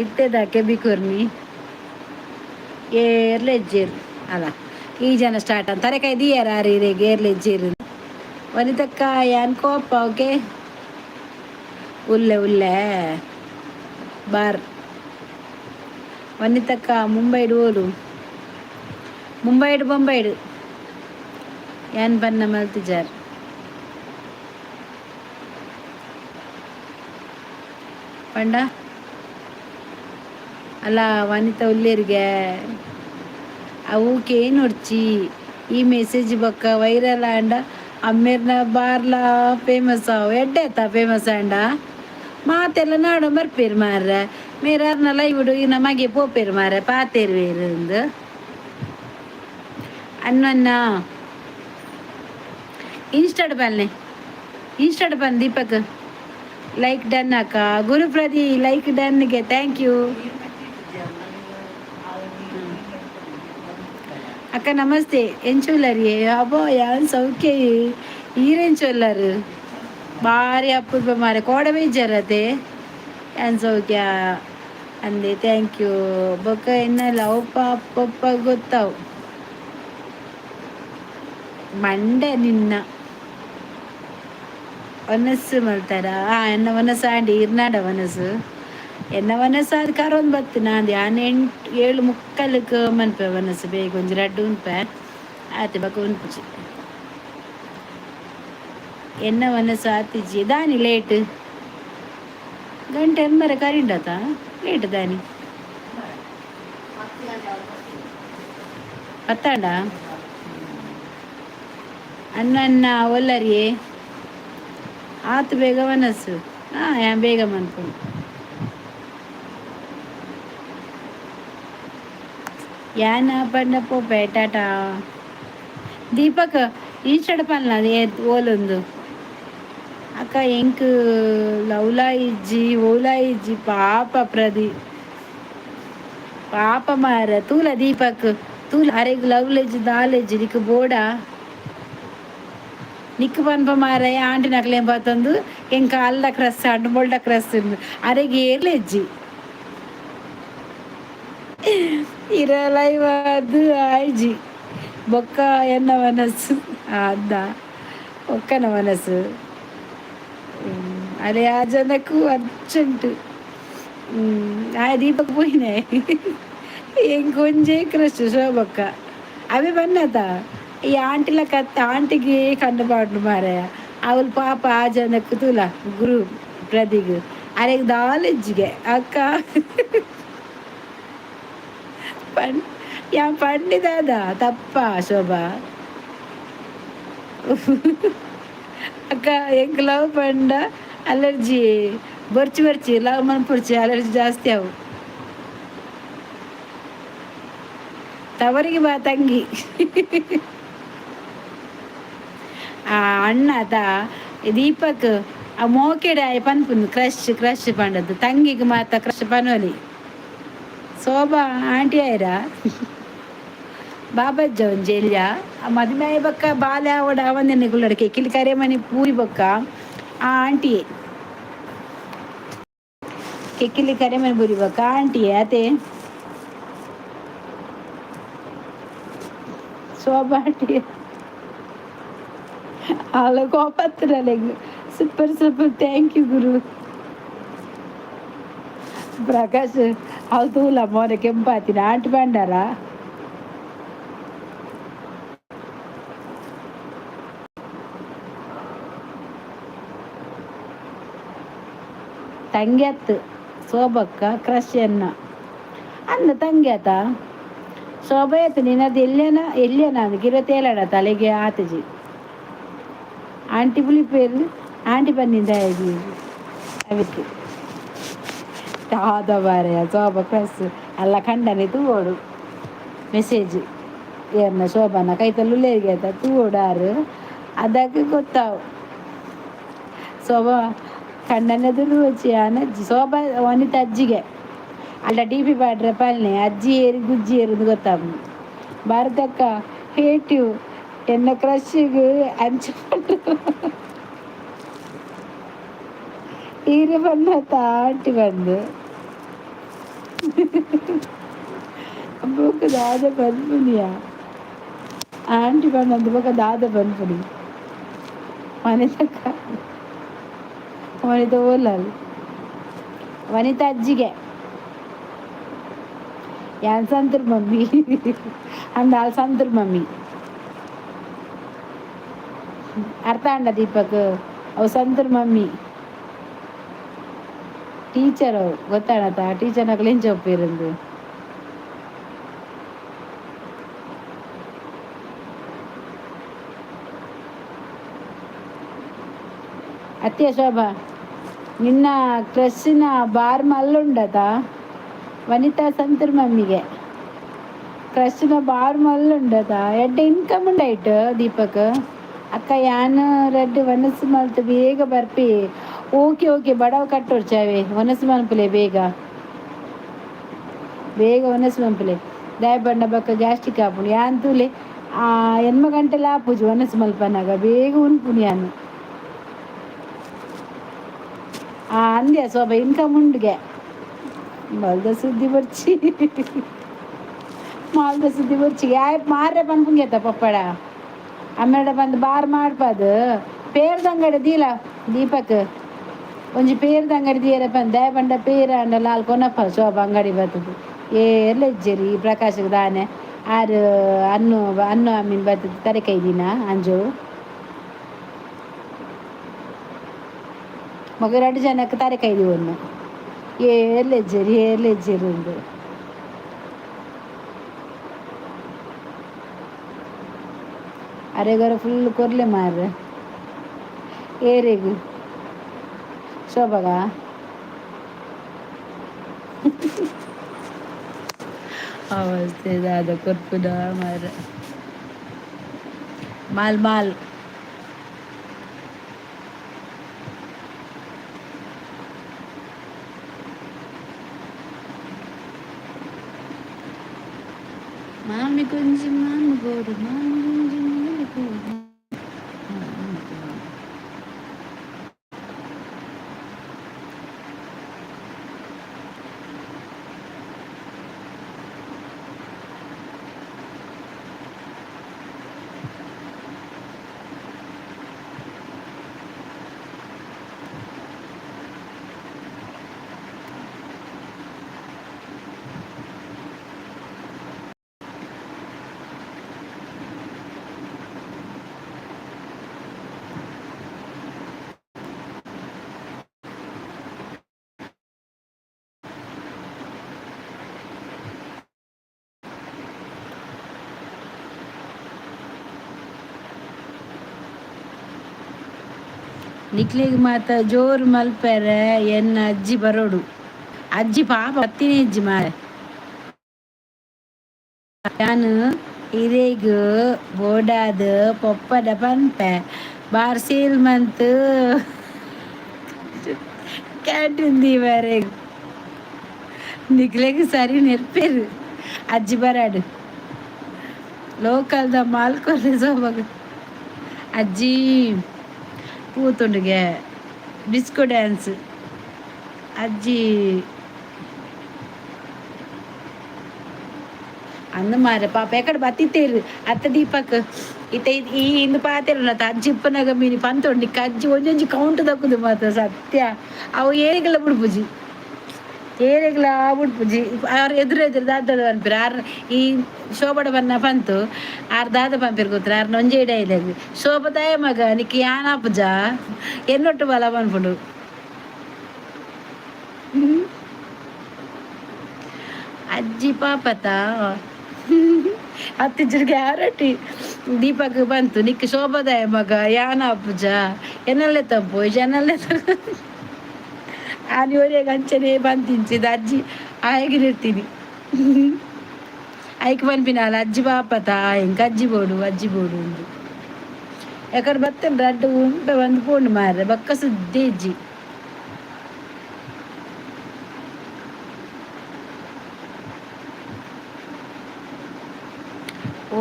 ಇತ್ತೆದಾಕೆ ಬಿಕುರ್ನಿ ಏರ್ಲ ಇಜ್ಜೆರ್ ಅಲ್ಲ ಈ ಜನ ಸ್ಟಾರ್ಟ್ ಅಂತ ತರೆಕಾಯಿ ದೀಯರ ಆರ್ ಇರೆಗ್ ಏರ್ಲ ಇಜ್ಜೆರ್ ವನಿತಕ್ಕ ಯಾನ್ ಕೋಪ ಓಕೆ ಉಲ್ಲೆ ಉಲ್ಲೆ ಬಾರ್ ವನಿತಕ್ಕ ಮುಂಬೈಡ್ ಓಲು ಮುಂಬೈಡ್ ಬೊಂಬೈಡ್ ಯಾನ್ ಬನ್ನ ಮಲ್ತಿಜಾರ್ ಪಂಡ ಅಲ್ಲ ವನಿತ ಉಲ್ಲೇರ್ಗೆ ಅವು ಕೇನೊಡ್ಚಿ ಈ ಮೆಸೇಜ್ ಬೊಕ್ಕ ವೈರಲ್ ಆಂಡ ಅಮ್ಮೇರ್ನ ಬಾರ್ಲ ಫೇಮಸ್ ಆವು ಎಡ್ಡೆ ಆತ ಫೇಮಸ್ ಆಂಡ ಮಾತೆಲ್ಲ ನಾಡ ಬರ್ಪೇರು ಮಾರ್ರೆ ಮೇರ್ ಅರ್ನ ಲೈವ್ ಇರ್ನ ಮಗೆ ಪೋಪೇರು ಮಾರ್ರೆ ಪಾತೆರ್ವೇರು ಅಂದ್ ಅನ್ವನ್ನ ಇನ್ಸ್ಟಾಡ್ ಬನ್ನಿ ಇನ್ಸ್ಟಾಡ್ ಬನ್ನಿ ದೀಪಕ್ ಲೈಕ್ ಡನ್ ಅಕ್ಕ ಗುರುಪ್ರದಿ ಲೈಕ್ ಡನ್ಗೆ thank you. ಅಕ್ಕ ನಮಸ್ತೆ ಎಂಚುಲ್ಲರಿ ಅಬ್ಬೋ ಯಾನ್ ಸೌಖ್ಯ ಈರೆಂಚೊಲ್ಲರು ಭಾರಿ ಅಪರೂಪ ಮಾರೆ ಕೋಡ ಬೇಜಾರತೆ ಯಾನ್ ಸೌಖ್ಯ ಅಂದೆ thank you ಬೊಕ್ಕ ಎನ್ನಲ್ಲ ಒಪ್ಪ ಪೊಪ್ಪ ಗೊತ್ತಾವು. ಮಂಡೆ ನಿನ್ನ ಒನಸ್ಸು ಮಲ್ತಾರ. ಆ ಎನ್ನ ಒನಸು ಆಂಡಿ ಇರ್ನಾಡ ಒನಸು ಎನ್ನ ಒನಸು ಅದು ಕರೊಂದು ಬತ್ತು ನಾಂದಿ ಆನ್ 8 7:45ಕ್ಕೆ ಮನ್ಪೆ ಒನಸು. ಬೇಗ ಒಂಜಿ ರಡ್ಡು ಉನ್ಪೆ ಆತೆ, ಬೊಕ ಉನ್ಪುಜಿ. ಎನ್ನ ಒನಸು ಆತಿಜಿ ದಾನಿ ಲೇಟ್? ಗಂಟೆ ಎಮ್ಮರೆ ಕರಿಂಡತ, ಲೇಟ್ ದಾನಿ? ಪತ್ತಾಂಡ ಅನ್ನ ಅನ್ನ ಒಲ್ಲರಿಯೇ ಆತು ಬೇಗ ಮನಸ್ಸು. ಹಾಂ, ಬೇಗ ಮನ್ಪುಂಡು. ಯಾನ ಪಂಡ ಪೋಪೆ, ಟಾಟಾ. ದೀಪಕ್ ಇನ್ಸ್ಟಾಡ್ ಪನ್ಲ ಓಲೊಂದು. ಅಕ್ಕ, ಎಂಕ್ ಲವ್ಲಾ ಇಜ್ಜಿ, ಓಲಾ ಇಜ್ಜಿ. ಪಾಪ ಪ್ರದಿ, ಪಾಪ ಮಾರ. ತೂಲ ದೀಪಕ್, ತೂಲ, ಅರೆಗ್ ಲವ್ಲೆಜ್ ದಾಲೇಜ್ ನಿಕ್ ಬೋಡ? ನಿಕ್ ಪನ್ಪ ಮಾರಾಯ. ಆಂಟಿ ನಕ್ಲೇನ್ ಪತ್ತೊಂದು ಎಂಕ್ ಅಲ್ಲ ಕ್ರಸ್ ಆಂಡ್ ಬೊಲ್ಡ ಕ್ರಸ್ ಅರೆಗ್ ಏರ್ಲೆಜ್ಜಿ. ಇರ ಲೈವ್ ಅದು ಆಯ್ಜಿ. ಬೊಕ್ಕ ಎನ್ನ ಮನಸ್ಸು ಅಂದ ಒಕ್ಕನ ಮನಸ್ಸು ಅರೆ ಆ ಜನಕ್ಕೂ ಅರ್ಜೆಂಟ್. ಆ ದೀಪಕ್ ಪೋಯಿನೆ. ಎಂಕ್ ಒಂಜೇ ಕ್ರಶ್ ಶೋಭಕ್ಕ. ಅವೇ ಬನ್ನತ ಈ ಆಂಟಿಲ ಕತ್ತ ಆಂಟಿಗೆ ಕಣ್ಣು ಪಾಡ್ಡು ಮಾರಾಯ. ಅವಳು ಪಾಪ ಆ ಜನಕ್ಕೆ. ತೂಲ ಗುರು ಪ್ರದಿಗ್ ಅರೆಗ್ ದಾಲೆಜ್ಜಿಗೆ. ಅಕ್ಕ ಪಣ್ ಯಾ ಪಂಡಿದಾದ ತಪ್ಪ ಶೋಭಾ ಅಕ್ಕ? ಎಂಕ್ ಲವ್ ಪಂಡ ಅಲರ್ಜಿ. ಬೊರ್ಚಿ ಬೊರ್ಚಿ, ಲವ್ ಮನ್ಪೊರ್ಚಿ, ಅಲರ್ಜಿ ಜಾಸ್ತಿ ಅವು. ತವರಿಗೆ ಬಾ ತಂಗಿ. ಆ ಅಣ್ಣ ತಾ ದೀಪಕ್, ಆ ಮೋಕೆಡೆ ಆಯ್ ಪನ್ಪುಂದು ಕ್ರಶ್ ಕ್ರಶ್ ಪಂಡದ್ದು. ತಂಗಿಗೆ ಮಾತ ಕ್ರಶ್ ಪನೊಲಿ. ಶೋಭಾ ಆಂಟಿ ಆಯ್ರ ಬಾಬಜ್ಜ ಒಂಜಿ ಎಲ್ಯ ಆ ಮದಿಮೆ ಆಯಿ ಬೊಕ್ಕ ಬಾಲೆ ಆವಡ್ ಅವಂದೆನೆ ಕುಲ್ಲಡ್ ಕೆಕ್ಕಿಲ್ ಕರೆಮಣಿ ಪೂರಿ ಬೊಕ್ಕ ಆ ಆಂಟಿಯೇ. ಕೆಕ್ಕಿಲಿ ಕರೆಮಣಿ ಪೂರಿ ಬೊಕ್ಕ ಆಂಟಿಯೇ ಅತೆ. ಶೋಭಾ ಆಂಟಿ ಆಲ ಕೋಪತ್ತಿರಲೆಗ್. Super super, thank you Guru. Prakash ಅವು ತೂಲ ಮೋನೆ ಕೆಂಪಾತಿನ ಆಂಟಿ ಪಂಡಾರ. ತಂಗ್ಯತ್ ಶೋಭಕ್ಕ ಕ್ರಶ್ ಎನ್ನ ಅಂದ ತಂಗ್ಯಾತ ಶೋಭ. ನಿನ್ನದು ಎಲ್ಯನ ಎಲ್ಯನ ಗಿರತೇಲಡ ತಲೆಗೆ ಆತಜಿ. ಆಂಟಿ ಪುಲಿಪೇರು ಆಂಟಿ ಪನ್ನಿಂದ ಅವಿಕ್ ದಾದ ಮಾರಾಯ. ಶೋಭ ಕ್ರಶ್ ಅಲ್ಲ, ಕಂಡನೆ ತೂವೊಡು. ಮೆಸೇಜ್ ಏರ್ನ ಶೋಭಾನ ಕೈತಲ್ ಉಲ್ಲೇರಿಗೆ ತೂವೊಡು ಆರು, ಅದಕ್ಕೆ ಗೊತ್ತಾವು. ಶೋಭಾ ಕಂಡನೆದುರು ವಚ್ಚಿ ಆನ ಶೋಭಾ ವನಿತ ಅಜ್ಜಿಗೆ ಅಲ್ಲ ಡಿ ಪಿ ಪಾಡ್ರೆ ಪಲ್ನೆ ಅಜ್ಜಿ ಏರಿ ಗುಜ್ಜಿ ಏರುದು ಗೊತ್ತಾಪುಂಡು. ಭಾರತಕ್ಕ ಹೇಟ್ you. ಎನ್ನ ಕ್ರಶ್ಗೆ ಅಂಚ ಈರೆ ಬನ್ನತ ಆಂಟಿ ಬಂದು ಬೊಕ ದಾದ ಪನ್ಪುನಿಯ? ಆಂಟಿ ಪಂಡಂದು ಬೊಕ ದಾದ ಪನ್ಪುನಿ? ವನಿತಕ್ಕ, ವನಿತ ಓಲಲ್? ವನಿತಾ ಅಜ್ಜಿಗೆ ಯಾನ್ ಸಂತೂರ್ ಮಮ್ಮಿ ಅಂದ. ಆಲ್ ಸಂತೂರ್ ಮಮ್ಮಿ ಅರ್ಥ ಆಂಡ ದೀಪಕ್? ಅವು ಸಂತೂರ್ ಮಮ್ಮಿ, ಟೀಚರ್ ಅವು. ಗೊತ್ತಾಣತ? ಟೀಚರ್ ನಕುಲು ಎಂಚ ಒಪ್ಪೇರಂದು. ಅತ್ಯ ಶೋಭಾ, ನಿನ್ನ ಕ್ರಶ್ನ ಬಾರ್ ಮಲ್ಲುಂಡತ. ವನಿತಾ ಸಂತೂರ್ ಮಮ್ಮಿಗೆ ಕ್ರಶ್ನ ಬಾರ್ ಮಲ್ಲುಂಡತ. ಎಡ್ಡೆ ಇನ್ಕಮ್ ಉಂಡೈಟ್ ದೀಪಕ್. ಅಕ್ಕ, ಯಾನ್ ರಡ್ಡ್ ವನಸ್ ಮಲ್ತ್ ಬೇಗ ಬರ್ಪಿ. ಓಕೆ ಓಕೆ, ಬಡವ ಕಟ್ಟೊಡ್ಚಾವೆ. ವನಸ್ ಮನ್ಪುಲೆ, ಬೇಗ ಬೇಗ ವನಸ್ ಮನ್ಪುಲೆ. ದಾಯೆ ಪಂಡ ಬೊಕ್ಕ ಗ್ಯಾಸ್ಟ್ರಿಕ್ ಆಪುಂಡು. ಯಾನ್ ತೂಲೆ, 8 ಗಂಟೆಲ ಆಪುಜಿ ವನಸ್ ಮಲ್ಪನಗ, ಬೇಗ ಉನ್ಪುನಿ ಯಾನ್. ಆ ಅಂದ್ಯ ಶೋಭಾ, ಇನ್ಕಮ್ ಉಂಡುಗೆ. ಮಲ್ದ ಸುದ್ದಿ ಬೊರ್ಚಿ, ಮಾಲ್ದ ಸುದ್ದಿ ಬೊರ್ಚಿ. ಯಾಯ್ ಮಾರ್ರೆ ಪನ್ಪುಂಗೆತ ಪಪ್ಪಡ. ಅಮ್ಮೆರಡ ಬಂದು ಬಾರ್ ಮಾಡ್ಪದು ಪೇರ್ದಂಗಡಿ ದೀಲ ದೀಪಕ್ ಒಂಜಿ ಪೇರ್ದ ಅಂಗಡಿ ದೀಯರೆ ಪಂದ್ ದಾಯೆ ಪಂಡ ಪೇರ್ ಆಂಡ ಲಾಲ್ ಕೊನಪ್ಪ ಶೋಭ ಅಂಗಡಿ ಬತ್ತದು ಏರ್ಲ ಇಜ್ಜೆರ್ ಈ ಪ್ರಕಾಶ್ ದಾನೆ ಆರ್ ಅನ್ನು ಅನ್ನು ಅಮ್ಮಿನ್ ಬತ್ತದು ತರೆಕೈ ದಿನ ಅಂಜು ಮಗ ರಡ್ಡ್ ಜನಕ್ಕೆ ತರೆಕೈ ದೀವೊನ್ನು ಏರ್ಲ ಇಜ್ಜೆರ್ ಏರ್ಲ ಇಜ್ಜೆರ್ ಉಂದು. ಅರೆಗೊರ ಫುಲ್ ಕೊರ್ಲೆ ಮಾರ್ರೆ ಏರೆಗ್ ಶೋಭಗ ಅವಸ್ಥೆ ದಾದ ಕೊರ್ಪುನ ಮಾರ್ರೆ ಮಾಲ್ ಮಾಲ್. ಮಾಮಿ ಕೊಂಜಿ ಮಾಮಿ ಗೋಡು ಮಾಮಿ ಕೊಂಜಿ ಮಾಮಿ ಗೋಡು. ನಿಕ್ಲೆಗ್ ಮಾತ ಜೋರು ಮಲ್ಪೆರೆ ಎನ್ನ ಅಜ್ಜಿ ಬರೋಡು ಅಜ್ಜಿ ಪಾಪ ಬತ್ತಿನೇ ಇಜ್ಜಿ ಮಾರೆ. ಯಾನ್ ಇರೆಗ್ ಬೋಡಾದ್ ಪೊಪ್ಪಡ ಪನ್ಪೆ ಬಾರ್ ಸೇಲ್ ಮಂತ್ ಕ್ಯಾಂಟೀನ್ ದೀವರೆಗ್ ನಿಕ್ಲೆಗ್ ಸರಿ ನೆರ್ಪೆರ್ ಅಜ್ಜಿ ಬರಾಡ್ ಲೋಕಲ್ದ ಮಾಲ್ ಕೊರ್ಲೆ ಸೋಬಗ್ ಅಜ್ಜಿ ಪೂತುಂಡುಗೆ ಡಿಸ್ಕೋ ಡ್ಯಾನ್ಸ್ ಅಜ್ಜಿ ಅಂದ್ ಮಾರ್ರೆ ಪಾಪ ಎಕಡೆ ಬತ್ತಿತ್ತೇರು ಅತ್ತ ದೀಪಕ್ ಇತ್ತೆ ಈ ಇಂದು ಪಾತೆರುನ ಅಜ್ಜಿ ಇಪ್ಪನಗ ಮೀನಿ ಪಂತೊಂಡು ನಿಕ್ಕ ಅಜ್ಜಿ ಒಂಜೊಂಜಿ ಕೌಂಟ್ ದಕ್ಕುದು ಮಾತ ಸತ್ಯ ಅವು ಏರೆಗ್ಲ ಬುಡ್ಪುಜಿ ಏರೆಗ್ಲ ಬುಡ್ಪುಜಿ ಆರ್ ಎದುರು ಎದುರು ದಾದ ಪನ್ಪೆರ್ ಆರ್ ಈ ಶೋಭಡ ಬನ್ನ ಪಂತು ಆರ್ ದಾದ ಪನ್ಪೆರ್ ಗೊತ್ತರ ಆರ್ನ ಒಂಜೇ ಡೈಲಾಗ್ ಶೋಭದಾಯ ಮಗ ನಿಕ್ ಯಾನ್ ಆಪುಜ ಎನ್ನೊಟ್ಟು ಬಲ ಪನ್ಪುಂಡು. ಅಜ್ಜಿ ಪಾಪತ ಅತ್ತಿಜ್ಜರ್ ಗ್ಯಾರಂಟಿ ದೀಪಕ್ ಬಂತು ನಿಕ್ ಶೋಭದಾಯ ಮಗ ಯಾನ್ ಆಪುಜ ಎನ್ನಲ್ಲೆ ತಪ್ಪು ಜನಲ್ಲೆ ಆನಿ ಒರೆಗ್ ಅಂಚನೆ ಪಂತಿಂಚಿದ ಅಜ್ಜಿ ಆಯಗ್ ಇರ್ತೀನಿ ಐಕ್ ಪನ್ಪಿನಾಲ್ ಅಜ್ಜಿ ಪಾಪತ ಎಂಕ್ ಅಜ್ಜಿ ಬೋಡು ಅಜ್ಜಿ ಬೋಡು ಉಂದು ಎಕಡೆ ಬತ್ತೇನ್ ರಡ್ಡ್ ಉಂಪೆ ಬಂದು ಪೋಂಡು ಮಾರ್ರೆ ಬೊಕ್ಕ ಸುದ್ದಿ ಇಜ್ಜಿ.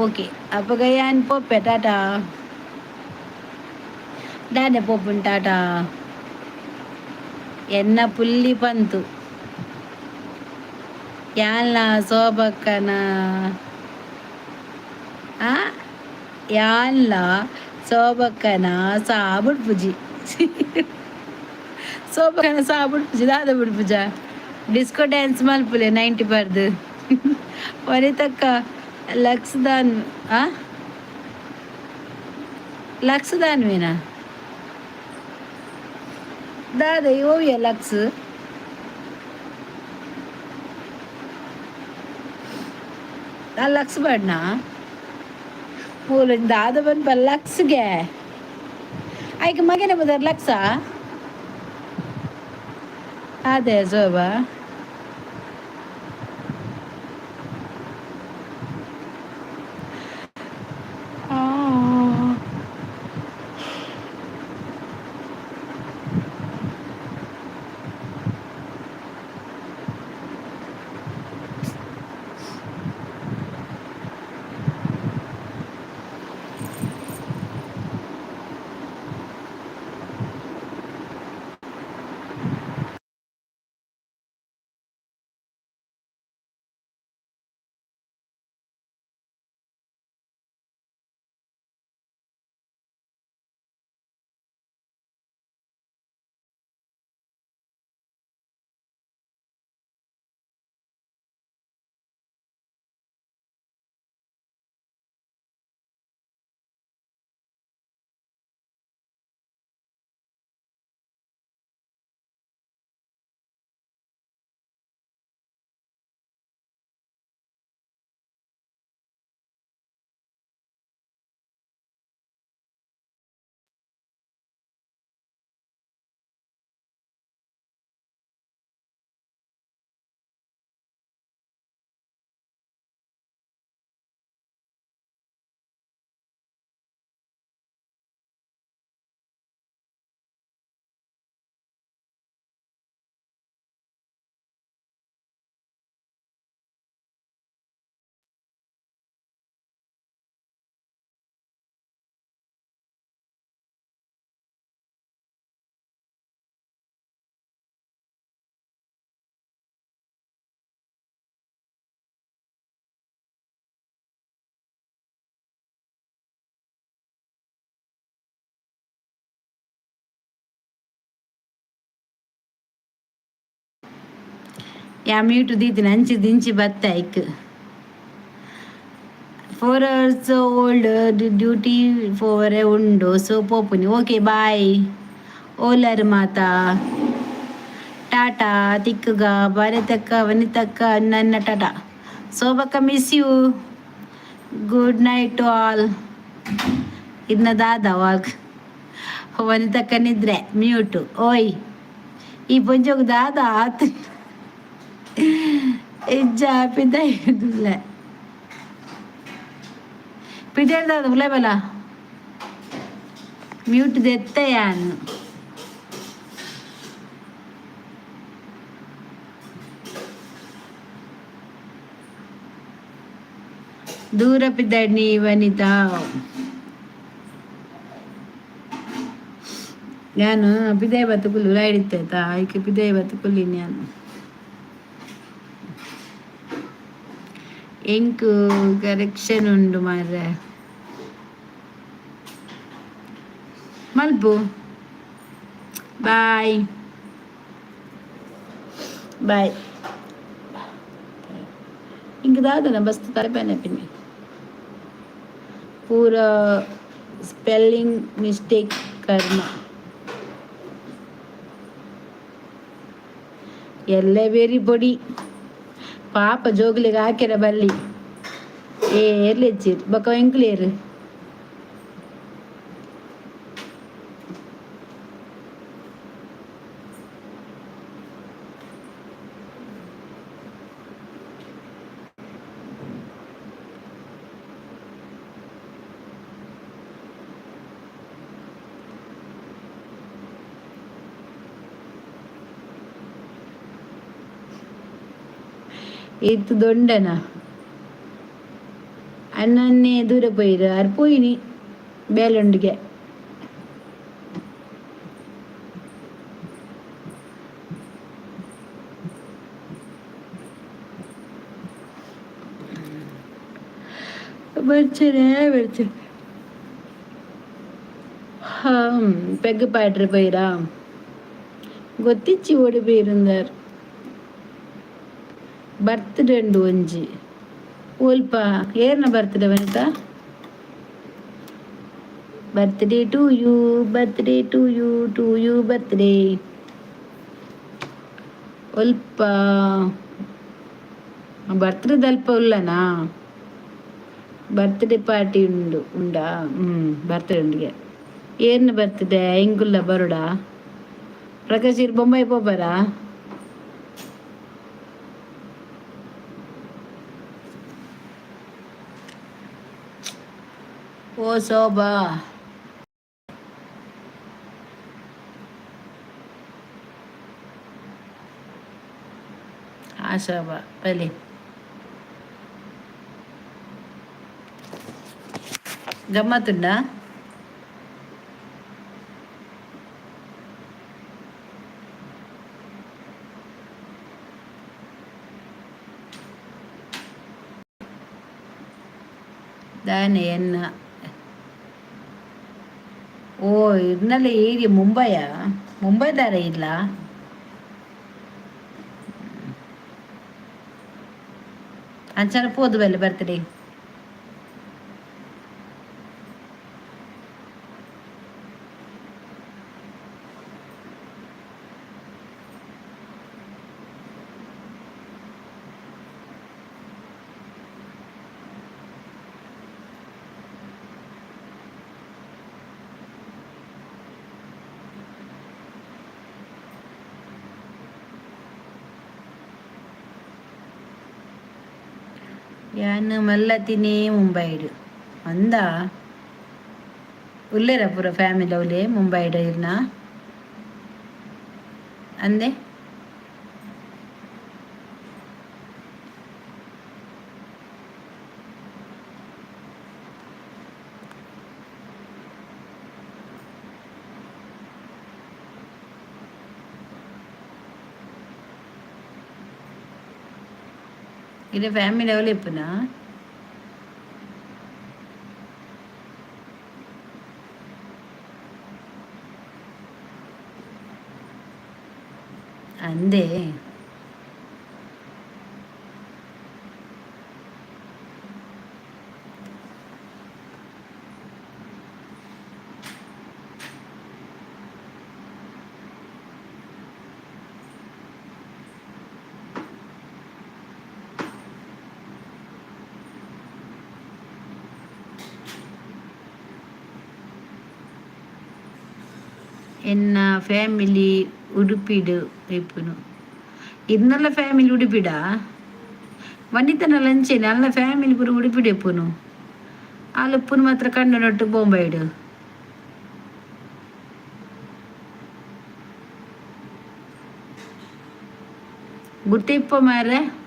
ಓಕೆ ಅಪಗ ಯಾನ್ ಪೋಪೆ ಟಾಟಾ ದಾನೆ ಪೋಪುನ್ ಟಾಟಾ ಎನ್ನ ಪುಲ್ಲಿ ಪಂತು ಯಾನ್ಲ ಶೋಭಕ್ಕನ ಆ ಯಾನ್ಲ ಶೋಭಕ್ಕನ ಸಾ ಬುಡ್ಪುಜಿ ಶೋಭಕ್ಕನ ಸಾ ಬುಡ್ಪುಜಿ ದಾದ ಬುಡ್ಪುಜ ಡಿಸ್ಕೋ ಡ್ಯಾನ್ಸ್ ಮಲ್ಪುಲೆ 90 ಪರ್ದು ವನಿತಕ್ಕ ಲಕ್ಸ್ ದಾನ್ ಆ ಲಕ್ಸ್ ದಾನ್ವೇನಾ ದಾದ ಓವಿಯ ಲಕ್ಸ್ ಆ ಲಕ್ಸ್ ಬಣ್ಣ ಮೂಲ ದಾದ ಪನ್ಪ ಲಕ್ಸ್ಗೆ ಐಕ್ ಮಗನೆ ಬದರ್ ಲಕ್ಸ ಅದೇ ಶೋಭಾ. ಯಾ ಮ್ಯೂಟ್ ದೀತಿನ ಅಂಚಿ ದಿಂಚಿ ಬತ್ತ ಐಕ್. 4 hours old duty ಪೋವರೆ ಉಂಡು, ಸೊ ಪೋಪುನಿ. ಓಕೆ, ಬಾಯ್ ಓಲರ್ ಮಾತಾ. ಟಾಟಾ ತಿಕ್ಕುಗ ಭಾರತಕ್ಕ, ವನಿತಕ್ಕ, ನನ್ನ Tata. ಸೋಬಕ್ಕ, miss you. Good night to all. ಇನ್ನ ದಾದ ವಾಕ್ ವನಿತಕ್ಕ ನಿದ್ರೆ ಮ್ಯೂಟು. ಓಯ್, ಈ ಪೊಂಜೋಗು ದಾದ ಆತು? ಇಜ್ಜ ಪಿದಾಯಿಲ್ಲ. ಪಿದಾಯ್ದಾದ ಉಲೆ ಬಲ ಮ್ಯೂಟ್ ದೆತ್ತಯಾನು. ದೂರ ಪಿದಾಡ್ನಿ ವನಿತಾ. ನಾನು ಪಿದಾಯಿ ಬತ್ತುಕುಲ್ಲು ಉಲಾಯಿಡಿತ್ತೆ ಆಯ್ಕೆ. ಪಿದಾಯಿ ಬತ್ತುಕುಲ್ಲಿ ನಾನು. ಎಂಕ್ ಕರೆಕ್ಷನ್ ಉಂಡು ಮಾರ್ರೆ. ಮಲ್ಪು. Bye bye. ಇಂಕ ದಾದನ ಬಸ್ ತಲೆಬೇನೆ ಪಿನ್ನಿ. ಪೂರ ಸ್ಪೆಲ್ಲಿಂಗ್ ಮಿಸ್ಟೇಕ್ ಕರ್ಮ. ಎಲ್ಲ ಬೇರಿ ಪೊಡಿ ಪಾಪ ಜೋಗುಲಿಗೆ ಹಾಕ್ಯರ ಬಲ್ಲಿ. ಏರ್ಲಿ ಹೆಚ್ಚಿರ್ ಬೊಕ ಎಂಕ್ಲೇರು. ಇತ್ತು ದೊಂಡನ ಅಣ್ಣನ್ನೇ ದೂರ ಪೋಯಿರು. ಅರ್ ಪೋಯಿನಿ ಬೇಲೊಂಡಿಗೆ. ಬರ್ಚರೆ ಬರ್ಚರೆ. ಪೆಗ್ ಪಾಡ್ರೆ ಪೋಯಿರಾ? ಗೊತ್ತಿಚ್ಚಿ ಓಡಿ ಪೋயிருந்தார். ಬರ್ತ್ಡೇ ಉಂಡು ಒಂಜಿ ಒಲ್ಪ. ಏರ್ನ birthday Vanita? Birthday to you, birthday to you, to you birthday. ಒಲ್ಪ ಬರ್ತ್ಡೇದಲ್ಪ ಉಲ್ಲನಾ? ಬರ್ತ್ಡೇ ಪಾರ್ಟಿ ಉಂಡು, ಉಂಡಾ? ಹ್ಞೂ, ಬರ್ತ್ಡೇ ಉಂಡಿಗೆ. ಏರ್ನ ಬರ್ತ್ಡೇ? ಎಂಕುಲ್ಲ ಬರೋಡಾ? ಪ್ರಕಾಶ್ ಇರ್ ಬೊಂಬೈ ಪೋಬರಾ? ಓ ಶೋಭಾ. ಆ ಶೋಭಾ ಬಲಿ ಗಮ್ಮತ್ತುಂಡಾ? ದಾನೆ ಎನ್ನ? ಓ, ಇರ್ನಲ್ಲ ಏರಿಯಾ ಮುಂಬೈಯಾ? ಮುಂಬೈದಾರ ಇಲ್ಲ? ಅಂಚನ ಪೋದು ಬಲ್ಲೆ ಬರ್ತ್ಡೇ. ಯಾನ್ ಮಲ್ಲತಿನೇ ಮುಂಬೈಡ್ ಅಂದ. ಉಲ್ಲೇರ ಪೂರ ಫ್ಯಾಮಿಲಿ ಅವಲೇ ಮುಂಬೈಡ್ ಇರ್ನ ಅಂದೆ. ಇದು ಫ್ಯಾಮಿಲಿ ಅವಲೇ ಇಪ್ಪುನಾ? ಅಂದೆ. ಎನ್ನ ಫ್ಯಾಮಿಲಿ ಉಡುಪಿಡು ಇಪ್ಪುನು. ಇರ್ನಲ್ಲ ಫ್ಯಾಮಿಲಿ ಉಡುಪಿಡ? ವನಿತನ ಲಂಚೇನೆ ಅಲ್ಲ ಫ್ಯಾಮಿಲಿ ಪೂರ ಉಡುಪಿಡು ಇಪ್ಪುನು. ಆಲ್ ಉಪ್ಪುನು ಮಾತ್ರ ಕಣ್ಣು ನಟ್ಟು ಬೊಂಬೈಡು. ಗುರ್ತಿಪ್ಪ ಮಾರ್ರೆ.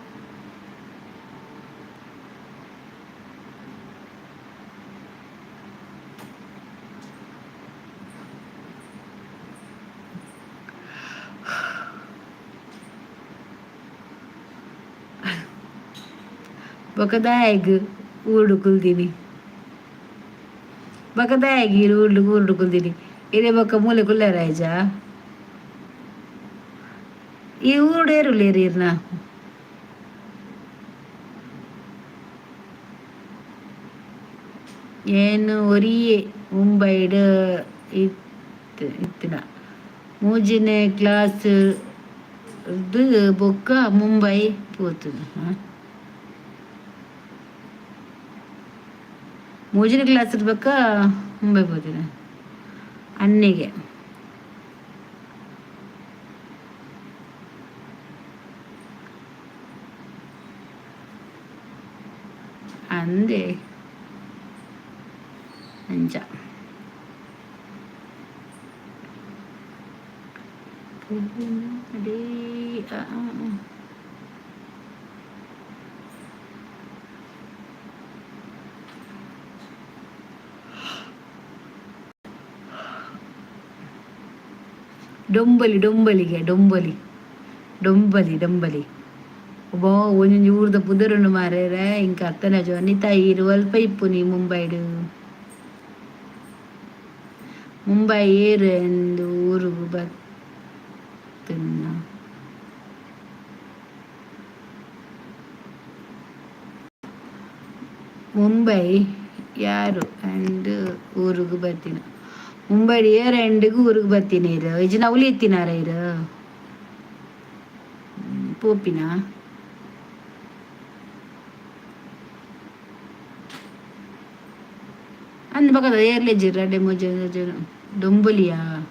ಬೊಕ ದಾಯೆಗ್ ಊರುಡು ಕುಲ್ದಿನಿ? ಬೊಕ ದಾಯೆಗ್ ಈರ್ ಊರುಡು ಊರುಡು ಕುಲ್ದಿನಿ? ಇರೆ ಬೊಕ ಮೂಲೆ ಕುಲ್ಲೆರ ಆಯ್ಜ? ಈ ಊರುಡು ಏರುಲ್ಲೆರ್ ಈರ್ನ? ಏನ್ ಒರಿಯೆ ಮುಂಬೈಡ್ ಇತ್ ಇತ್ತಿನ. ಮೂಜಿನೆ ಕ್ಲಾಸ್ ರ್ದ್ ಬೊಕ್ಕ ಮುಂಬೈ ಪೋತುಂಡು. ಮೂಜಿನೆ ಕ್ಲಾಸ್ ಬೊಕ್ಕ ಮುಂಬೈ ಪೋತಿನ ಅನ್ನೆಗೆ. ಅಂದೆ ಅಂಚ. ಆ, ಆ, ಆ. ಡೊಂಬಲಿ ಡೊಂಬಲಿಗೆ ಡೊಂಬಲಿ ಡೊಂಬಲಿ ಡೊಂಬಲಿ. ಒಬ್ಬ ಒಂಜೊಂಜಿ ಊರ್ದ ಪುದರುಂಡು ಮಾರ್ರೆ. ಇಂಕ ಅತ್ತನ ವನಿತಾ, ಈರ್ ಒಲ್ಪ ಇಪ್ಪುನಿ ಮುಂಬೈಡ್? ಮುಂಬೈ ಏರ್ ಎಂದು ಊರುಗು ಬತ್ತಿನ? ಮುಂಬೈ ಯಾರು ಅಂಡ್ ಊರುಗು ಬತ್ತಿನ? ಮುಂಬೈ ಏರ್ ಎಂಡಿಗು ಊರುಗು ಬತ್ತಿನ ಇರು? ಇಜ್ಜಿನ ಅವ್ಲು ಇತ್ತಿನಾರ ಇರು? ಪೋಪಿನ ಅಂದ್ ಬಕದ ಏರ್ಲೆಜ್ಜಿರ ಡೆಮೋ ಜನ. ಡೊಂಬೊಲಿಯಾ?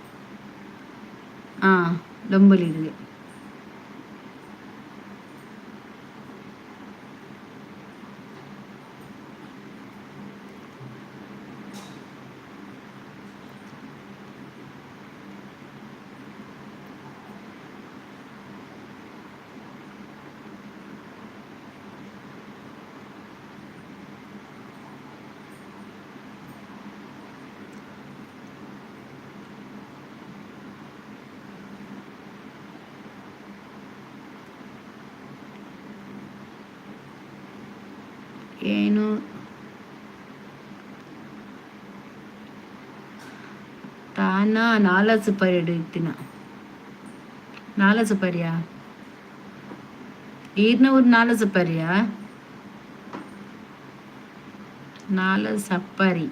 ಹಾ, ಡೊಂಬೊಲಿ. ಏನು ತಾನ ನಾಲಸುಪರಿಡು ಇತ್ತಿನ? ನಾಲಸುಪರಿಯಾ? ಈರ್ನ ಊರು ನಾಲಸುಪರಿಯಾ? ನಾಲಸಪ್ಪರಿ.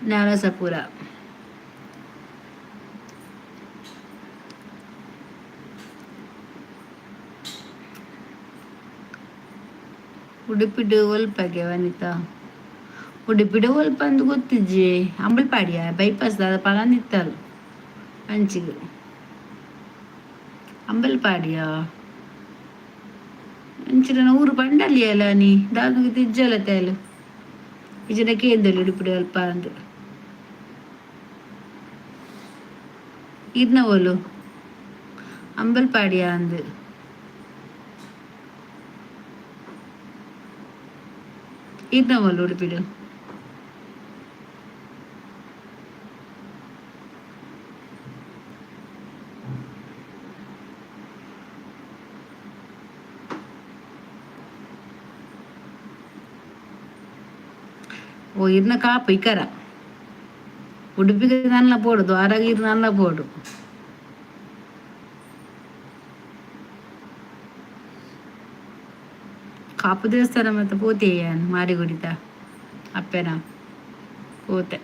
ನರಸಪುರ. ಉಡುಪಿಡು ಒಲ್ಪಗೆ ವನಿತಾ? ಉಡುಪಿಡು ಒಲ್ಪ ಅಂದ್ ಗೊತ್ತಿಜ್ಜಿ. ಅಂಬಲ್ಪಾಡಿಯ ಬೈಪಾಸ್ ದಾದ ಪನೊಂದಿತ್ತಲ್ ಅಂಚಿಗ್. ಅಂಬಲ್ಪಾಡಿಯ ಅಂಚಿನ ಊರು ಪಂಡಲಿಯಲ್ಲ ನೀ ದಾದ ಇಜ್ಜಲ್ಲ ತೇಲು ಇಜ್ಜಿಡ ಕೇಂದೊಲಿ ಉಡುಪಿಡು ಒಲ್ಪ ಅಂದ್. ಈರ್ನ ಓಲು? ಅಂಬಲ್ಪಾಡಿಯ ಅಂದ್. ಈರ್ನ ಓಲು ಉಡುಪಿಡು? ಓ, ಇರ್ನ ಕಾಪು ಇಕರ ಉಡುಪಿಗೆ ನಲ್ಲ ಪೋಡು, ದ್ವಾರಗ ಇರ್ ನಲ್ಲ ಪೋಡು. ಕಾಪು ದೇವಸ್ಥಾನ ಮತ್ತೆ ಪೋತೆ ಯಾನ್ ಮಾರಿಗುಡಿತ ಅಪ್ಪೆನ ಪೋತೆ.